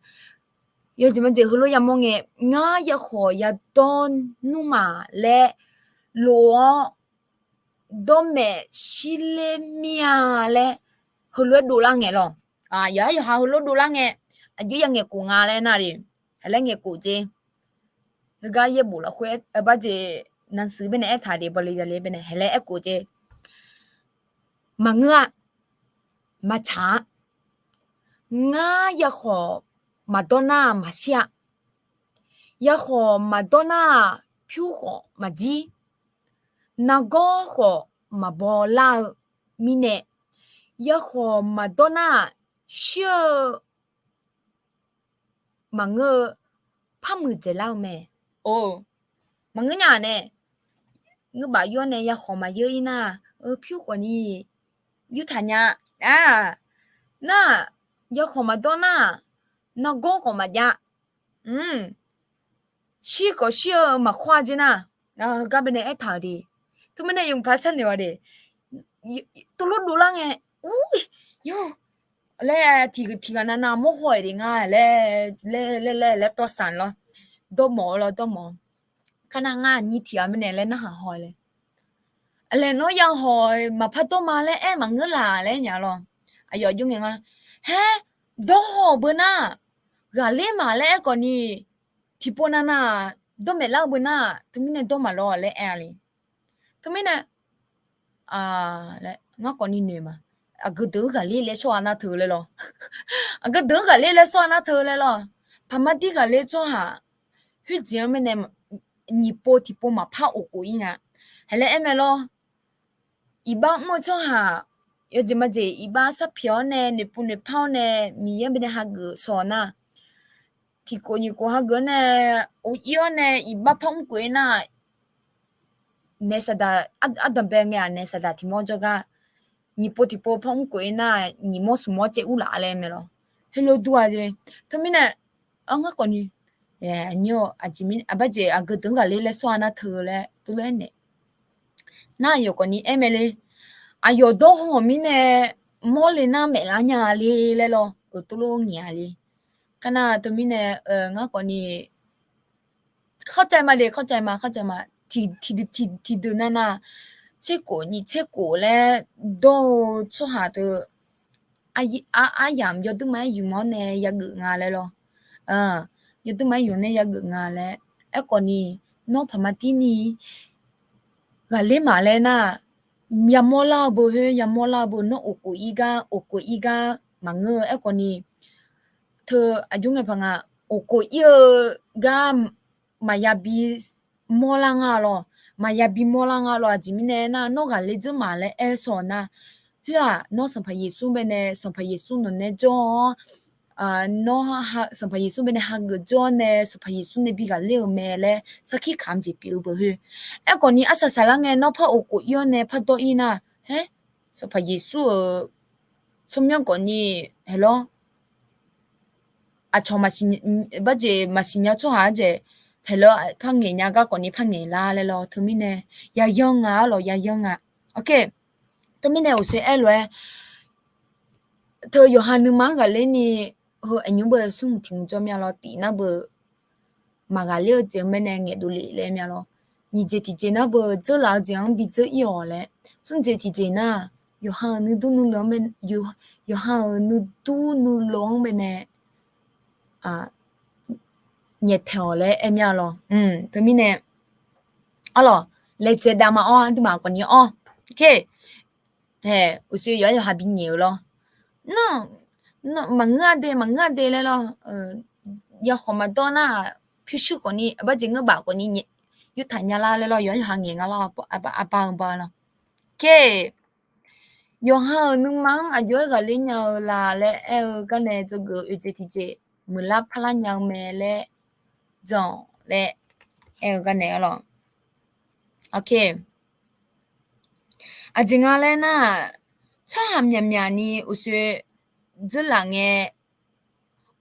yawjeq maqjeq heulof-aer yamawr ngae, ngar yakhawf yadawr nmr ma laer lof-awr, dawrmaeq shirler mir-a laer heulof-aer dovlar ngae lawr. Yawqha yawqha heulof dovlar ngae, aqjox ya ngaeqkhof nga laer nar le, haqlaer ngaeqkhof jeq. Heugar yaerbof lafkhoer bar jeq, หนังสือ baenae aertaq de, bawle yale baenae haqlaer aerkhof jeq. Maqngeur-a. Maqtsaq-a. Ngar yakhawf maqdawr nar-aq maqshir-a. Yakhawf maqdawr nar-aq pyur khawf maqjir. Nargawr khawf maqbaw lar-eu mirnae, yakhawf maqdawr nar-aq shir-eu maqngeur-eu par muiqdzaeq lar-eu mae. Or, maqngeur nya nae, ngeur baf yawr nae yakhawf maqyeur ir nar, pyur khawf ni yurtaq nya. Nar-aq, yakhawf maqdawr nar, nargawr khawf maqjav. Shir khawf shir-eu maqkhawr-a jer nar, gar baenae aertaq-euq de. Teumirnae yawqpaq sharnoeq-awq de. Tov lof dovlar ngae, ur, yawr, laer tiqghaq tiqghaq navnav mawrhaw-aer de nga laer, laer laer laer tawvsaq lawr. Dawrmawf-eu lawr, dawrmawf. Kar nar ngar aqnyir tiqghaq mirnae laer narhaq haw-eu le. Aqlaeq nawr yahawq maqpar dawr ma laer aer maqngeur laq laer nya lawr. Aqyawf aqjox ngae nga. Haer, dawrhaw-euq beu nar, ghaqler maq laer aerkhawf ni, tiqpov navnav dawrmaeq lar-eu beu nar, teumirnae dawr maqlawr laer aer-a le. Teumirnae laer ngar khawfni noeq ma. Aqgeu deuq-anr ghaqler laer shawr-a nar teu laer lawr. Aqgeu deuq-anr ghaqler laer shawr-a nar teu laer lawr. Paqmar dir ghaqler tsawrhaq khoerjeq-anr mirnae nyiq pov tiqpov maqpar of khof-ir nga. Haeq laer aer mae lawr. Iqbax mr-eu tsawrhaq, yawjeq majeq iqbax sarpiq-awr nae noeqpov noeqpar-awr nae Miqyaer baenae hageuf shawq nar, tiqkhof nyiq khof hageuf-awr nae, of-ir-awr nae iqbax par mr khof-ir nar, naeq saqdaq, ardanqbae ngae-aq naeq saqdaq tiq mawr jawrgar, nyiq pov tiqpov par mr khof-ir nar, nyiq mawr smq mawr caev urlaf laer mae lawr. Heulof dur-a jeq. Teumirnae, ar ngar khawfni, aqnyir-awq aqjeq mir, aqbaxjeq aqgeu deuq-anr ghaqler laer shawr-a nar teu laer teulof-aer naeq. Nar aqyawf khawfni aer mae le. Aqyawf dawr haw-euq mirnae mawrle nar maeqlar nya le laer lawr. Euq teulof ngaeq-a le. Kar nar teumirnae, ngar khawfni เข้าใจ ma le, เข้าใจ ma, เข้าใจ ma. Tiqdui tiqdui nar nar, tserkhof nyiq tserkhof laer dawr-eu tsawrhaq teu, aryamq yawduirma-aer ymq-awr nae yageuf nga laer lawr. Yawduirma-aer ymq nae yageuf nga laer. Aerkhawfni, nawr paqmar tirni ghaqler maqlaer nar, yamawr lar-eu beu khoer yamawr lar-eu beu, nawr of khof-ir gar of khof-ir gar maqngeur-eu. Aerkhawfni, teu aqjox ngae paq nga, of khof-ir-eu gar maqya bi mawrlar nga lawr. Maqya bi mawrlar nga lawr. Aqjeq mirnae nar, nawr ghaqler dzeur maq laer aer shawq nar, khoer-aq nawr Sanqpaq Yeqsur baenae, Sanqpaq Yeqsur nawq nae jawr-awr, nawr Sanqpaq Yeqsur baenae hageuf jawr-awr nae Sanqpaq Yeqsur nae bi ghaqler-eu mae laer sarkir kamq jeq pyeuf-eu beu khoer. Aerkhawfni arsaq saqlar ngae nawr par of khof-ir-awr nae par dawr-ir nar, haer, Sanqpaq Yeqsur-euq tsawrmyanr khawfni, haeq lawr, aqcawq, barjeq maqsiq nya tsawrhaq-aer jeq, haeq lawr, par ngaeq nya gar khawfni par ngaeq lar laer lawr. Teumirnae yayan nga-ar lawq, yayan nga. Teumirnae uqshoe aer lof-aer, teu yawqha nuima-anr ghaqler ni, heu aqnymr beu smrhmq tiq hmq jawr mya lawr, tif nar beu maq ghaqler-eu jeq-anr baenae ngaeqdov lef laer mya lawr. Nyiq jeq tiqjeq nar beu dzeurlaf-eu jeq-anr bi dzeur-ir-awq laer. Smr jeq tiqjeq nar, yawqha-euq nuidur nuilov-anr bae, yawqha-euq nuidur nuilov-anr baenae nyaeftaeq-awq laer aer mya lawr. Teumirnae, arlawq, laejae dav ma-awr aqduimaf khawfni-awr, oke, uqshoe yawqha yawqha bi nyaef-eu lawr. Nar, maqngeur-a de, maqngeur-a de laer lawr. Yakhawf maqdawr nar, pyurshuir khawfni aqbaxjeq ngeur baf khawfni nyaef, yurtaq nya lar laer lawr. Yawqha yawqha ngaeq nga lawr, arbar-eu ba lawr. Oke. Yawqha-euq nuima-anr aqjox-aer ghaqler nya-eu la laer aer-eu gar nae dzawgeuf oeq jeq tiqjeq muiqlar parlar nya-eu mae laer jan-awq laer aer-eu gar nae-ar lawq. Oke. Aqjeq nga laer nar, tsawrhaq myaqmyaq ni uqshoe dzeurlaf ngae,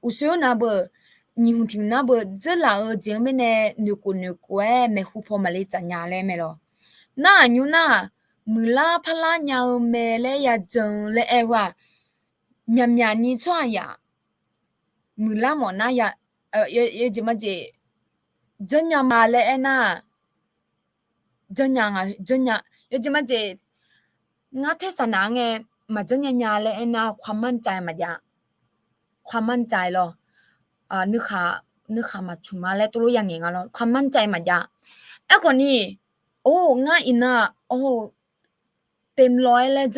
uqshoe-anr nar beu, nyiq hmq tiq hmq nar beu dzeurlaf-eu jeq-anr mirnae noeqkhof noeqkhof-aer maeqhu paw maqle tsaf nya laer mae lawq. Nar aqnymr nar, muiqlar parlar nya-eu mae laer ya jan laer aer-eu-aq, myaqmyaq ni tsawrhaq yaq muiqlar mawf nar ya, yawjeq majeq janrnya ma laer aernar, janrnya nga, janrnya, yawjeq majeq, ngar tersaq naq-anr ngae, maqjanr nya nya laer aernar, ความมั่นใจ maqjav, ความมั่นใจ lawr, nuikhaq maqcmq ma laer tov lof ya ngaeq nga lawr, ความมั่นใจ maqjav. Aerkhawfni, or ngar iqnan, or, เต็มร้อย laer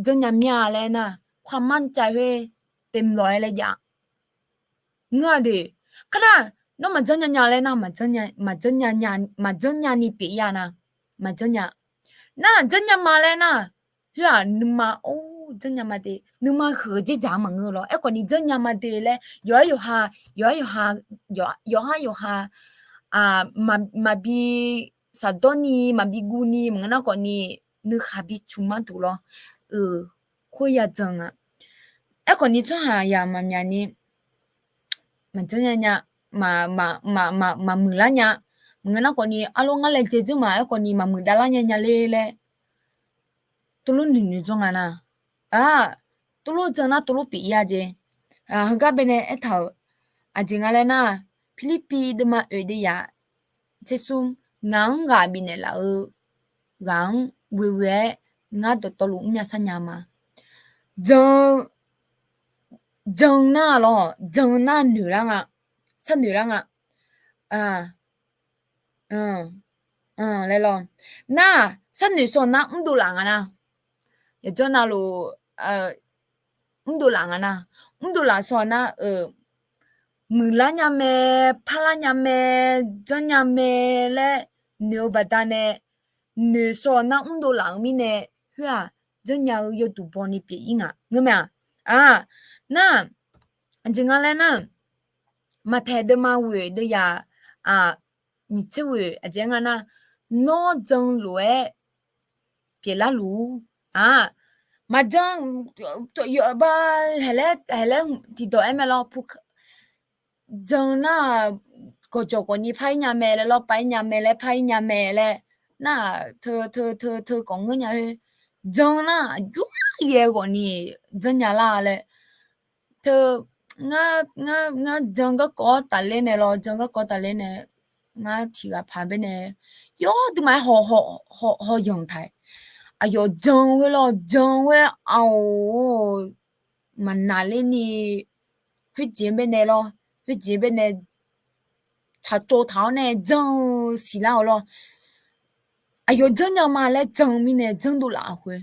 janrnya mya laer aernar, ความมั่นใจ khoer เต็มร้อย laer jav. Ngeur-a de. Kar nar, nawr maqjanr nya nya laer nar, maqjanr nya ni pyeuf-ir-a nar, maqjanr nya. Nar janrnya ma laer nar, khoer-aq nuima, or, janrnya ma de, nuima huiq-eu dzerdzaq-anr maqngeur lawr. Aerkhawfni janrnya ma de laer yawqha yawqha, yawqha yawqha, yawqha yawqha, maqbi shafdawr ni, maqbi guv ni maqngeur nar khawfni, nuikhaq bi cmq mar duq lawr. Khoer ya jan-a. Aerkhawfni tsawrhaq yaq maqmyaq ni, maqjanr nya nya, maqmuiqlar nya, maqngeur nar khawfni, arlawr ngar laejae dzeur ma, aerkhawfni maqmuiq davlar nya nya ler laer tov lof noeq noeq jawr nga nar, a, tov lof jan nar tov lof pyeuf-ir-a jeq. Heugar baenae aertaq-euq, aqjeq nga laer nar, Pirlirpiv deuvma oeq deuvya tsersmr, ngaq-anr ghaq bifnaeq laf-eu ghaq-anr ghoe ghoe-aer ngar dawqtawvluf mrnya sarnya ma. Jan, jan nar lawr, jan nar noeqlar nga, sharnoeq lar nga. laer lawr. Nar, sharnoeq sawq nar mrdov laf nga nar. Yawqjanr navluf, mrdov laf nga nar. Mrdov laf sawq nar-euq, muiqlar nya mae, parlar nya mae, janrnya mae laer noeq-eu baqdanae, noeq sawq nar mrdov laf-eu mirnae, khoer-aq, janrnya-eu yawduq bawni pyeuf-ir nga ngeur mae-aq. Nar, aqjeq nga laer nar, maqtaeq deuvma ghoeq deuvzaq, aq, nyiq tser ghoeq aqjeq nga nar, nawr jan lof-aer pyeuflar luf-ur. Aq, maqjan, yawba, haeqlaer tiqdawq aer mae lawr, pu, jan nar-aq, gawqjawq gawqni par-ir nya mae laer lawr, par-ir nya mae laer, par-ir nya mae laer, nar-aq, teu teu teu teu kawf ngeur nya-oer, jan nar-aq, aqjox-aer ghae ghawqni janrnya lar laer, teu, ngar, ngar, ngar jan garkawv tafler nae lawr, jan garkawv tafler nae, ngar tiqghaq paq baenae, yawduima-aer haw, haw, haw yanq taq-aer, aqyawf jan khoer lawr, jan khoer-aer, aq-or, maqnaqler ni, khoerjeq baenae lawr, khoerjeq baenae tsaqtsov taq-awr nae janr-eu siqlar-awq lawr. Aqyawf janrnya ma laer jan-eu mirnae janrdov laf-a khoer.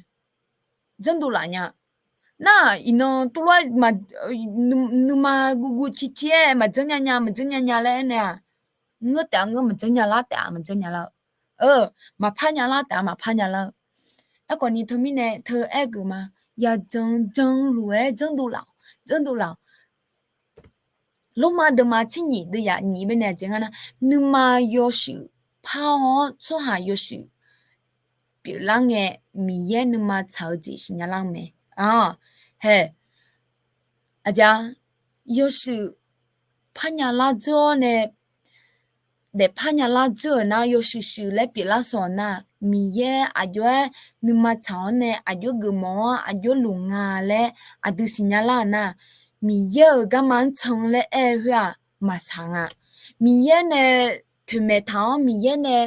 Janrdov laf nya. Nar-aq, iqnan tuvlof-aer, nuima guvguv cicir-aer maqjanr nya nya, maqjanr nya nya laer aernaeq-aq, ngeur taef-a ngeur, maqjanr nya lar taef-a maqjanr nya lar-eu. Maqpar nya lar taef-a maqpar nya lar-eu. Aerkhawf ni teumirnae teu aer-eu geuf ma. Yajan jan luf-aer janrdov laf-awq, janrdov laf-awq. Lormav deuvma tser nyiq deuv yaf nyiq baenae aqjeq nga nar, nuima yawshuif par-awr tsawrhaq yawshuif pyeuflar ngae, Miqyaer nuima tsaq-eu jeq siqnya lar-eu mae. Hae, aqjeq-a, yawshuif parnya lar dzeur-awr nae, daefpar nya lar dzeur-euq nar, yawshuif shuif laer pyeuflar sawq nar, Miqyaer aqjox-aer nuima tsaq-awr nae aqjox geufmawf-awr aqjox luf nga laer aqdui siqnya lar-euq nar, Miqyaer-euq garma-anr can laer aer-eu khoer-aq maqsaq nga. Miqyaer nae toeqmaeq taq-awr Miqyaer nae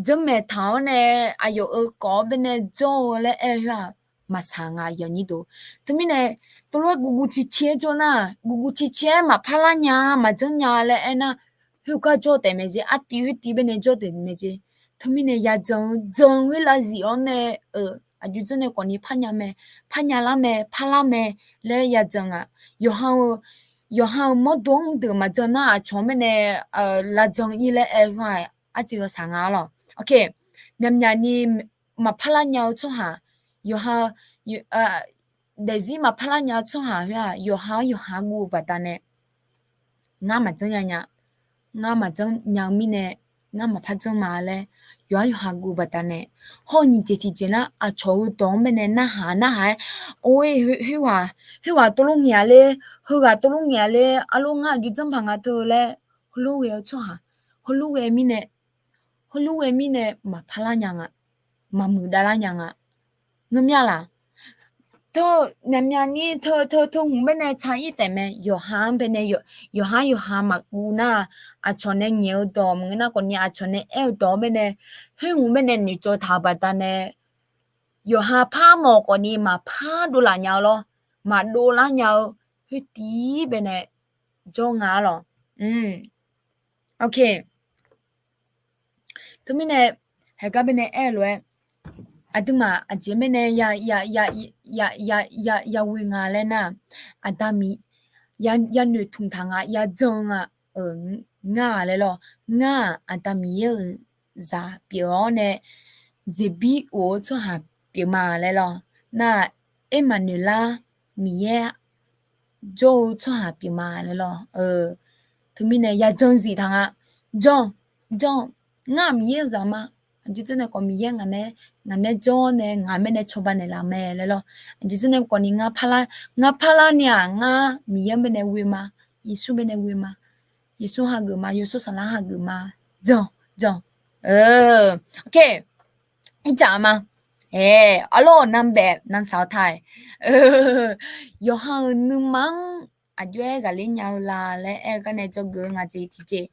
janrmaeq taq-awr nae aqyawf-euq kawf-awr baenae jawr-eu laer aer-eu khoer-aq maqsaq nga yawnyir dov. Teumirnae teulof-aer guvguv cicir-aer jawr nar, guvguv cicir-aer maqpar lar nya, maqjanr nya laer aernar, khoergar jawr taef mae jeq, artiv khoertiv baenae jawr taef mae jeq. Teumirnae yajan-eu jan khoer lavzif-awr nae-euq aqjox janr nae khawfni parnya mae, parnya lar mae, parlar mae laer yajan-aq, yawqha-eu, yawqha-euq mawrdo-anr mqdeuq maqjan nar aqcawq-anr baenae lavjan-ir laer aer-eu khoer-aq arjeuv yawsaq nga lawq. Myaqmyaq ni maqpar lar nya-eu tsawrhaq, yawqha, daefzir maqpar lar nya-eu tsawrhaq khoer-aq yawqha-anr yawqha guv-eu baqdanae, ngar maqjanr nya nya, ngar maqjanr nya-eu mirnae, ngar maqpar janr ma laer yawqha-anr yawqha guv-eu baqdanae, hawr-eu nyiq jeq tiqjeq nar aqcawq-eu dawq-anr baenae narhaq narhaq-aer, or-e, khoerghaq tov lof ngaeq-a ler, heughaq tov lof ngaeq-a ler, arlor ngar aqjox janr paq nga teu laer, heulof ghae-eu tsawrhaq, heulof ghae mirnae, heulof ghae mirnae maqpar lar nya nga, maqmuiq dav lar nya nga. Ngeur mya laq? Teu, myaqmyaq ni teu teu teu hmq baenae tsaq-ir taef mae. Yawqha-anr baenae, yawqha-anr yawqha maqguv nar, aqcawq nae ngaeq-eu dawq maqngeur nar khawfni aqcawq nae aer-eu dawq-anr baenae, khoer hmq baenae noeqtsov taq-eu baqdanae, yawqha par mawf khawfni maqpar dovlaf nya-eu lawr, maqdov lar nya-eu, khoertiv baenae jawr nga lawq. Teumirnae, haegar baenae aer-eu lof-aer, aqduimaf aqjeq mirnae ya, ya, ya, ya, ya, ya, ya ghoe nga laer nar, Aqda Miq, ya, ya noeqtmq taq nga, ya jan nga, ngar-aq laer lawr, ngar-aq Aqda Miqyaer-euq zaq pyeuf-awr nae, jeqbir of-eu tsawrhaq pyeuf ma laer lawr, nar-aq, Ermaqnoeqlar Miqyaer jawr-eu tsawrhaq pyeuf ma laer lawr. Teumirnae ya jan zif taq nga. Jan, jan, ngar-aq Miqyaer-euq zaq ma. Aqjeq janr nae khawf Miqyaer ngaq nae, ngaq nae jawr nae ngaq mirnae cawba naeqlaf mae laer lawr. Aqjeq janr nae khawfni ngar parlar, ngar parlar ni-aq ngar Miqyaer mirnae ghoe ma. Yeqsur mirnae ghoe ma. Yeqsur hageuf ma, Yawshawr Saflar hageuf ma. Jan, jan. Ircaf ma. Arlawr-euq nanbaef nansaq-awr ta-aer, yawqha-euq nuima-anr aqjox-aer ghaqler nya-eu la laer aer-eu gar nae dzawgeuf-eu nga jeq tiqjeq.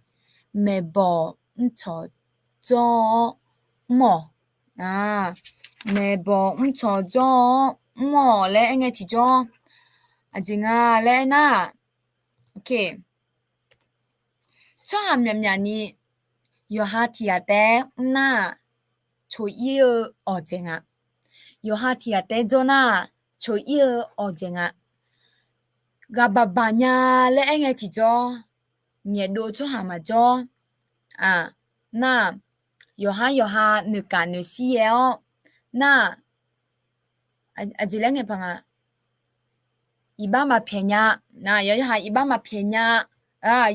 Maeqbawq mrcawq jawr-awr mr-awq. Maeqbawq mrcawq jawr-awr mr-awq laer aer ngae tiqjawr, aqjeq nga laer aernar, tsawrhaq myaqmyaq ni Yawqha tiq ghaq taef-aer mrnar-aq, coq ir-eu awqdzaeq nga. Yawqha tiq ghaq taef-aer jawr nar-aq, coq ir-eu awqdzaeq nga. Ghaq baq baq nya laer aer ngae tiqjawr, ngaeqdov tsawrhaq maqjawr. Nar-aq, yawqha yawqha noeqkaq noeqshir yaer-awr, nar-aq, aqjeq laer ngae paq nga, iqbax maqpyaeq nya, yawqha iqbax maqpyaeq nya,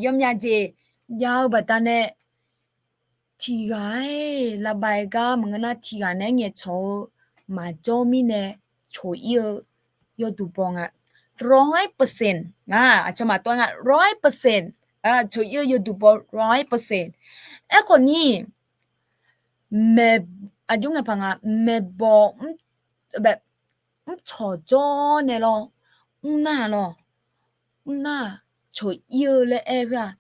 yawmyav jeq jav-eu baqdanae, tiq ghaq-aer lavbav-aer gar maqngeur nar, tiq ghaq naeq-aer ngaeqcawq-eu maqjawr mirnae, coq ir-eu yawduq baw nga. ร้อยเปอร์เซ็นต์ aqcawq maqtov nga, ร้อยเปอร์เซ็นต์ coq ir-eu yawduq baw ร้อยเปอร์เซ็นต์. Aerkhawf ni, maeq, aqjox ngae paq nga, maeqbawq mr, mrcawq jawr nae lawr, mrnar lawr, mrnar, coq ir-eu laer aer khoer-aq,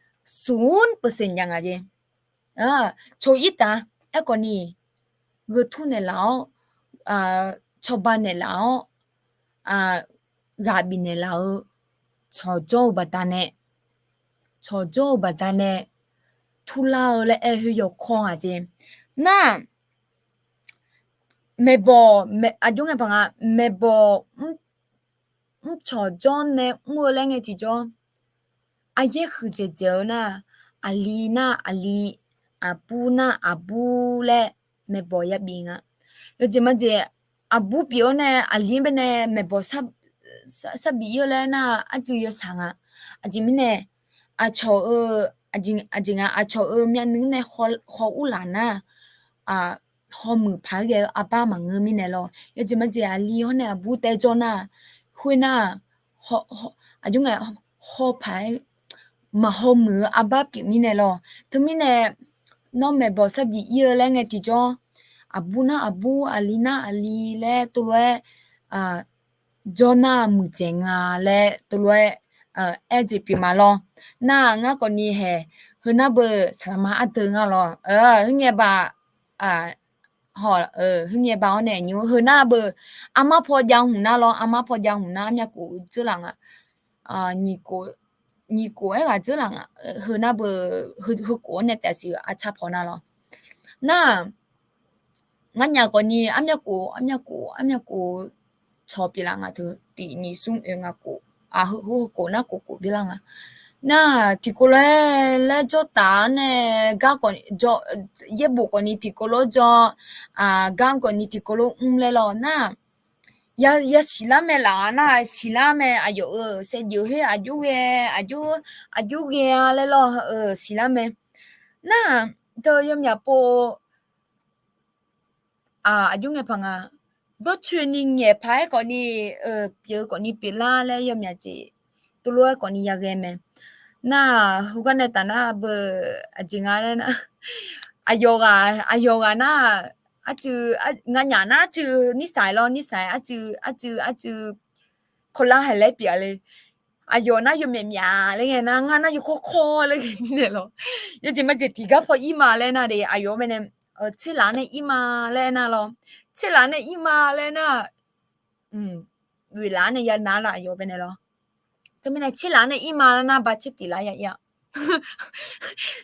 ศูนย์เปอร์เซ็นต์ jav nga jeq. Coq ir taf, aerkhawf ni, gheu tur naeqlaf-awr, cawba naeqlaf-awr, ghaq bifnaeq laf-eu cawqjawr-eu baqdanae, cawqjawr-eu baqdanae, turlar-eu laer aer khoer yawkawr nga jeq. Nar, maeqbawq, aqjox ngae paq nga, maeqbawq mrcawq jawr nae mr-eu laer ngae tiqjawr, aryaer huiqdzaeq dzaeq-eu nar, aqli nar aqli, aqbur nar aqbur laer maeqbawq yabif nga. Yawjeq majeq, aqbur pyeuf-awr nae aqli-anr baenae maeqbawq sar bif ir-eu laer nar, arjeuq yawshaq nga. Aqjeq mirnae, aqcawq-eu, aqjeq nga, aqcawq-eu myavnuiv nae haw urlaf nar, hawmuiq paq-aer ghae-eu arbar maqngeur mirnae lawr. Yawjeq majeq aqli hawr nae aqbur taef jawr nar, khoernar, aqjox ngae, haw paq-aer maqhaw muiq-eu arbar pyeuf mirnae lawr. Teumirnae, nawr maeqbawq sar bif ir-eu laer ngae tiqjawr, aqbur nar aqbur, aqli nar aqli laer teulof-aer jawr nar muiqdzaeq nga laer teulof-aer aer-eu jeq pyeuf ma lawr. Nar ngar khawfni hae, heunar beu saqlaqma ardeuv nga lawr. Khoerngae ba, haw, khoerngae ba-awr nae nymr heunar beu, armar paw jav hmq nar lawr, armar paw jav hmq nar armyav khof dzeur laf nga. Nyiq khof aer ghaq dzeur laf nga. Heunar beu, heu khof-anr nae taef siq arcar paw nar lawr. Nar, ngar nyaf khawfni armyav khof, armyav khof, armyav khof cawq pyeuf laf nga teu, tiq nyiq smr oe nga khof, heu khof nar khof khof byaer lar nga. Nar, tiqkawv lof-aer laer jawr taf-awr nae, gar khawf, yaerbof khawfni tiqkawv lof jawr, gar khawfni tiqkawv lof mr laer lawr nar, yasiq lar mae laf nar, siq lar mae, aqyawf-euq saevdzeuf khoer aqjox ghae, aqjox, aqjox ghae-a laer lawr, siq lar mae. Nar, teu yawmyaq pov, aqjox ngae paq nga, dawrcoeni ngaeq paq-aer khawfni, pyeuf khawfni pyeuflar laer yawmyaq jeq, teulof-aer khawfni yaghae mae. Nar, heugar nae taf nar beu, aqjeq nga laer nar, aqyawf ghaq, aqyawf ghaq nar, arcuiv, nganyaf nar arcuiv nirsaq lawr, nirsaq arcuiv, arcuiv, arcuiv, kawvlar haiq laer pyeuf-a le. Aqyawf nar yawmyaq myaq laer ngae nar, ngar nar yawkawr kawr laer ghae mirnae lawr. Yawjeq majeq tiqgar paw ir ma laer nar de, aqyawf-anr baenae, tserlaf nae ir ma laer nar lawr. Tserlaf nae ir ma laer nar, oeqlaf nae ya nar lawr, aqyawf baenae lawr. Teumirnae tserlaf nae ir ma nar ba tser tif laf ya ir-a.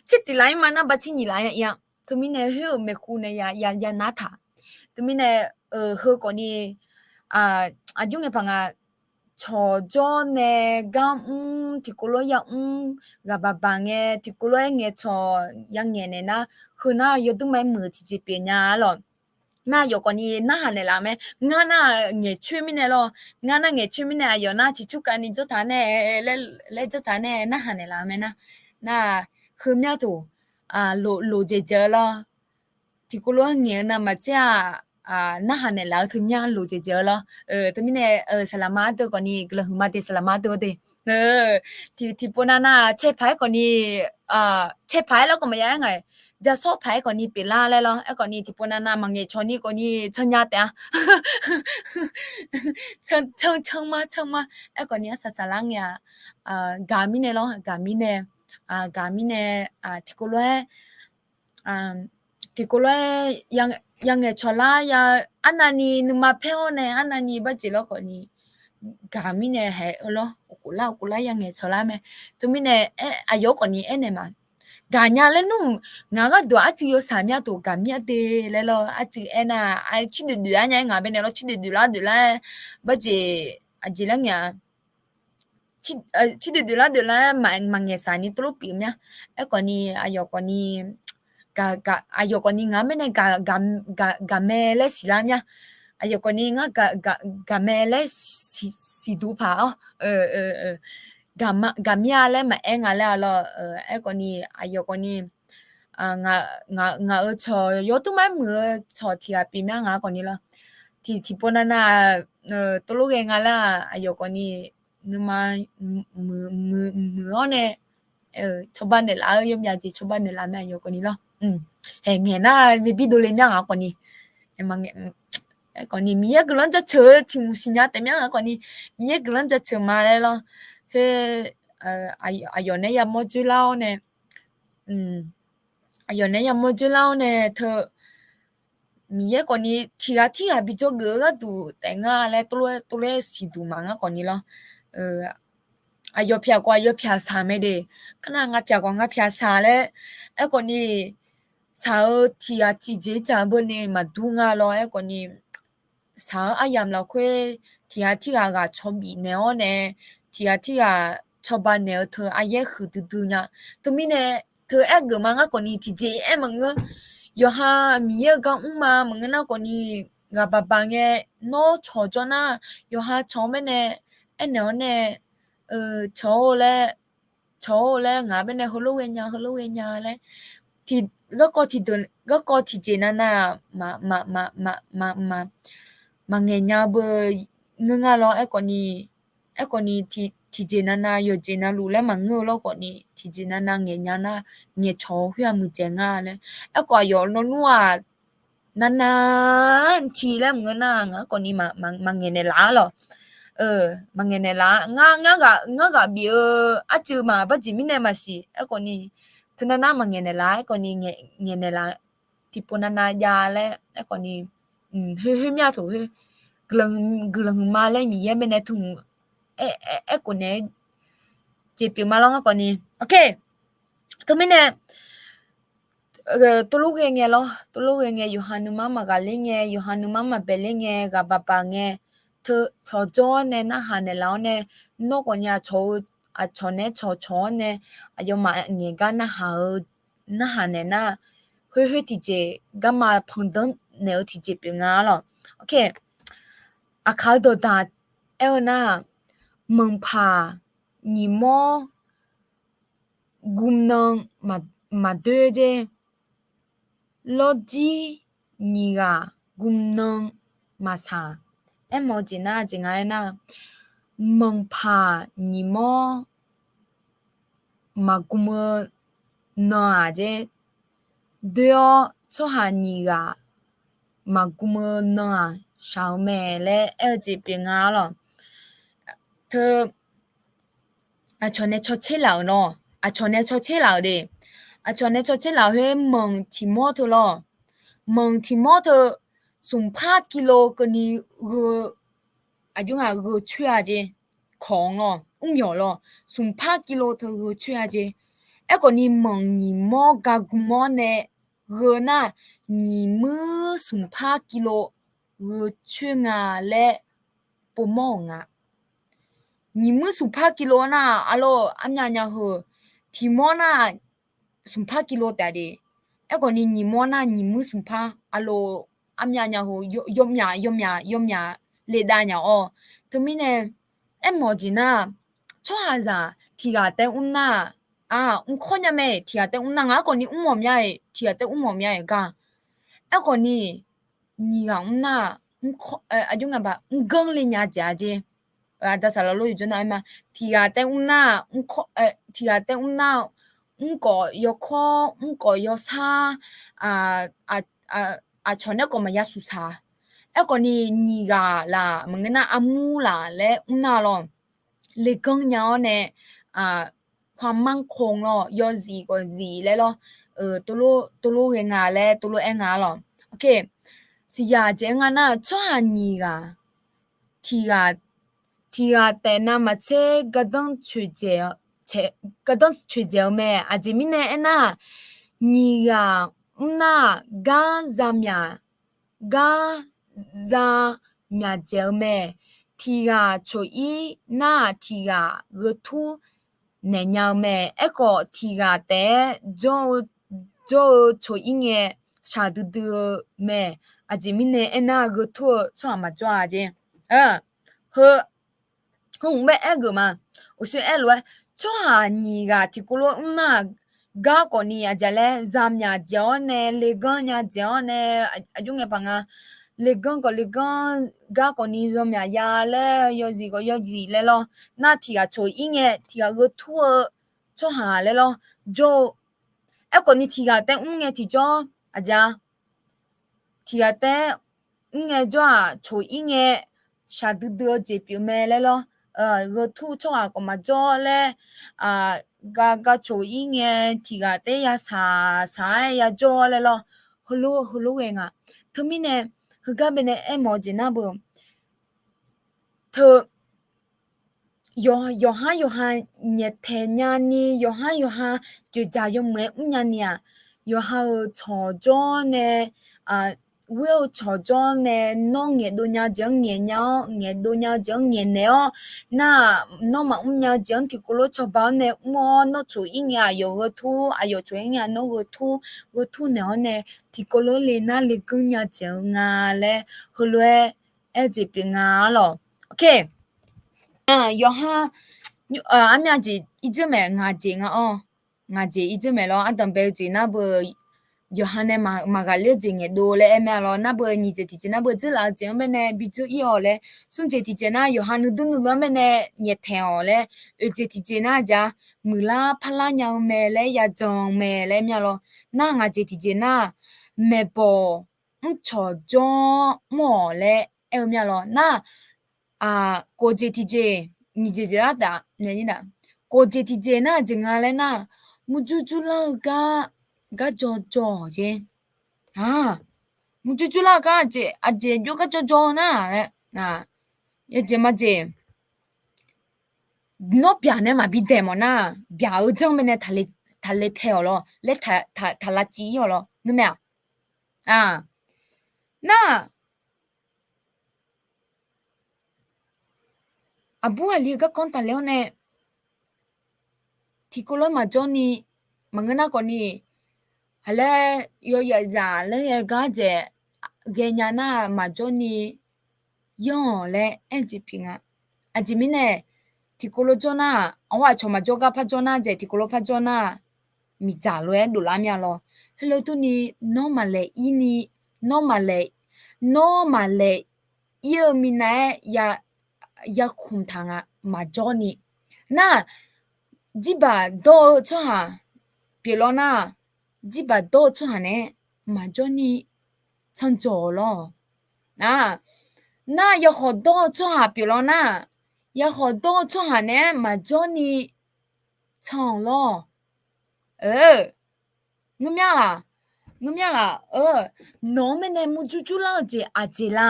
Tser tif laf ir ma nar ba tser nyiq laf ya ir-a. Teumirnae khoer-euq maeqhu nae ya, ya nar taq. Teumirnae, heu khawfni, aqjox ngae paq nga, cawqjawr nae gar mr, tiqkawv lof-aer ya mr, ghaq baq baq ngae tiqkawv lof-aer ngaeqcawq ya ngaeq naeq nar, heu nar yawduir ma-aer muiq-eu tiqjeq pyeuf nya-a lawq. Nar yawf khawfni narhaq naeqlaf mae. Ngar nar ngaeqcoer mirnae lawr. Ngar nar ngaeqcoer mirnae aqyawf nar ciqcurkavni jawr taq nae, laer jawr taq nae narhaq naeqlaf-eu mae nar. Nar, heumyanr toq, loq jeq jeq-eu lawr. Tiqkawv lof-aer ngaeq-eu navmaqtser-aq, narhaq naeqlaf-eu teumyanr loq jeq jeq-eu lawr. Teumirnae, saqlaqma ardeuv khawfni guiqlanq huiqma de, saqlaqma ardeuv-eu de. Tiqpov navnav cae paq-aer khawfni, cae paq-aer lawr khawf maqya aer nga-iq, jasawr paq-aer khawfni pyeuflar laer lawr. Aerkhawfni tiqpov navnav maqngaeq cawq ni khawfni cannya taef-a. Can can mar can mar aerkhawfni arsaq saqlar ngae-aq, gaq mirnae lawr, gaq mirnae, gaq mirnae, tiqkawv lof-aer, tiqkawv lof-aer, ya ngaeqcawq lar ya, arnavni nuima paer-awr nae arnavni barjeq lawr khawfni, gaq mirnae haeq-eu lawr, uqkhof lar uqkhof lar ya ngaeqcawq lar mae. Teumirnae, aqyawf khawfni aernaeq ma, gaqnya laer nmr, ngaq gharduq arcuiv yawsaq mya tof gaqmya de laer lawr, arcuiv aernar, ciqdoeq doeq-ar nya-aer ngaq baenae lawr, ciqdoeq doeq lar doeq lar, barjeq aqjeq laer ngae-a, ciqdoeq doeq lar doeq lar maqngaeq saq ni tov lof pyeuf mya. Aerkhawf ni aqyawf khawf ni, aqyawf khawf ni ngaq-anr baenae gaqmae laer siqlar mya. Aqyawf khawf ni ngar gaqmae laer siqduq paq-awr, gaqmya laer maqaer nga laer-a lawr. Aerkhawf ni aqyawf khawf ni ngaq-euq cawq yawduq mar-aer muiq-eu cawq tiq ghaq pyeuf mya ngaq khawf ni lawr. Tiqpov navnav tov lof ghae nga laer-aq, aqyawf khawf ni nuima muiq-awr nae cawba naeqlaf-eu yawmyav jeq cawba naeqlaf mae aqyawf khawf ni lawr. Haeq ngaeq nar myabi dovle mya ngaq khawf ni. Aerkhawf ni Miqyaer guiqlanq jaceuq-eu tiq mq siqnya taef mya ngaq khawf ni, Miqyaer guiqlanq jaceuq ma laer lawr. Khoer aqyawf nae yamawr dzoerlar-awr nae, aqyawf nae yamawr dzoerlar-awr nae teu Miqyaer khawf ni tiq ghaq tirghaq bijawr geuf-eu gharduq taef ngar laer tov lof-aer siqduq ma ngar khawf ni lawr. Aqyawf pyaq khawf aqyawf pyaq saq mae de, kar nar ngaq pyaq khawf ngaq pyaq saq laer, aerkhawf ni saq-eu tiq ghaq tiqjeq dzaq beu ni maqdur nga lawr. Aerkhawf ni saq-eu aryamq lafkhoer tiq ghaq tirghaq ghaq cawbif naeq-awr nae, tiq ghaq tirghaq cawba naeq-eu teu aryaer huiqdui dui nya. Teumirnae teu aer geuf ma ngar khawf ni tiqjeq aer maqngeur. Yawqha Miqyaer-eu gar mr ma maqngeur nar khawf ni, ghaq baq baq ngae nawr cawq jawr nar, yawqha cawq-eu maer nae aernaeq-awr nae, cawq-or laer, cawq-or laer ngaq baenae heulof ghaenya heulof ghaenya laer, garkawv tiqdeuq garkawv tiqjeq navnav maqngaeq nya beu ngeur nga lawr. Aerkhawf ni, aerkhawf ni tiqjeq navnav yawqjeq navluf laer maqngeur-eu lawr khawf ni tiqjeq navnav ngaeq nya nar, ngaeqcawq-eu khoer-aq muiqdzaeq nga laer. Aerkhawf aqyawf lawnmr-aq navnav-anr ti laer maqngeur nar ngaq khawf ni maqngaeq naeqlaf-ar lawq. Maqngaeq naeqlaf-ar, ngar ghaq bif-eu arcuiv maq barjeq mirnae maqsiq. Aerkhawf ni teunav nar maqngaeq naeqlaf-ar, aerkhawf ni ngaeq naeqlaf-ar, tiqpov navnav jav laer aerkhawf ni, khoer khoer mya tof khoer guiqlanq huiqma laer Miqyaer baenae tmq aerkhof naeq-aer jeq pyeuf ma lawr ngar khawf ni. Ok, teumirnae tov lof ghae ngae lawr, tov lof ghae ngae yawqha nuima-anr maqghaqler ngae, yawqha nuima-anr maqbaeqler ngae, ghaq baq baq ngae, teu cawq jawr-awr nae narhaq naeqlaf-awr nae, nawr khawf ni aqcawq-eu, aqcawq nae cawqcawq-awr nae aqyawfmaf ngaeq gar narhaq-eu, narhaq naeq nar, khoer khoer tiqjeq garma pandanr naeq-eu tiqjeq pyeuf nga-ar lawq. Ok, aqkaq-eu dawqdaq aer-eu nar, manqpaq nyiq mawr guvnan maqdoer jer, lawrjir nyiq ghaq guvnan maqsaq. Aermawf-eu jeq nar jeq nga aernar, manqpaq nyiq mawr maqgum-eu nan-aq jer, doer-awr tsawrhaq nyiq ghaq maqgum-eu nan-aq shaq-eu mae laer aer-eu jeq pyeuf nga-ar lawq. Teu aqcawq nae cawtser laf-euq lawr, aqcawq nae cawtser laf-euq de. Aqcawq nae cawtser laf-euq khoer manq tiq mawr teu lawr. Manq tiq mawr teu smqpar kilo keuvni gheu, aqjox ngaq gheu coer-a jer, kawq-anr lawr, mrmyawq lawr, smqpar kilo teu gheu coer-a jer. Aerkhawf ni manq nyiq mawr ga gum mawr nae gheu nar, nyiq muir smqpar kilo gheu coer nga laer povmawr-euq nga. Nyiq muir smqpar kilo nar, arlawr armyav nya heu, tiq mawr nar smqpar kilo taef de. Aerkhawf ni nyiq mawr nar nyiq muir smqpar arlawr armyav nya heu, yawmyaq yawmyaq yawmyaq ledav nya-awr. Teumirnae aermawf-eu jeq nar, tsawrhaqzaq tiq ghaq taef mrnar, aq mrkawr nya mae, tiq ghaq taef mrnar nga. Aerkhawf ni mrmawf mya-iq, tiq ghaq taef mrmawf mya-iq gar. Aerkhawf ni nyiq ghaq mrnar, aqjox ngaq baq mrganr le nya jeq-a jer. Aqda saqlaq lor yawjawr nar aer ma, tiq ghaq taef mrnar, tiq ghaq taef mrnar, mrkawf yawkawr mrkawf yawsar, aqcawq nae khawf maqya suqsaq. Aerkhawf ni nyiq ghaq laf maqngeur nar armur laf laer mrnar lawr. Leganr nya-awr nae, khoermar kong lawr, yawzif khawf zif laer lawr, tov lof ghae nga laer tov lof aer nga lawr. Ok, siqyaq jeq aer nga nar, tsawrhaq nyiq ghaq, tiq ghaq, tiq ghaq taef navmaqtser gardanr coeqdzaeq, gardanr coeqdzaeq-eu mae. Aqjeq mirnae aernar, nyiq ghaq mrnar-aq, gar za myaq, gar za myaq dzaeq-eu mae. Tiq ghaq coq-ir nar-aq, tiq ghaq gheu tur naeq nya-eu mae. Aerkhawf, tiq ghaq taef-aer jawr-eu, jawr-eu coq-ir ngae, shaqdui dui-eu mae. Aqjeq mirnae aernar, gheu tur-eu tsawrhaq maqjawr-a jeq. Heu hmq bae aer geuf ma. Uqshoe aer lof-aer, tsawrhaq nyiq ghaq tiqkawv lof mrnar-aq, gar khawfni aqjeq laer za myaq dzaeq-awr nae, leganr nya dzaeq-awr nae, aqjox ngae paq nga, leganr khawf leganr, gar khawfni za myaq ya laer, yawzif khawf yawzif laer lawr. Nar tiq ghaq coq-ir ngae, tiq ghaq gheu tur-eu tsawrhaq laer lawr, jawr-eu. Aerkhawfni tiq ghaq taef mr ngae tiqjawr, aqjeq-a, tiq ghaq taef mr ngae jawr-aq, coq-ir ngae, shaqdui dui-eu jeq pyeuf mae laer lawr. Gheu tur tsawrhaq khawf maqjawr laer, gar gar coq-ir ngae, tiq ghaq taef ya shaq shaq-aer ya jawr laer lawr. Heulof heulof ghae nga. Teumirnae, heugar bae nae aermawf-eu jeq nar beu, teu yawqha yawqha nyaeftaeq nyani, yawqha yawqha dzoeqdzaq yawmuiq-aer mr nyani-aq, yawqha-euq tsawqjawr nae, ghoer-eu tsawqjawr nae, nawr ngaeqdov nya-eu jeq-anr ngaeq nya-awr, ngaeqdov nya-eu jeq-anr ngaeqnaeq-awr, nar-aq, nawr maqmr nya-eu jeq-anr tiqkawv lof cawba-awr nae mr-awr, nawr coq-ir ngae aqyawf gheu tur, aqyawf coq-ir ngae nawr gheu tur, gheu tur naeq-awr nae, tiqkawv lof le nar leganr nya dzaeq-eu nga laer heulof-aer aer-eu jeq pyeuf nga-a lawq. Ok. Yawqha armyav jeq irdzeur maeq, ngaq jeq nga-awr, ngaq jeq irdzeur maeq lawr. Ardanq bae-eu jeq nar beu, yawqha nae maqghaqler-eu jeq ngaeqdov laer aer mae-a lawr. Nar beu nyiq jeq tiqjeq nar beu dzeurlaf-eu jeq-anr bae nae bi dzeur-ir-awq laer, smr jeq tiqjeq nar yawqha nuidur nuidur-anr bae nae nyaeftaeq-awq laer, oeq jeq tiqjeq nar aqjeq-a, muiqlar parlar nya-eu mae laer, yajan mae laer aer mae-a lawr. Nar ngaq jeq tiqjeq nar, maeqbawq mrcawq jawr mr-awq laer aer-eu mae-a lawr. Nar, kof jeq tiqjeq, nyiq jeq jeq lar taf, kof jeq tiqjeq nar aqjeq nga laer nar, murjur jurlar-eu gar, gar jaw jaw-awq jeq. Murjur jurlar-eu gar aqjeq, aqjeq jov gar jaw jaw-eu nar laer, yawjeq majeq, nawr byaq nae maqbi daeq mawf nar, byaq-eu janr bae nae taqle pae-awq lawr laer, taq lavciv-ir-awq lawr, ngeur mae-aq. Nar, aqbur aqli-eu garkawv-anr taqle-awr nae, tiqkawv lof-aer maqjawr ni, maqngeur nar khawfni, haq laer yawyaf zaq laer ghae gar dzaeq ghaenya nar maqjawr ni, yanr-awq laer aer-eu jeq pyeuf nga. Aqjeq mirnae, tiqkawv lof jawr nar, awr aqcawq maqjawr gar par jawr nar dzaeq, tiqkawv lof par jawr nar, miqdzaq lof-aer dovlar mya lawr. Heulof durni, nawr maqlaeq ir ni, nawr maqlaeq, nawr maqlaeq ir-eu minav-aer ya, ya khmq taq nga, maqjawr ni. Nar, jirbaq dawr-eu tsawrhaq pyeuf lawr nar, jirbaq dawr-eu tsawrhaq nae maqjawr ni canjawq-awq lawr. Nar, nar yakhawf dawr-eu tsawrhaq pyeuf lawr nar, yakhawf dawr-eu tsawrhaq nae maqjawr ni can-awq lawr. Ngeur mya laq? Ngeur mya laq? Nawq-anr bae nae murjur jurlar-eu jeq aqjeq la?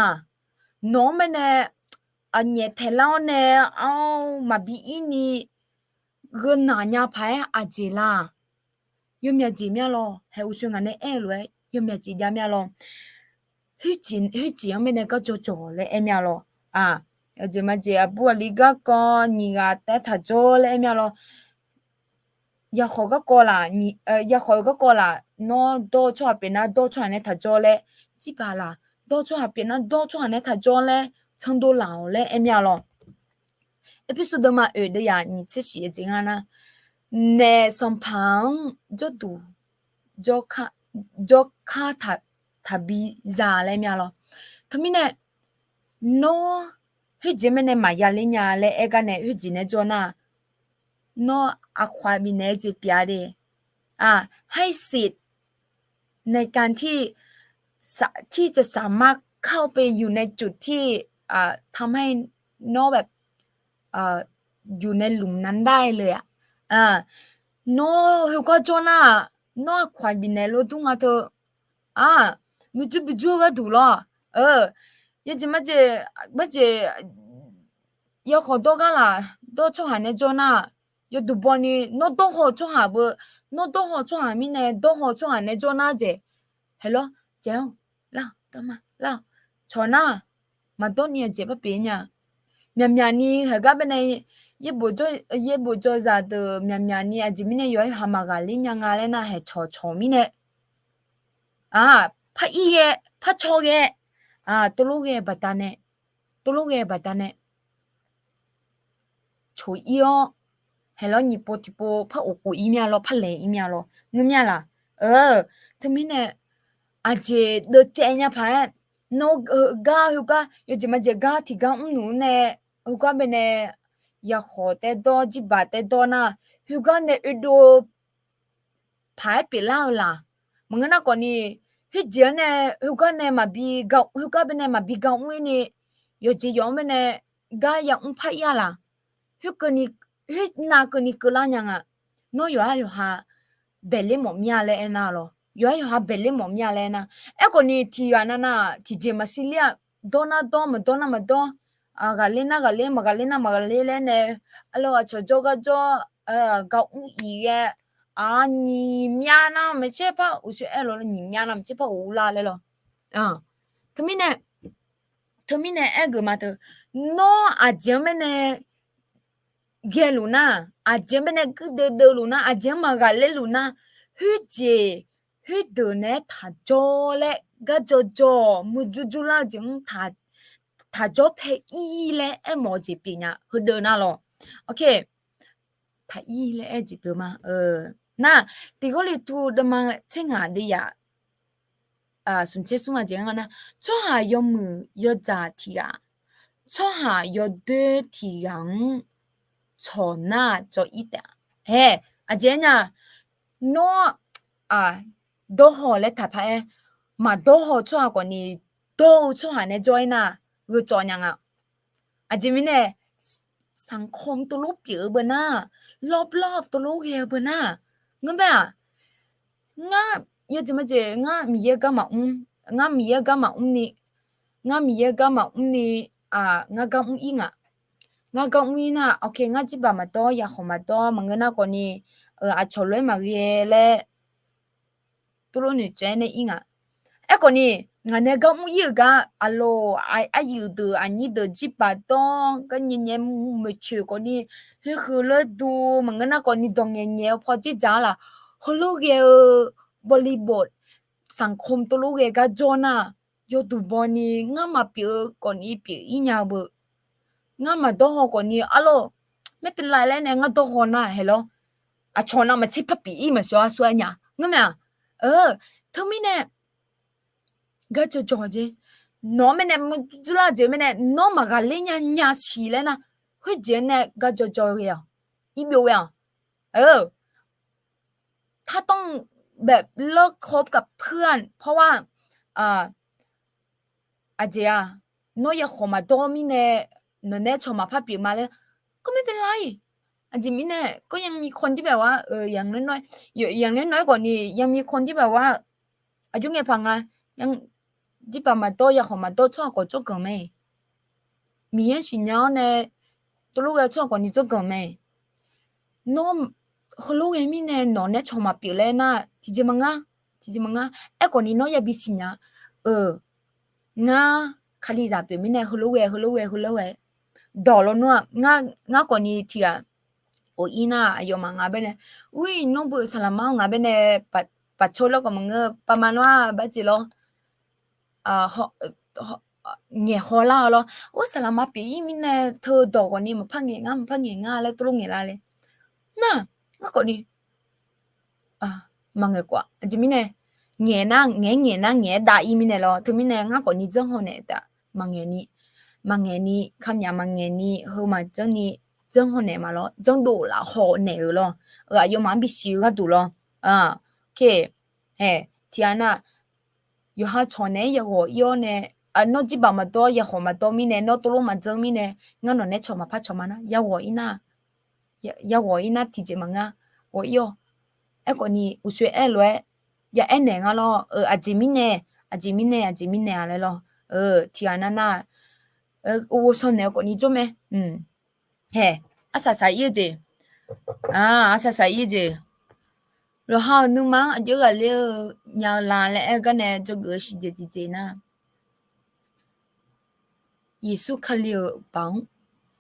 Nawq-anr bae nae nyaeftaeq lar-awr nae, ar, maqbi ir ni, gheunaq nya paq-aer aqjeq la? Yawmyaq jeq mya lawr. Haeq uqshoe ngaq nae aer-eu lof-aer yawmyaq jeq jav mya lawr. Khoerjeq-anr bae nae gar jawrjawq laer aer mya lawr. Aqjeq majeq aqbur aqli garkawv nyiq ghaq taef-aer taqjawr laer aer mya lawr. Yakhawf garkawv laf, yakhawf-eu garkawv laf, nawr dawr-eu tsawrhaq pyeuf nar dawr-eu tsawrhaq nae taqjawr laer, jirbaq laf, dawr-eu tsawrhaq pyeuf nar dawr-eu tsawrhaq nae taqjawr laer, candov laf-awq laer aer mya lawr. Ephesus deuvma oeq deuvyaq nyiq tser shif-eu jeq nga nar, naef sanqpaq-anr jawrduq jawrkar taqbi za laer mya lawr. Teumirnae, nawr khoerjeq mae nae maqya ler nya laer aer gar nae khoerjeq nae jawr nar, nawr aqkawq-aq bifnaeq-eu jeq pyeuf-a de. ให้สิทธิ์ในการที่ ที่จะสามารถเข้าไปอยู่ในจุดที่ ทำให้ nawr แบบ อยู่ในหลุมนั้นได้เลยอะ nawr heugar jawr nar, nawr aqkawq-aq bifnaeq lof dur nga teu. Muiqjur bijur-eu gharduq lawr. Yawjeq majeq, majeq, yakhawf dawr gar laf, dawr-eu tsawrhaq nae jawr nar, Yawduq baw ni nawr dawrhaw-eu tsawrhaq beu, nawr dawrhaw-eu tsawrhaq mirnae dawrhaw-eu tsawrhaq nae jawr nar jeq, haeq lawr, jeq-anr, lar-awq, garma lar-awq, cawq nar, maqdawr ni aqjeq par pyeuf nya. Myaqmyaq ni haeq gar baenae, yaerbof jawrzaq deuq myaqmyaq ni aqjeq mirnae yawqha yawqha maqghaqler nya nga laer nar, haeq cawq cawq mirnae, par ir ghae, par caw ghae, tov lof ghae baqdanae, tov lof ghae baqdanae coq ir-awr, haeq lawr nyiq pov tiqpov par of khof ir mir-a lawr, par laeq ir mir-a lawr, ngeur mir-a laq? Teumirnae aqjeq deuvcaev nya paq-aer, nawr gar heugar yawjeq majeq gar tiqgar mrnuq-anr nae, heugar baenae yakhawq taedawr jirbaq taedawr nar, heugar nae oedov paq-aer pyeuflar-eu laq? Maqngeur nar khawf ni, khoerjeq-anr nae, heugar nae maqbi, heugar baenae maqbi gar mr-ir ni, yawqjeq yawq-anr baenae gar yamr par ir-a laq? Khoerkeuvni, khoernav keuvni keuvlar nya nga. Nawr yawqha yawqha baeqler mawf mir-a laer aernar lawr, yawqha yawqha baeqler mawf mir-a laer aernar. Aerkhawf ni tiqghaq navnav tiqjeq maqsiq ler-aq, dawr nar dawr, maqdawr nar maqdawr, ghaqler nar ghaqler, maqghaqler nar maqghaqler laer nae, arlawr aqcawq jawr gar jawr, gar mr-iq ghae, aq, nyiq myav nar maqtser par uqshoe aer lawr, nyiq myav nar maqtser par of lar laer lawr. Teumirnae, teumirnae aergeuf ma teu, nawr aqjeq-anr baenae ghaeluf nar, aqjeq-anr baenae guirdeuv deuvluf nar, aqjeq-anr maqghaqler luf nar, khoerjeq khoerdeuq naeq-aer taq jawr laer gar jawr jawr-awq, murjur jurlar-eu jeq-anr taq jawr pae ir laer aermawf-eu jeq pyeuf nya heudeuq nar lawr. Taq ir laer aer jeq pyeuf ma. Nar, Tiq Gawrliqtu deuvma tser ngaq deuvyaq smq tser smr-a jeq-anr nar, tsawrhaq yawmuiq yawdzaq tiq ghaq, tsawrhaq yawdoer tiq ghaq-anr cawq nar cawv ir taef-a. Hae, aqjeq aernar, nawr dawrhaw laer taqpar-aer, maqdawrhaw tsawrhaq khawf ni, dawr-eu tsawrhaq nae jawr-aer nar, gheu cawv nya nga. Aqjeq mirnae, sanqkawm tov lof pyeuf-eu beu nar, lawrlawr tov lof ghae-eu beu nar, ngeur bae-aq, ngar yawjeq majeq ngar Miqyaer gar maqmr, ngar Miqyaer gar maqmr ni, ngar Miqyaer gar maqmr ni, ngar gar mr ir ngaq. Ngar gar mr ir nar, ok, ngar jirbaq maqdawr, yakhawq maqdawr, maqngeur nar khawf ni, aqcawq lof-aer maqghae laer tov lof noeqtsaev-aer nae ir ngaq. Aerkhawf ni, ngaq nae gar mr ir-euq gar aqloq, aqyuif deuq aqnyir deuq jirbaq dawr gar nyae nyae moeqcoeq khawf ni, khoerhuiq lof-aer duq maqngeur nar khawf ni, dawq ngaeq ngaeq-eu paw dzerdzaq-ar laq, heulof ghae-eu bawliqbawq sanqkawm tov lof ghae gar jawr nar, yawduq baw ni ngar maqpyeuf-eu khawf ni pyeuf ir nya-eu beu. Ngar maqdawrhaw khawf ni arlawr, ไม่เป็นไร laer nae ngar dawrhaw nar hae lawr, aqcawq nav maqtser par pyeuf ir maqsawr-ar sawr-aer nya ngeur mae-aq. Teumirnae gar jawrjawr jeq, nawq-anr mirnae murjur lar jeq mirnae nawr maqghaqler nya nya siq laer nar, khoerjeq-anr nae gar jawrjawr ghae-awq, ir byov ghae-awq. ถ้าต้องแบบเลิกคบกับเพื่อน เพราะว่า aqjeq-aq, nawr yakhawq maqdawr mirnae nawq nae cawq maqpar pyeuf ma laer, ก็ไม่เป็นไร. Aqjeq mirnae ก็ยังมีคนที่แบบว่า อย่างน้อยๆ อย่างน้อยๆ ก่อนนี่ ยังมีคนที่แบบว่า aqjox ngae paq nga, jirbaq maqdawr yakhawq maqdawr tsawrhaq khawf tsawrganq mae. Miqyaer siqnya-awr nae tov lof ghae tsawrhaq khawf ni tsawrganq mae. Nawr heulof ghae mirnae nawq nae cawq maqpyeuf laer nar, tiqjeq maqngar, tiqjeq maqngar. Aerkhawf ni nawr yabi siqnya-eu, ngar Kalizaq pyeuf mirnae heulof ghae, heulof ghae, heulof ghae dawq lawnmr-aq, ngar khawf ni tiq ghaq of ir nar, aqyawfmaf ngaq baenae, ur, nawr beu saqlaqma-anr ngaq baenae paqcaw lar khawf maqngeur, paqma nar-aq barjeq lawr, ngaeq haw lar-eu lawr. Ur, saqlaqma pyeuf ir mirnae teu dawq khawf ni maqpar ngaeq ngar, maqpar ngaeq ngar laer tov lof ngaeq lar le. Nar, ngar khawf ni maqngaeq khawf-a. Aqjeq mirnae, ngaeq nar ngaeq-aer ngaeq nar ngaeq-aer dav ir mirnae lawr. Teumirnae ngar khawf ni janrhaw naeq taf, maqngaeq ni, maqngaeq ni, kamyaq maqngaeq ni, heu maqjanr ni, janrhaw naeq ma lawr, janrdov lafhaw naeq-euq lawr. Aqyawfmaf-anr bisiq-eu gharduq lawr. Tiqghaq nar, yawqha cawq naeq-aer yaghawq ir-awr nae, nawr jirbaq maqdawr yakhawq maqdawr mirnae, nawr tov lof maqjanr mirnae, ngar nawq nae cawq maqpar cawq ma nar, yaghawq ir nar, yaghawq ir nar tiqjeq maqngar, ghawq ir-awq. Aerkhawf ni uqshoe aer lof-aer ya aer naeq ngar lawr. Aqjeq mirnae, aqjeq mirnae, aqjeq mirnae-a laer lawr. Tiqghaq nar nar, ghovshaw naeq-eu khawf ni jawr mae. Hae, arsaq saq ir-eu jeq, Arsaq saq-ir jeq. Yawqha-euq nuima-anr aqjox ghaqler-eu nya-eu la laer aer-eu gar nae dzawgeuf-eu siqjeq tiqjeq nar, Yeqsur Kali-euq baoq-anr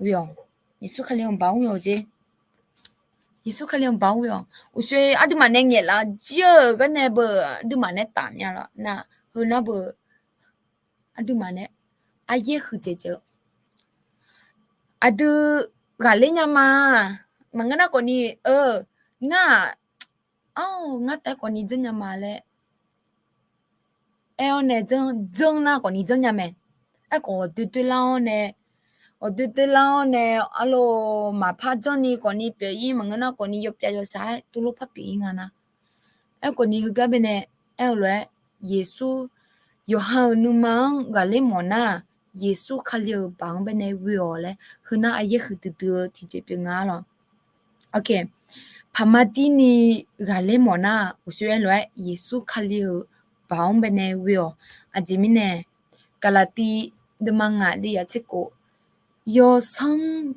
ghoe-awq. Yeqsur Kali-euq baoq-anr ghoe-awq jeq. Yeqsur Kali-euq baoq-anr ghoe-awq. Uqshoe aqduimaf nae ngaeqlaf jir-eu gar nae beu aqduimaf nae taf myav laf nar, heu nar beu aqduimaf nae aryaer huiqdzaeq dzaeq-eu aqdui ghaqler nya ma. Maqngeur nar khawfni, eu, ngar-aq, ar, ngar taef khawfni janrnya ma laer aer-awr nae janr, janr nar khawfni janrnya mae. Aerkhawf ghawqdoer doerlar-awr nae, ghawqdoer doerlar-awr nae, arlawr, maqpar janrni khawfni pyeuf-ir, maqngeur nar khawfni yawpyav yawsaq-aer tuvlof par pyeuf-ir nga nar. Aerkhawfni heugar bae nae aer-eu lof-aer, Yeqsur, yawqha-euq nuima-anr ghaqler mawf nar, Yeqsur Kali-euq baoq-anr bae nae ghoe-awq laer heunar aryaer huiqdui dui-eu tiqjeq pyeuf nga lawq. Paqma dirni ghaqler mawf nar, uqshoe aer lof-aer Yeqsur Kali-euq baoq-anr bae nae ghoe-awq. Aqjeq mirnae, Gaqlaqtiv deuvma ngaq deuvyaq tserkhof, yawsanr,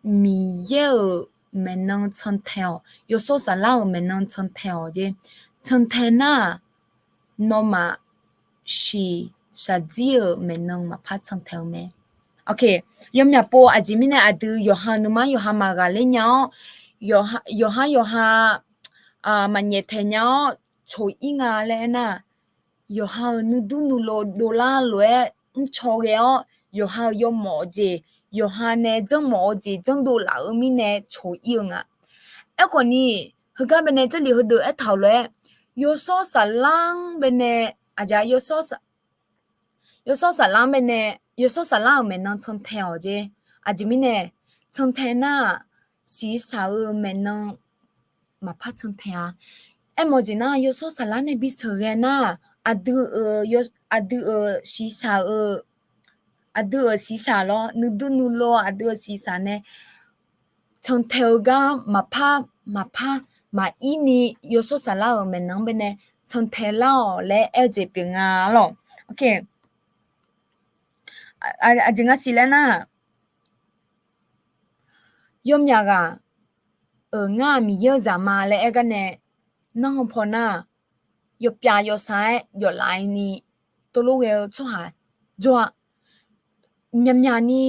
Miqyaer-euq maeqnan cantae-awq, yawshawr saflar-euq maeqnan cantae-awq jeq. Cantae nar-aq, nawmaf shiqshaq jir-euq maeqnan maqpar cantae-eu mae. Yawmyaq pov aqjeq mirnae aqdui yawqha nuima-anr yawqha maqghaqler nya-awr, yawqha yawqha maqnyaeftaeq nya-awr coq-ir nga laer aernar, yawqha-euq nuidur nuilov dovlar lof-aer mrcaw ghae-awr, yawqha-euq yawmawf jeq, yawqha nae janrmawf-eu jeq janrdov laf-eu mirnae coq-ir-eu nga. Aerkhawfni, heugar bae nae jarlif heudeuq aertaq-euq lof-aer, yawshawr saflar-anr bae nae, aqjeq yawshawr saflar-anr bae nae, yawshawr saflar-euq maeqnan cantae-awq jeq. Aqjeq mirnae, cantae nar-aq, shiqshaq-euq maeqnan maqpar cantae-a. Aermawf jeq nar, yawshawr saflar nae bisheuq ghae nar, aqdui-euq, aqdui-euq shiqshaq-eu, aqdui-euq shiqshaq lawr, nuidur nuilov aqdui-euq shiqshaq nae cantae-eu gar maqpar maqpar maqir ni, yawshawr saflar-euq maeqnan-anr bae nae cantae lar-awq laer aer-eu jeq pyeuf nga lawq. Aqjeq nga siq laer nar, yawmyaq ghaq-euq ngar-aq Miqyaer-eu zaq ma laer aer gar nae, nanrhan paw nar, yawpyav yawsaq-aer yawflaf-i ni tovlof ghae-eu tsawrhaq jawr-a. Myaqmyaq ni,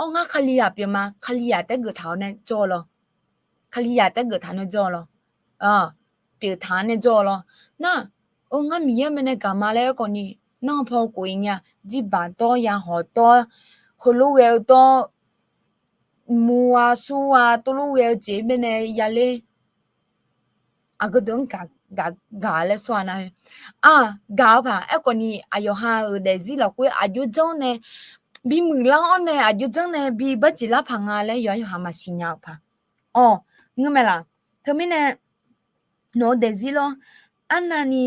awr, ngar Kalizaq pyeuf ma, Kalizaq taef geuf taq-awr nae jawr-eu lawr. Kalizaq taef geuf taq nae jawr-eu lawr. Pyeuf taq-anr nae jawr-eu lawr. Nar, ngar Miqyaer mae nae gaq ma laer aerkhawfni, nanrhan paw khof-iq nya, jirbaq dawr, yahawq dawr, heulof ghae-eu dawr, mur-a sur-a tovlof ghae-eu jeq-anr bae nae yaler. Aqgeu deuq-anr gaq, gaq, gaq laer sawr-a nar-eu. Aq, gaq-eu paq aerkhawfni, aqyawf ha-euq daefzir lafkhoer aqjox janr nae, bimuiq lar-awr nae aqjox janr nae bi barjeq lar paq nga laer yawqha yawqha maqsiq nya-eu paq. Awq, ngeur mae laq. Teumirnae, nawq-eu daefzir lawr, arnavni,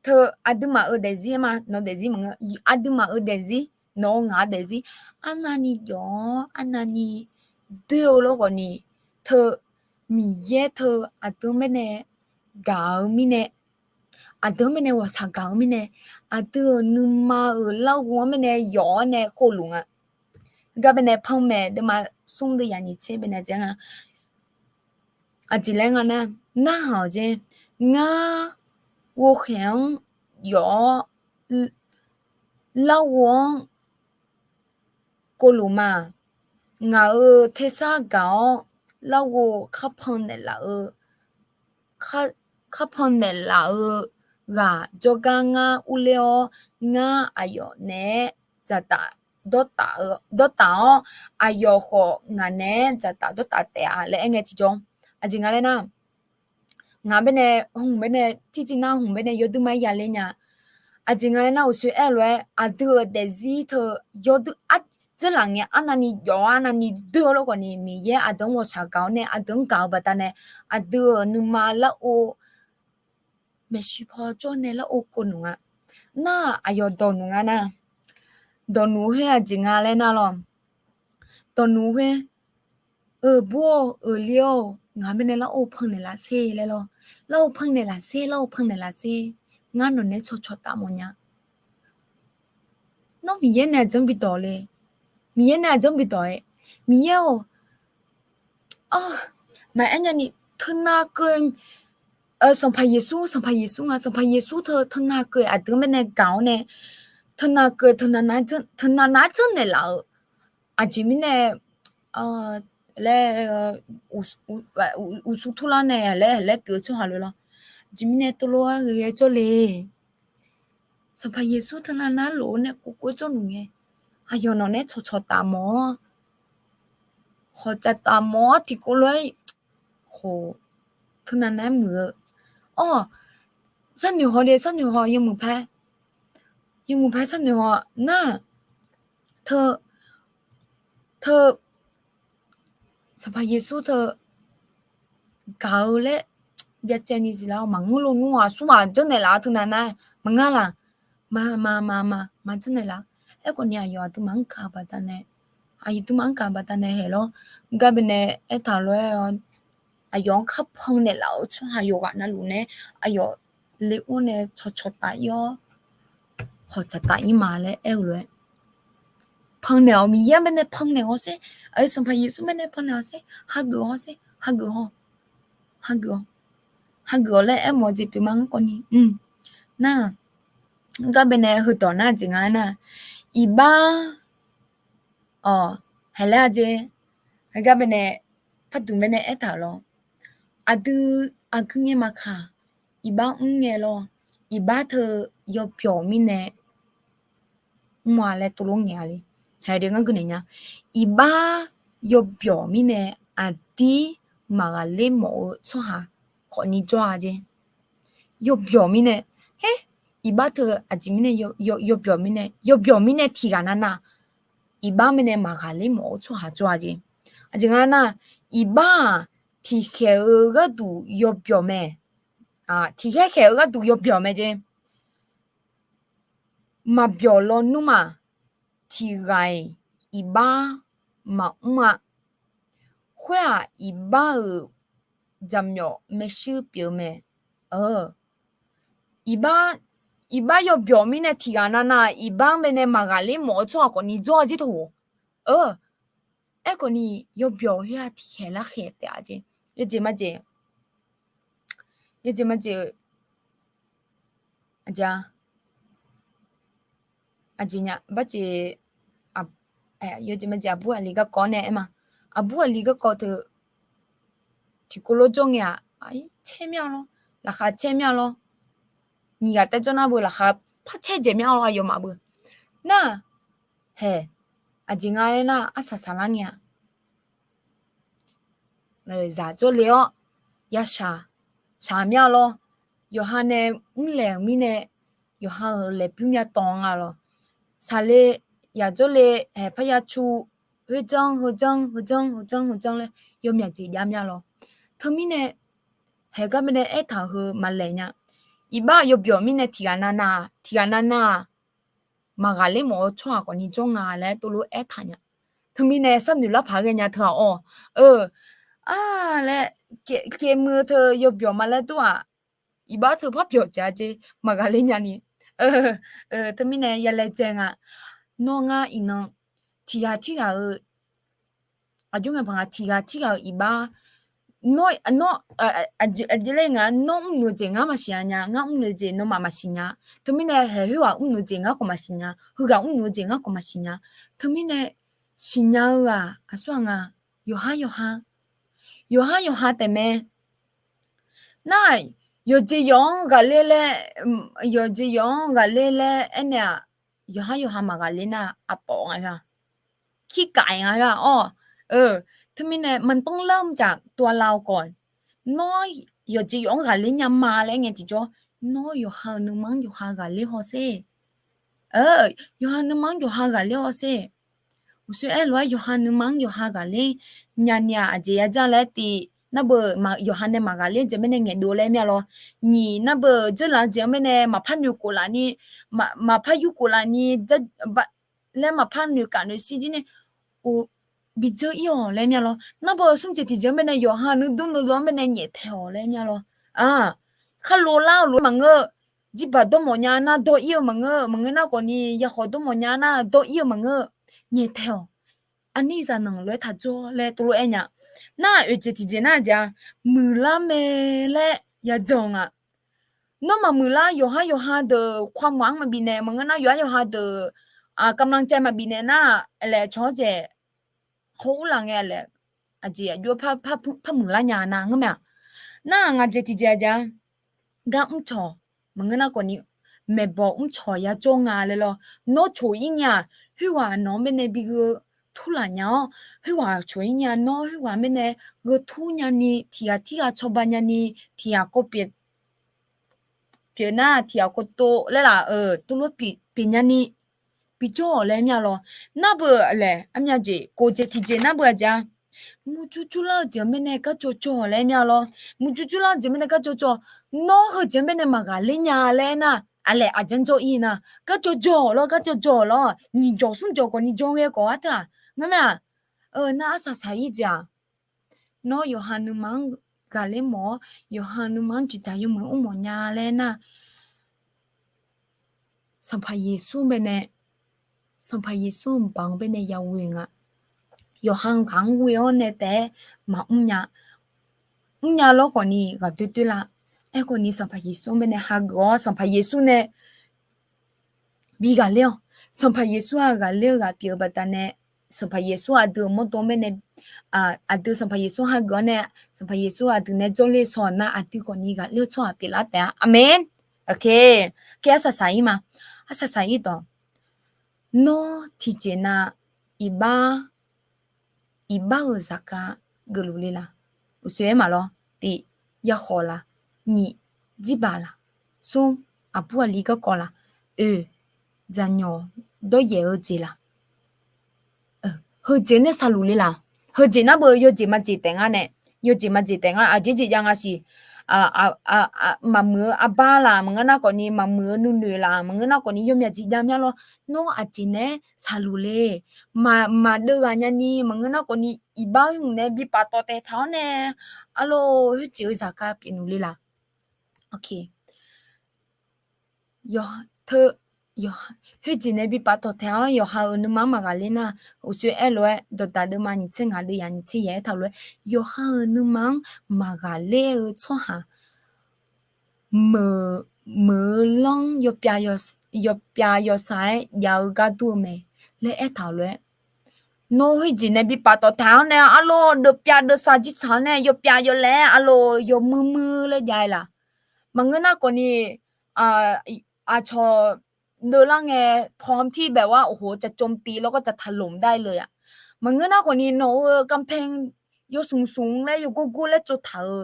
teu aqduimaf-euq daefzir ma, nawq-eu daefzir maqngeur, aqduimaf-euq daefzir, nawq-eu ngaq-eu daefzir, arnavni jawf-awr arnavni doer-eu lawr khawfni, teu Miqyaer teu aqdui-anr bae nae gaq-eu mirnae, aqdui-anr bae nae ghawqshaq gaq-eu mirnae, aqdui-euq nuima-euq larghov-anr bae nae yawf-awr nae khovluf nga. Gar bae nae panmaeq deuvma smr deuv yaf nyiq tser bae nae dzae nga. Aqjeq laer nga nar, narhaq-awq jeq. Ngar ghovkhaeq-anr yawf-awr larghov-anr khovluf ma. Ngaq-euq tersar gaq-awr larghov karpan naeqlaf-eu, karpan naeqlaf-eu ghaq jawrgar ngar urler-awr, ngar aqyawf naeq-aer dzaqtaf dawrtaf-eu, dawrtaf-awr, aqyawf khawf ngaq naeq-aer dzaqtaf dawrtaf taef-a laer aerngae tiqjawr. Aqjeq nga laer nar, ngaq bae nae, hmq bae nae, tirciv nar hmq bae nae yawduir ma-aer yaler nya. Aqjeq nga laer nar, uqshoe aer-eu lof-aer aqdui-euq daefzir teu yawduir ar, dzeurlaf ngae arnavni jawf-awr arnavni doer-eu lawr khawfni, Miqyaer aqdui-anr ghawqshaq gaq-awr nae aqdui-anr gaq-eu baqdanae, aqdui-euq nuima larghov maeqshi paw jawr nae larghov kov nmq nga. Nar-aq aqyawf dawq nmq nga nar, dawq nmq khoer aqjeq nga laer nar lawr, dawq nmq khoer, eu, bur-or, euq ler-or, ngaq bae nae larghov pannaeq laf sher laer lawr. Larghov pannaeq laf sher, larghov pannaeq laf sher. Ngar nawq nae cawqcawq taf mawf nya. Nawr Miqyaer nae aqjeq-anr bi dawq le. Miqyaer nae aqjeq-anr bi dawq-aer, Miqyaer-or, a, Maqaer nyani, teunav keuv, Sanqpaq Yeqsur, Sanqpaq Yeqsur nga, Sanqpaq Yeqsur teu teunav keuv aqdui-anr baenae gaq-awr nae, teunav keuv, teunav nav janrnaeq laf-euq, aqjeq mirnae laer, uqsur turlar nae laer laer pyeuf-eu tsawrhaq lof lawr. Aqjeq mirnae teulof-aer ghae-aer jawrle. Sanqpaq Yeqsur teunav nar lof-aer nae kuvkov jawrluf ngae, aqyawf nawq nae cawqcawq taf mawf-awr, khawqcawq taf mawf-awr tiqkov lof-aer khof, teunav nar-aer muiq-eu. Awr, sharnoeq haw de, sharnoeq haw, yawmuiq paer, yawmuiq paer sharnoeq haw nar, teu, teu, Sanqpaq Yeqsur teu gaq-eu laer byacaevni ziflar-awr maqngeur lo nmr-aq, aqsur maq janrnaeq laf-awr teunav nar, maqngar laq, ma, ma, ma, ma, maqjanrnaeq laf. Aerkhawf ni aqyawf aqduimaf-anr gaq-eu baqdanae, aqyawf duimaf-anr gaq-eu baqdanae haeq lawr. Gar baenae aertaq lof-aer-awr, aqyawf-anr kharpan naeqlaf-eu tsawrhaq yawqghaq navluf nae, aqyawf le-or nae cawqcawq taf-ir-awr, khawqcawq taf-ir ma laer aer-eu lof-aer, pannaeq-awq, Miqyaer-anr baenae pannaeq-awq sher, Sanqpaq Yeqsur baenae pannaeq-awq sher, hageuf-awr sher, hageuf-awq, hageuf-awq, hageuf-awq laer aermawf-eu jeq pyeuf ma-anr kawvni, nar, gar baenae heudawq nar jeq nga aernar, iqbax, awq, haeq laer-a jeq, gar baenae, pardmq baenae aertaq-euq lawr, aqdui, aqgeu ngae maqkaq, iqbax mr ngae lawr, iqbax teu yawbyawq mirnae mr-a laer tov lof ngaeq-a le. Haeq de ngar gui naeq nya. Iqbax yawbyawq mirnae aqdir maqghaqler mawf-eu tsawrhaq khawfni jawr-a jeq. Yawbyawq mirnae, her, iqbax teu aqjeq mirnae, yawbyawq mirnae, yawbyawq mirnae tiqghaq navnav, iqbax mirnae maqghaqler mawf-eu tsawrhaq jawr-a jeq. Aqjeq nga nar, iqbax-aq, tiqkhaeq-eu gharduq yawbyawq mae. Tiqkhaer khaeq-eu gharduq yawbyawq mae jeq. Maqbyawq lawnmr-aq, tiqghaq-iq iqbax maqmr-a. Khoer-aq, iqbax-euq jaqmyawf maershuir pyeuf-eu mae. Iqbax, iqbax yawbyawq mirnae tiqghaq navnav iqbax-anr baenae maqghaqler mawf-eu tsawrhaq khawfni jawr-a jeq tawq. Aerkhawfni yawbyawq khoer-aq tiqkhaeq larkhaeq taef-a jeq. Yawjeq majeq, yawjeq majeq-eu, aqjeq, aqjeq nya barjeq, yawjeq majeq aqbur aqli garkawv nae aer ma. Aqbur aqli garkawv teu tiqkov lof jawr ngae-aq, caer mir-a lawr, laqkhaq caer mir-a lawr. Nyiq ghaq taef jawr nar beu laqkhaq par caer jeq mir-a lawr, aqyawfmaf beu. Nar, haeq, aqjeq nga aernar arsaq saqlar ngae-aq, zaq jawrle-awr yashaq, shaq mir-a lawr. Yawqha nae mrlaeq-euq mirnae, yawqha-euq laeqbymr ya tawv nga lawr. Saqle, yaq jawrle, haeq parya cu, khoerjanr heujanr heujanr heujanr heujanr laer yawmyaq jeq jav mir-a lawr. Teumirnae, haeq gar mirnae aertaq-euq heu maqlaeq nya. Iqbax yawbyawq mirnae tiqghaq navnav, tiqghaq navnav-aq, maqghaqler mawf-eu tsawrhaq khawfni jawr nga laer tov lof aertaq nya. Teumirnae sharnoeq larpaq ghaenya teu-aq awr, eu, a, laer, kevmuiq-eu teu yawbyawq ma laer dur-aq, iqbax teu par byawq jav jeq maqghaqler nyani. Teumirnae ya laejae nga. Nawr ngar iqnan tiqghaq tirghaq-eu, aqjox ngae paq nga tiqghaq tirghaq-eu iqbax, nawr, nawr, aqjeq laer nga, nawr mrluf-eu jeq ngar maqsiq nya, ngar mrluf-eu jeq nawmaf maqsiq nya. Teumirnae haeq khoerghaq mrluf-eu jeq ngar khawf maqsiq nya, heughaq mrluf-eu jeq ngar khawf maqsiq nya. Teumirnae siqnya-eu ghaq aqsurghaq nga, yawqhar yawqha, yawqhar yawqha taefmae. Nar, yawqjeq yawq-anr ghaqler laer, yawqjeq yawq-anr ghaqler laer aernaeq-aq, yawqhar yawqha maqghaqler nar aqpawf nga khoer-aq, kirkaf-iq nga khoer-aq awr. Teumirnae maqdanr lar mqdzaq tov-a lar-eu khawf, nawr yawqjeq yawq-anr ghaqler nya ma laer ngae tiqjawr, nawr yawqha-euq nuima-anr yawqha ghaqler hawsher. Yawqha nuima-anr yawqha ghaqler hawsher. Uqshoe aerlof-aer yawqha nuima-anr yawqha ghaqler nyani-aq, aqjeq yajanr laer tiv, nar beu yawqha nae maqghaqler jeq mirnae ngaeqdov laer mir-a lawr. Nyiq, nar beu dzeurlaf-eu jeq-anr mirnae maqpar noeqkhof laf ni, maqpar yurkhof laf ni laer maqpar noeqkaf noeqshir jir nae, o, bidzeur ir-awq laer mir-a lawr. Nar beu smr jeq tiqjeq-anr mirnae yawqha nuidmr nuilov-anr mirnae nyaeftaeq-awq laer mir-a lawr. Kharlov lar-eu lof maqngeur, jirbaq dawrmawf nya nar dawr ir-eu maqngeur, maqngeur nar khawfni yakhawf dawrmawf nya nar dawr ir-eu maqngeur, nyaeftaeq-awq. aqnir zaqnanq lof-aer taqjawr laer tov lof-aer nya. Nar oeqjeq tiqjeq nar jeq-a, muiqlar mae laer yadzanq nga. Nawr maqmuiqlar, yawqhar yawqha deuq ความหวัง maqbif naeq maqngeur nar, yawqhar yawqha deuq กำลังใจ maqbif naeq nar, laeq cawq-awr jeq hawr urlaf ngae laeq, aqjeq aqjox par muiqlar nya nar ngeur mae-aq. Nar ngaq jeq tiqjeq-a jeq-a, gar mrcawq maqngeur nar khawfni, maeqbawq mrcawq yajawr nga laer lawr. Nawr coq-ir nya-aq, khoerghaq nawq-anr baenae bi gheu turlaf nya-awr, khoerghaq coq-ir nya, nawr khoerghaq baenae gheu tur nyani, tiq ghaq tirghaq cawba nyani, tiq ghaq kawv pyeuf pyeuf nar tiq ghaq kawv tov laer laf-euq tov lof pyeuf nyani bijawr-awq laer mya lawr. Nar beu laeq armya jeq kof jeq tiqjeq nar beu-a jeq-a, murjur jurlar-eu jeq-anr baenae garjawr jawr-awq laer mya lawr. Murjur jurlar-eu jeq baenae garjawr jawr, nawr heujeq-anr baenae maqghaqler nya laer nar, aqlaeq aqjanr jawr-ir nar, garjawr jawr-awq lawr, garjawr jawr-awq lawr. Nyiq jawq smr jawq khawfni jawr ghae khawf artaq-aq ngeur mae-aq. Nar arsaq saq-ir jeq-aq, nawr yawqha nuima-anr ghaqler mawf-awr, yawqha nuima-anr jeqdzaq yawmuiq mr mawf nya laer nar, Sanqpaq Yeqsur baenae, Sanqpaq Yeqsur-euq baq-anr baenae ya ghoe nga. Yawqha-euq ghaq-anr ghoe-awr nae taef-aer maqmr nya. Mrnya lawr khawfni ghaqdoer doer lar. Aerkhawfni Sanqpaq Yeqsur-anr baenae hageuf-awr Sanqpaq Yeqsur nae bi ghaqler-awq. Sanqpaq Yeqsur-aq ghaqler-eu ghaq pyeuf-eu baqdanae, Sanqpaq Yeqsur aqdui-euq mawrdo-anr baenae, aqdui Sanqpaq Yeqsur hageuf-awr nae, Sanqpaq Yeqsur aqdui nae jawrler shaw nar aqdui khawfni ghaqler-eu tsawrhaq pyeuflar taef-a. Aqmeq. Aqkar arsaq saq-ir ma. Arsaq saq-ir dawq, nawr tiqjeq nav iqbax iqbax-euq zaqkhav geufluf le laq? Uqshoe aer maqlawr. Tiq, yakhawf laq? Nyiq, jirbaq laq? Smr, aqbur aqli garkawv laq? Oeq, dzaqnyawq dawryaef-eu jeq laq? Heujeq nae saqluf le laq? Heujeq nar beu yawjeq majeq taef ngar nae, yawjeq majeq taef ngar aqjeq jeq jav nga siq. Maqmuiq-eu arbar laq maqngeur nar khawfni, maqmuiq-eu nuinoeq laq maqngeur nar khawfni, yawmyaq jeq jav mya lawr. Nawr aqjeq nae saqluf le? Maqdeuv ghaq nyani maqngeur nar khawfni, iqbax-eu hmq nae bi paftawf taeqtaq-awr nae, arlawr khoerjeq-eu zaqkhav pyeufluf le laq? Khoerjeq nae bi paftawf taeq-awr yawqha-euq nuima-anr maqghaqler nar, uqshoe aer lof-aer dawqdaq deuvma nyiq tser ngaq deuv yaq nyiq tser yaq aertaq lof-aer, yawqha-euq nuima-anr maqghaqler-eu tsawrhaq meuq, meuq-eu lanr yawpyav yawsaq-aer jav-eu gar dur-eu mae laer aertaq-euq lof-aer, nawr khoerjeq nae bi paftawf taq-awr nae arlawr deuvpyav deuvsaq jir taq-awr nae yawpyav yawlaeq-aer arlawr yawmuir muir laer jav-aer laq? Maqngeur nar khawfni, aqcawq deuvlar ngae พร้อมที่แบบว่า โอ้โห จะโจมตี แล้วก็จะถล่มได้เลยอะ maqngeur nar khawfni nawq-euq กำแพง yawsmq smq laer yawgor gor laer tsovtaq-eu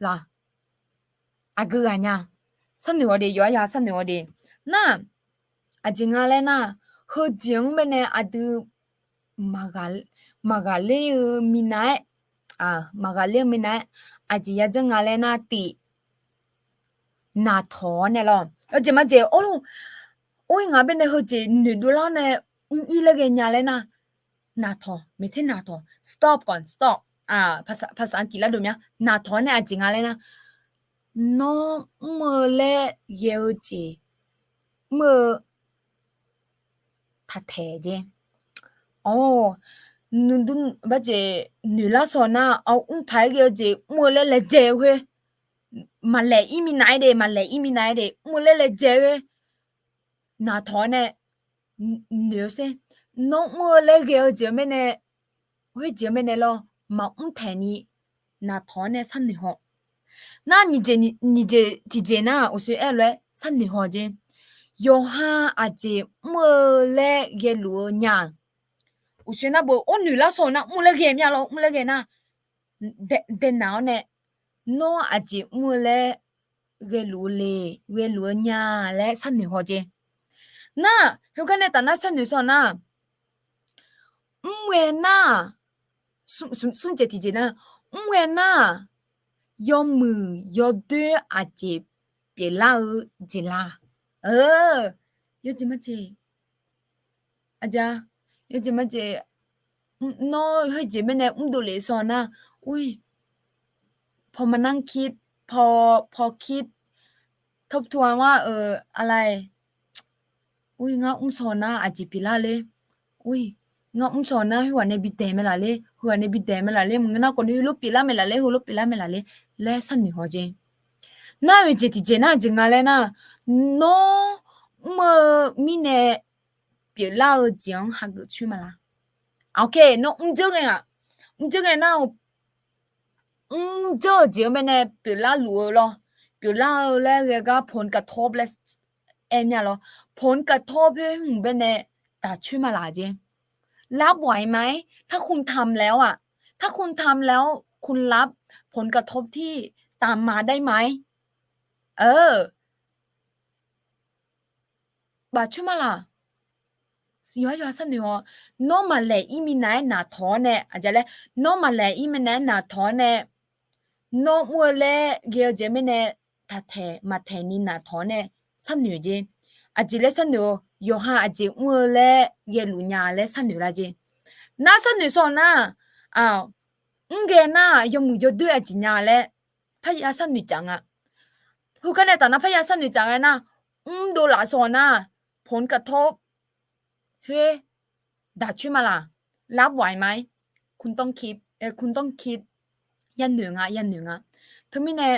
laq? Aqgeu ghaq nya. Sharnoeq haw de, yawqha yawqha sharnoeq haw de. Nar, aqjeq nga laer nar, heujeq-anr baenae aqdui maqghaqler-eu minav-aer, maqghaqler-eu minav-aer, aqjeq yajanr nga laer nar, tiq, naqtawq-awr nae lawr. Heujeq majeq, or, or-ir ngaq baenae heujeq noeqdov lar-awr nae mr-ir laer ghae nya laer nar, naqtawq, maeqter naqtawq, stop ก่อน stop. ภาษาอังกฤษ lar dov mya, naqtawq-awr nae aqjeq nga laer nar, nawr mr-eu laer ghae-eu jeq, mr-eu taqtaeq jeq. Or, nuidur barjeq noeqlar shaw nar, mr paq-aer ghae-eu jeq mr-eu laer laejae-eu khoer, maqlaeq-ir minav-aer de, maqlaeq-ir minav-aer de, mr-eu laer laejae-eu khoer, naqtawq-awr nae noeq-eu sher. Nawr mr-eu laer ghae-eu jeq-eu mirnae, khoerjeq-eu mirnae lawr, maqmr taeq ni naqtawq-awr nae sharnoeq haw. Nar nyiq jeq tiqjeq nar uqshoe aer-eu lof-aer sharnoeq haw jeq. Yawqha aqjeq mr-eu laer ghaeluf-eu nya-aq, uqshoe nar beu or noeqlar shaw nar mr-eu laer ghae mya lawr, mr-eu laer ghae nar, daenaq-awr nae, nawr aqjeq mr-eu laer ghaeluf-eu le, ghaeluf-eu nya laer sharnoeq haw jeq. Nar, heugar nae taf nar sharnoeq shaw nar, mr-eu nar, smr jeq tiqjeq nar, mr-eu nar, yawmuiq yawdoer aqjeq pyeuflar-eu jeq la? Yawjeq majeq, aqjeq, yawjeq majeq, nawr khoerjeq mirnae mrdov lef shaw nar, ur, paw maqnar kir, paw, paw kir, tawbtu-anr-a, aqlai, ur, ngar mr shaw nar aqjeq pyeuflar ler, ur, Ngar mr tawq nar khoerghaq nae bidaeq mae laf ler, heughaq nae bidaeq mae laf ler, maqngeur nar khawf ni heulof pyeuflar mae laf ler, heulof pyeuflar mae laf ler laer sharnoeq haw jeq. Nar-euq jeq tiqjeq nar aqjeq nga laer nar, nawr mr-eu mirnae pyeuflar-eu jeq-anr hageuf coer ma laq? Ok, nawr mrdzeur ngae-aq, mrdzeur ngae nar, mrdzeur-euq jeq-anr baenae pyeuflar luf-eu lawr, pyeuflar-eu laer ghae gar ผลกระทบ laer aer mya lawr, ผลกระทบ khoer hmq baenae daq coer ma laq jeq. รับไหวไหม? ถ้าคุณทำแล้วอะ ถ้าคุณทำแล้ว คุณรับผลกระทบที่ตามมาได้ไหม? เออ baf coer ma laq? Yawqha yawqha sharnoeq-awq. Nawr maqlaeq ir minav-aer naqtawq-awr nae, aqjeq laer, nawr maqlaeq ir minav-aer naqtawq-awr nae, nawr mr-eu laer ghae-eu jeq mirnae taqtaeq maqtaeq ni naqtawq-awr nae sharnoeq jeq. Aqjeq laer sharnoeq-eu, yawqha aqjeq mr-eu laer ghaeluf nya laer sharnoeq lar jeq. Nar sharnoeq sawq nar, mr ghae nar yawmuiq yawdoer aqjeq nya laer parya sharnoeq caf nga. Heugar nae taf nar parya sharnoeq caf ngae nar, mrdov laf sawq nar, ผลกระทบ khoer daq coer ma laq? รับไหวไหม? คุณต้องคิด เอ่อ คุณต้องคิด yanoeq nga, yanoeq nga. Teumirnae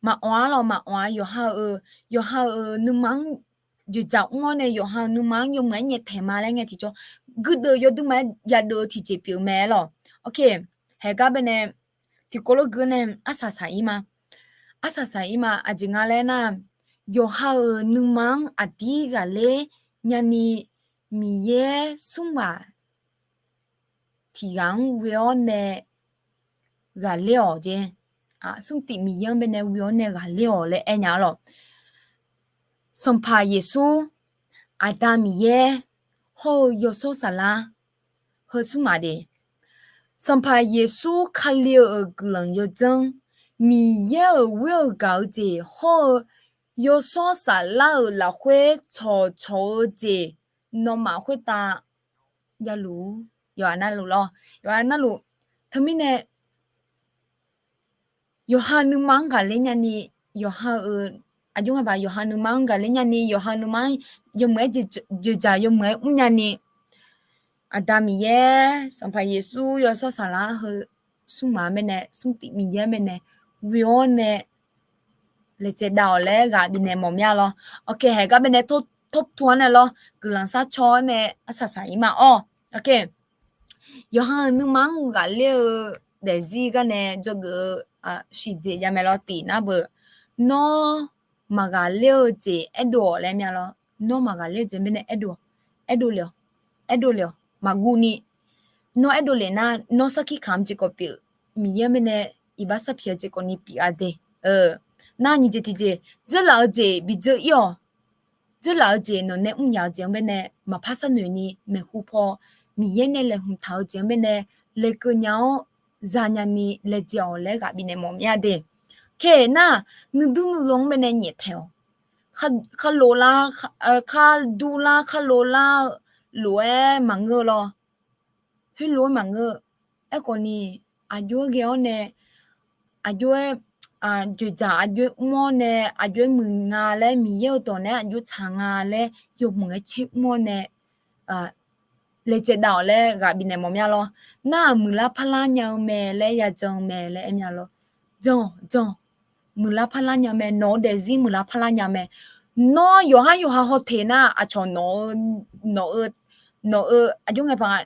maqawq-ar lawq, maqawq-ar. Yawqha-euq, yawqha-euq nuima-anr dzoeqdzaq mr-awr nae yawqha-euq nuima-anr yawmuiq-aer nyaeftaeq ma laer ngae tiqjawr, guirdeuv yawduirma-aer yadeuv-eu tiqjeq pyeuf mae-aer lawq. Ok, haegar baenae tiqkawv lof geur nae arsaq saq-ir ma. Arsaq saq-ir ma. Aqjeq nga laer nar, yawqha-euq nuima-anr aqdir ghaqler nyani Miqyaer smrmaf tiq ghaq-anr ghoe-awr nae ghaqler-awq jeq. Smrtif Miqyaer-anr baenae ghoe-awr nae ghaqler-awq laer aer nya-ar lawq. Sanqpaq Yeqsur, Aqda Miqyaer hawr-eu Yawshawr Saflar heu smrmaf de. Sanqpaq Yeqsur Kali-euq guiqlanq yawdzanr, Miqyaer-euq ghoer-eu gaq-eu jeq hawr-eu Yawshawr Saflar-euq lafkhoer cawqcawq-eu jeq nawmaf khoertav javluf-ur. Yawqha navluf lawr, yawqha navluf. Teumirnae yawqha nuima-anr ghaqler nyani, yawqha-euq, aqjox ngabaq yawqha nuima-anr ghaqler nyani, yawqha nuima-anr yawmuiq-aer dzoeqdzaq yawmuiq-aer mr nyani, Aqda Miqyaer, Sanqpaq Yeqsur, Yawshawr Saflar heu smrmaf-anr baenae, smrtif Miqyaer-anr baenae ghoe-awr nae laejae dav-awq laer ghaq bifnaeq mawf mya lawr. Ok, haegar baenae tawr tawr pu-anr nae lawr, guiqlanq sharcaw-awr nae arsaq saq-ir ma-awr. Ok, yawqha-euq nuima-anr ghaqler-eu daefzir gar nae dzawgeuf-eu shiqjeq yamae lawr tiq nar beu, nawr maqghaqler-eu jeq aerdov-awq laer mya lawr. Nawr maqghaqler-eu jeq mirnae aerdov, aerdov le-awq, aerdov le-awq maqguv ni. Nawr aerdov lef nar, nawr sarkir kamq-eu jeq khawf pyeuf, Miqyaer-anr baenae iqbax sarpyaeq-eu jeq khawf ni pyeuf-a de. Nar nyiq jeq tiqjeq, dzeurlaf-eu jeq bidzeur-ir-awq. Dzeurlaf-eu jeq nawqnae mr yaf-eu jeq-anr baenae maqpar sharnoeq ni maeqhu paw, Miqyaer nae laeqhmq taq-eu jeq-anr baenae laeqkeuv nya-awr zanya ni laejae-awq laer ghaq bifnaeq mawf mya de. Kae nar, nuidur nuilov-anr baenae nyaeftaeq-awq. Kharlof lar, khardur lar, kharlof lar-eu lof-aer maqngeur lawr. Khoerlof-aer maqngeur. Aerkhawf ni, aqjox-aer ghae-awr nae, aqjox-aer dzoeqdzaq, aqjox-aer mr-awr nae, aqjox-aer muiq nga laer, Miqyaer-euq dawq naeq-aer aqjox tsaq nga laer yawmuiq-aer tser mr-awr nae laejae dav-awq laer ghaq bifnaeq mawf mya lawr. Nar-aq muiqlar parlar nya-eu mae laer yajan-eu mae laer aer mya lawr. Jan-awq, jan-awq. Muiqlar parlar nya mae, nawq-eu daefzir muiqlar parlar nya mae. Nawr yawqhar yawqha hawteq nar, aqcawq nawq-eu, nawq-eu, nawq-eu aqjox ngae paq nga.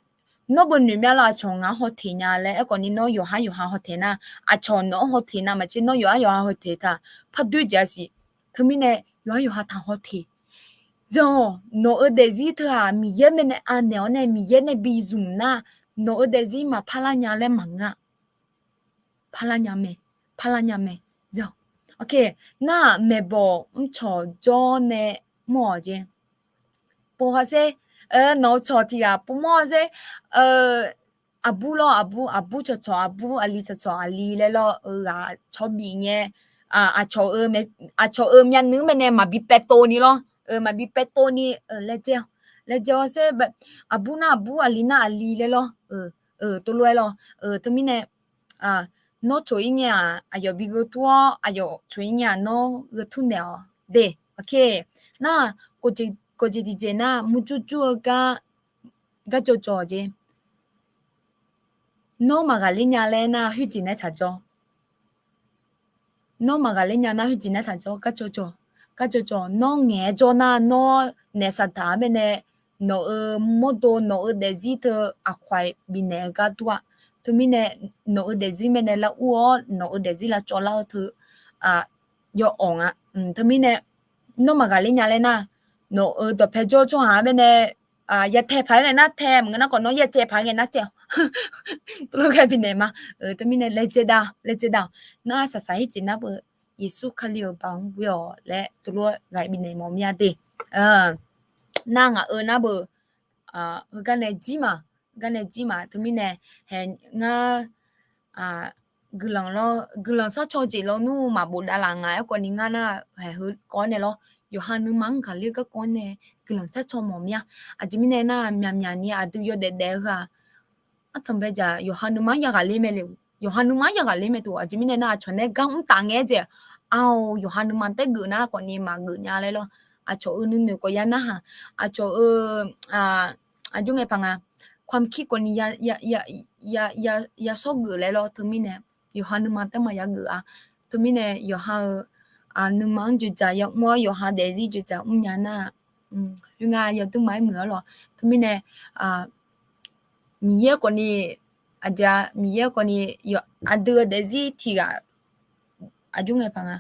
Nawr beu noeq mya lawr, aqcawq ngaq-anr hawteq nya laer. Aerkhawf ni nawr yawqhar yawqha hawteq nar, aqcawq nawq-anr hawteq nar maqtser, nawr yawqhar yawqha hawteq taq pardoer jeq-a siq. Teumirnae yawqhar yawqha taq hawteq. Jan-awq, nawq-eu daefzir teu-aq Miqyaer baenae anaeq-awr nae Miqyaer nae bizmq nar, nawq-eu daefzir maqparlar nya laer maqngeur-a. Parlar nya mae, parlar nya mae. Jan-awq. Ok, nar-aq maeqbawq mrcawq jawr nae mr-awq jeq. Pov hawsher, nawq-eu cawq tiq ghaq pov mawr hawsher, aqbur lawr, aqbur, aqbur cawqcawq, aqbur aqli cawqcawq, aqli laer lawr, ghaq cawq bif ngae, aqcawq-eu myavnuiv-anr baenae maqbi paev tov ni lawr, maqbi paev tov ni, laejae, laejae hawsher, aqbur nar aqbur, aqli nar aqli laer lawr, tov lof-aer lawr, teumirnae, nawr coq-ir ngae-aq aqyawf bi gheu tur-awr, aqyawf coq-ir ngae-aq nawr gheu tur naeq-awq de. Ok, nar, kawqjeq tiqjeq nar murjur jur-eu gar, gar jawrjawr-awq jeq. Nawr maqghaqler nya laer nar, khoerjeq nae taqjawr. Nawr maqghaqler nya nar, khoerjeq nae taqjawr. Garjawr jawr, garjawr jawr, nawr ngaeq-aer jawr nar, nawr naef saqdaq-anr baenae nawq-euq mawrdo, nawq-euq daefzir teu aqkawq-iq bifnaeq-eu gar dur-a. Teumirnae nawq-euq daefzir baenae lar ur-awr, nawq-euq daefzir lavcawv lar-eu teu yawawq nga. Teumirnae nawr maqghaqler nya laer nar, nawq-euq dawqpae jawr tsawrhaq-anr baenae ya tae paq-aer ngae nar tae, maqngeur nar khawf nawr ya caev paq-aer ngae nar caev-awq. Teulof-aer ghaq bifnaeq ma. Teumirnae laejae dav, laejae dav-awq. Nar saqsaq-ir jeq nar beu, Yeqsur Kali-euq baoq-anr ghoe-awq laer teulof-aer ghaq bifnaeq mawf mir-a de. Nar ngaq-euq nar beu, heugar nae jir ma, heugar nae jir ma. Teumirnae hae ngar guiqlanq lawr, guiqlanq sharcaw jeq lawnmr maqbof davlaf nga. Aerkhawf ni ngar nar hae heu kawv-awr nae lawr, yawqha nuima-anr ghaqler garkawv-awr nae guiqlanq sharcaw mawf mir-a. Aqjeq mirnae nar, myaqmyaq ni aqdui yawdaef daef-eu ghaq artanq baejaq yawqha nuima-anr yaghaqler mae le, yawqha nuima-anr yaghaqler mae teu. Aqjeq mirnae nar, aqcawq nae gar mr taf ngae-aer jeq, aq-awq, yawqha nuima taef geuf nar khawf ni maqgeuf nya laer lawr. Aqcawq-euq nuinoeq khawf ya narhaq, aqcawq-euq aqjox ngae paq nga, ความคิด khawf ni ya, ya, ya, ya, ya, yashawr geuf laer lawr. Teumirnae yawqha nuima taef maqya geuf-a. Teumirnae yawqha-euq nuima-anr dzoeqdzaq yamr-awr, yawqha daefzir dzoeqdzaq mrnya nar, khoerngae yawduq ma-aer muiq-awr lawq. Teumirnae Miqyaer khawf ni, aqjeq-a, Miqyaer khawf ni aqdui-eu daefzir tiq ghaq, aqjox ngae paq nga,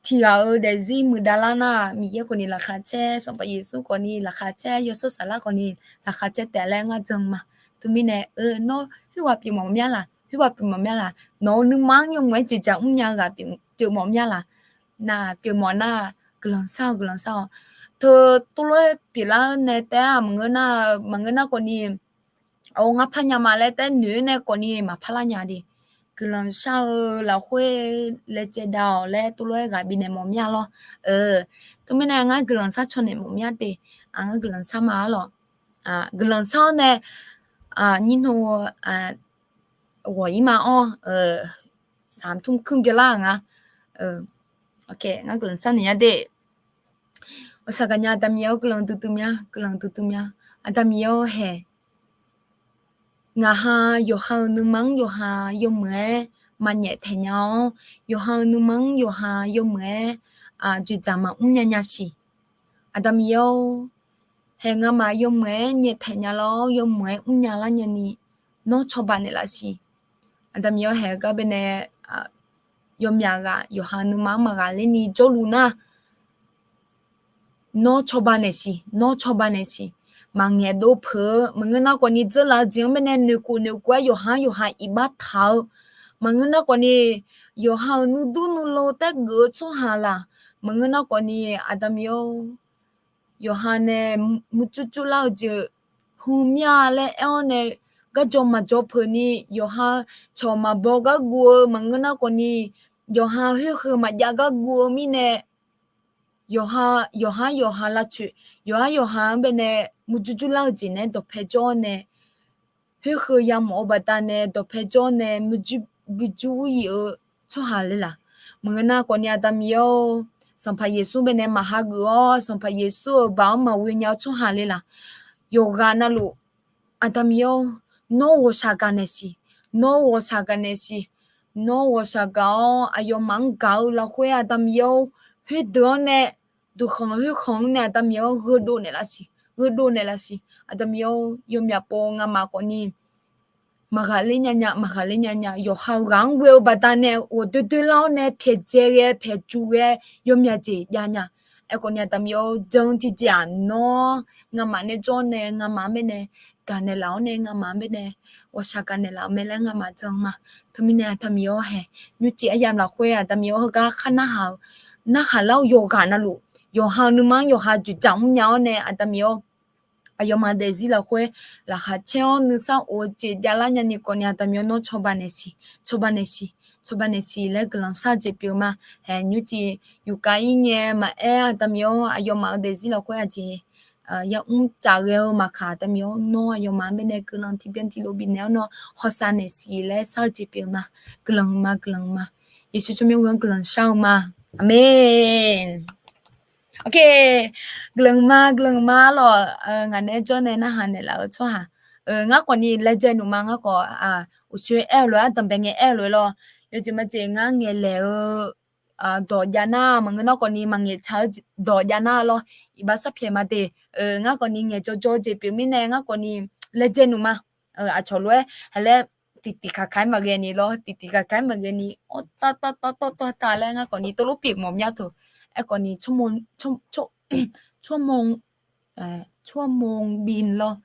tiq ghaq-euq daefzir muiqdav lar nar, Miqyaer khawf ni laqkhaq caer, Sanqpaq Yeqsur khawf ni laqkhaq caer, Yawshawr Saflar khawf ni laqkhaq caer taef laer ngar jan ma. Teumirnae, nawr khoerghaq pyeufmawf mya laq, khoerghaq pyeufmawf mya laq, nawq-euq nuima-anr yawmuiq-aer dzoeqdzaq mrnya-eu ghaq pyeufmawf mya laq, nar pyeufmawf nar, guiqlanq shar-awq, guiqlanq shar-awq. Teu tov lof-aer pyeuflar-eu nae taef-a, maqngeur nar, maqngeur nar khawf ni, awq ngar parnya ma laer taef noeq-aer nae khawf ni maqpar lar nya de. Guiqlanq shar-eu lafkhoer laejae dav-awq laer tov lof-aer ghaq bifnaeq mawf mya lawr. Teumirnae ngar guiqlanq shar caw naeq mawf mya de. Ngar guiqlanq shar ma-ar lawq. Guiqlanq shar-awr nae nyir nov ghawq-ir ma-awr, saqmq tmr kmr byanlar-aq nga. Ngar guiqlanq shar naeq nya de. Ghawqshaq gaqnya Aqda Miqyaer-awr, guiqlanq duidui mya, guiqlanq duidui mya. Aqda Miqyaer-awr haeq, ngaqha yawqha-euq nuima-anr yawqha yawmuiq-aer maqnyaef taeq nya-awr, yawqha-euq nuima-anr yawqha yawmuiq-aer dzoeqdzaq maqmr nya nya siq. Aqda Miqyaer-or, haeq ngamaf yawmuiq-aer nyaeftaeq nya lawr, yawmuiq-aer mrnya lar nyani, nawr cawba naeqlaf siq. Aqda Miqyaer-or, haeq-eu gar baenae yawmyaq ghaq yawqha nuima-anr maqghaqler ni jawrluf nar, nawr cawba naeqsiq, nawr cawba naeqsiq. Maqngaeq dov peuq-eu maqngeur nar khawf ni dzeurlaf-eu jeq-anr baenae noeqkhof noeqkhof-aer yawqha-anr yawqha iqbax taq-eu maqngeur nar khawf ni, yawqha-euq nuidur nuilo taergeuf-eu tsawrhaq laq maqngeur nar khawf ni, Aqda Miqyaer-or, yawqha nae murjur jurlar-eu jeq hmq mya laer aer-awr nae, garjaw maqjaw peuq ni, yawqha cawq maqbaw gar guv-eu maqngeur nar khawf ni, yawqha khoerheu maqjav gar guv-eu mirnae, yawqha, yawqha-anr yawqha lavcoeq, yawqha yawqha-anr baenae murjur jurlar-eu jeq naeq-aer dawqpae jawr-awr nae, khoerheu yamawf-eu baqdanae dawqpae jawr-awr nae murjur, murjur uryif-eu tsawrhaq le laq. Maqngeur nar khawf ni Aqda Miqyaer-or, Sanqpaq Yeqsur baenae maqhageuf-awr, Sanqpaq Yeqsur-euq baoq-anr maqghoe nya-eu tsawrhaq le laq. Yawqghaq navluf, Aqda Miqyaer-or, nawr ghawqshaq gaq naeqsiq, nawr ghawqshaq gaq naeqsiq, nawr ghawqshaq gaq-awr aqyawfmaf-anr gaq-eu lafkhoer Aqda Miqyaer-or, khoerdeuq-anr nae, duqkhanq khoerkhanq-anr nae Aqda Miqyaer-or, gheudov naeqlaf siq, gheudov naeqlaf siq. Aqda Miqyaer-or, yawmyaq pov ngamaf khawf ni, maqghaq ler nya nya, maqghaq ler nya nya, yawqha-eu ghaq-anr ghoe-eu baqdanae ghawqdoer doer lar-awr nae pyaeqdzae ghae pyaeqjuq ghae yawmyaq jeq jav nya. Aerkhawf ni Aqda Miqyaer-or, jan-eu tiqjeq-aq nawr ngamaf nae jawr-awr nae ngamaf-anr baenae gaq naeqlaf-awr nae ngamaf-anr baenae ghawqshaq gaq naeqlaf-eu mae laer ngamaf jan ma. Teumirnae Aqda Miqyaer-or haeq, nymrcif aryamq lafkhoer Aqda Miqyaer-or heugar khar narhaq-eu, narhaq lar-eu yawqghaq navluf, yawqha-eu nuima-anr yawqha dzoeqdzaq mrnya-awr nae Aqda Miqyaer-or, aqyawfmaf daefzir lafkhoer laqkhaq caer-awr nuisar of-eu jeq javlar nyani khawf ni Aqda Miqyaer nawr cawba naeqsiq, cawba naeqsiq, cawba naeqsiq laer guiqlanq shar-eu jeq pyeuf ma. Haeq nymrcif yufkav ir ngae maqaer Aqda Miqyaer-or, aqyawfmaf-euq daefzir lafkhoer aqjeq yamr tsaf ghae-eu maqkaq Aqda Miqyaer-or, nawr aqyawfmaf-anr baenae guiqlanq tiqbyan tiqlof bifnaeq-awr nawr hawsav naeqsiq laer shar-eu jeq pyeuf ma. Guiqlanq ma, guiqlanq ma. Yeqsur tsawrmyanr ghoe-anr guiqlanq shar-eu ma. Aqmeq. Ok, guiqlanq ma, guiqlanq ma lawq. Ngaq naeq-aer jawr nae narhaq naeqlaf-eu tsawrhaq Ngar khawfni laejae nuima, ngar khawf, uqshoe aer-eu lof-aer, ardanqbae ngae aer-eu lof-aer lawr. Yawjeq majeq ngar ngaeqlaeq-eu dawq jav nar, maqngeur nar khawfni maqngaeq tsaq-eu dawq jav nar lawr. Iqbax sarpyaeq ma de. Ngar khawfni ngaeq jawrjawr jeq pyeuf mirnae, ngar khawfni laejae nuima. Aqcawq lof-aer hae laer tiqtiq kaqkaq-aer maqghae ni lawr, tiqtiq kaqkaq-aer maqghae ni, awr tawr tawr tawr tawr tawr taq laer ngar khawfni tov lof pyeuf mawf mya teu. Aerkhawfni tsawrmawr, tsawrmawr, tsawrmawr bi lawr.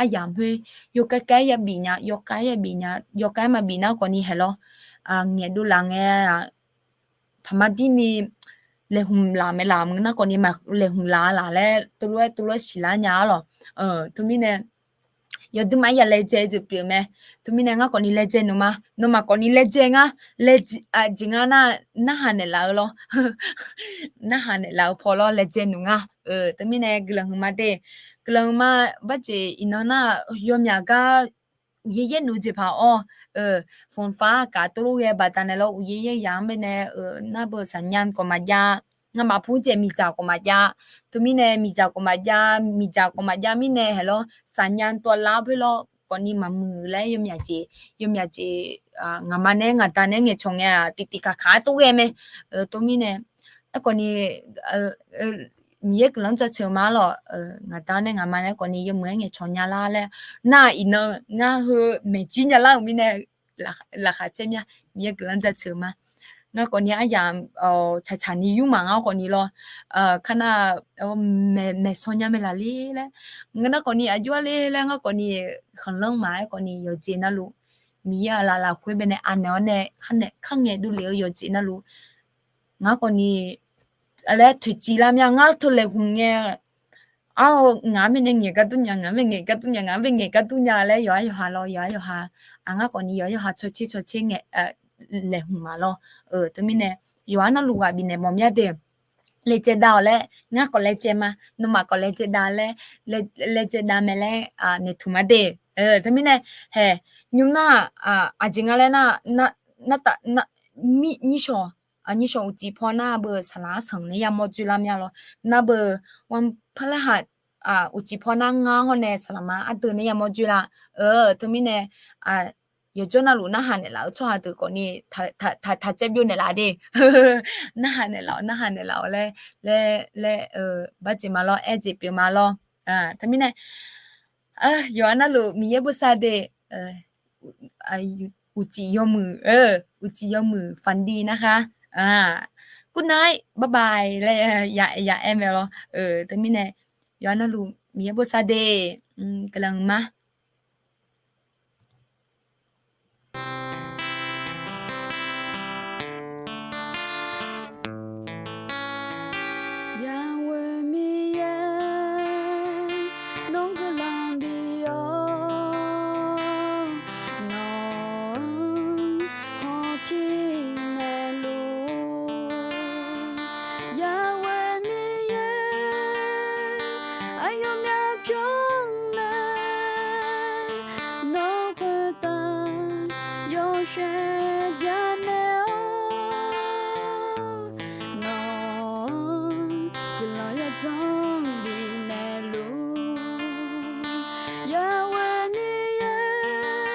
Aryamq khoer yawkhaer khaer yabif nya, yawkhaer yabif nya, yawkhaer maqbif nar khawfni hae lawr. Ngaeq dovlaf ngae-aq, paqma dirni laeqhmq laf mae laf maqngeur nar khawfni maq laeqhmq laf laf laer tov lof-aer tov lof-aer siqlar nya-ar lawq. Teumirnae yawduimaf-aer ya laejae jeq pyeuf mae. Teumirnae ngar khawfni laejae nuima, nawmaf khawfni laejae ngar, aqjeq ngar nar, narhaq naeqlaf-eu lawr. Narhaq naeqlaf-eu paw lawr, laejae nuima. Teumirnae guiqlanq hmq ma de. Guiqlanq hmq ma. Barjeq iqnan nar, yawmyaq gar uqyaer yaer nuq jeq paq-awr, โฟนไฟฟ้า kaf tov lof ghae baqdanae lawr, uqyaer yaer yaq-anr baenae, nar beu สัญญาณ khawf maqjav, ngamaf pur jaeq miqdzaq khawf maqjav. Teumirnae miqdzaq khawf maqjav, miqdzaq khawf maqjav mirnae hae lawr, สัญญาณตัวลับ khoer lawr khawfni maqmuiq laer yawmyaq jeq, yawmyaq jeq, ngaqma nae ngaqda nae ngaeqcawq ngae-aq, tiqtiq kaqkaq-aer tov ghae mae. Teumirnae aerkhawfni Miqyaer guiqlanq-anr jaceuq ma lawq. Ngaqda nae ngaqma nae khawfni yawmuiq-aer ngaeqcawq nya lar laer nar, iqnan ngar heu maeqjir nya lar-euq mirnae laqkhaq caer mya. Miqyaer guiqlanq-anr jaceuq ma. Ngar khawfni aryamq tsaqtsaq ni yurmaf ngar khawfni lawr. Kar nar, maeqsaw nya mae laf ler laer, ngeur nar khawfni aqjox-aer ler laer ngar khawfni khanqlanr maf-aer khawfni yawqjeq navluf Miqyaer-aq laf lafkhoer baenae anaeq-awr nae kar ngaeq dovlef-eu yawqjeq navluf ngar khawfni laer toeqciv lar mya. Ngar teu laeqhmq ngae, ar, ngaq-anr baenae ngaeq gar dur nya, ngaq-anr bae ngaeq gar dur nya, ngaq-anr bae ngaeq gar dur nya laer yawqha yawqha lawr, yawqha yawqha, ngar khawfni yawqha yawqha cawtser cawtser ngae laeqhmq ma lawr. Teumirnae yawqha navluf ghaq bifnaeq mawf mya de. Laejae dav-awq laer ngar khawf laejae ma, nawmaf khawf laejae dav laer, laejae dav mae laer noeqtmq ma de. Teumirnae hae, nymr nar, aqjeq nga laer nar, nyirshawq, nyirshawq uqcif paw nar beu saqlaq arsanq nae yamawr dzoerlar mya lawr. Nar beu วันพฤหัส uqcif paw nar ngar hawr nae saqlaqma ardeuv nae yamawr dzoerlar. Teumirnae yawqjawr navluf narhaq naeqlaf-eu tsawrhaq deuq khawfni taq caev byov naeqlaf de. Narhaq naeqlaf-awq, narhaq naeqlaf-awq laer, laer, laer, barjeq ma lawr, aer jeq pyeuf ma lawr. Teumirnae yawqha navluf Miqyaer bosav de. Uqcif yawmuiq, uqcif yawmuiq ฝันดีนะคะ. Good night, bye bye laer ya aer mae lawr. Teumirnae yawqha navluf Miqyaer bosav de. Guiqlanq ma. Yawqha Miqyaer, nawr guiqlanq bif-awr, nawq-anr hawpir naeqluf. Yawqha Miqyaer, aqyawf myavpyawr nae nawr khoertav yawshaef byanaeq-awr, nawq-anr guiqlanq yawdzanr bifnaeq luf. Yawqha Miqyaer,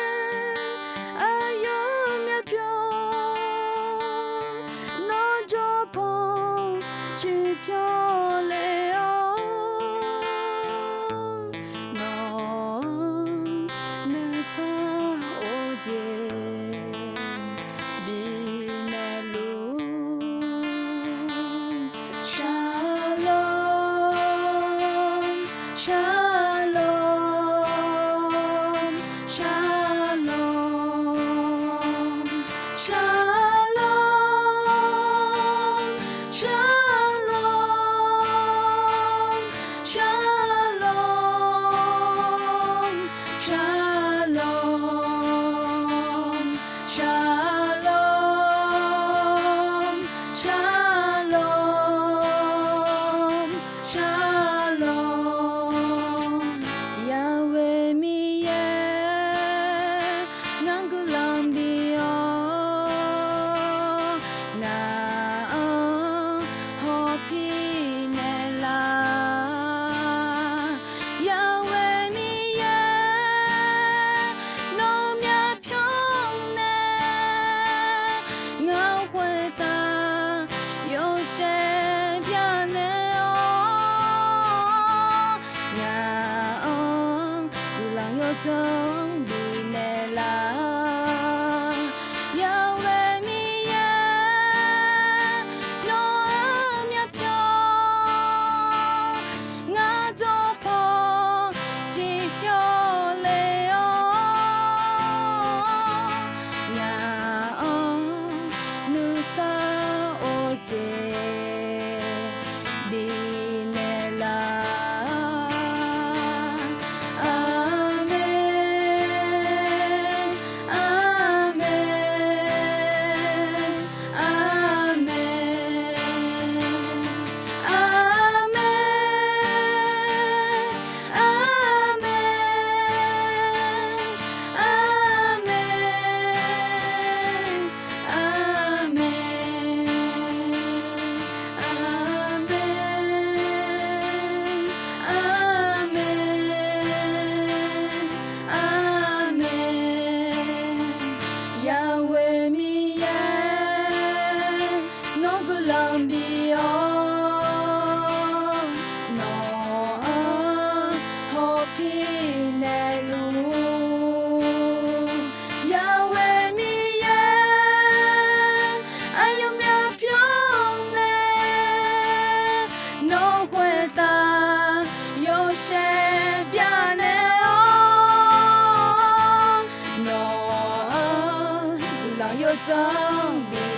aqyawf myavpyawr nawr jawrpanq ciqpyawr le-awr, nawq-anr nuisar of jeq dzanr bi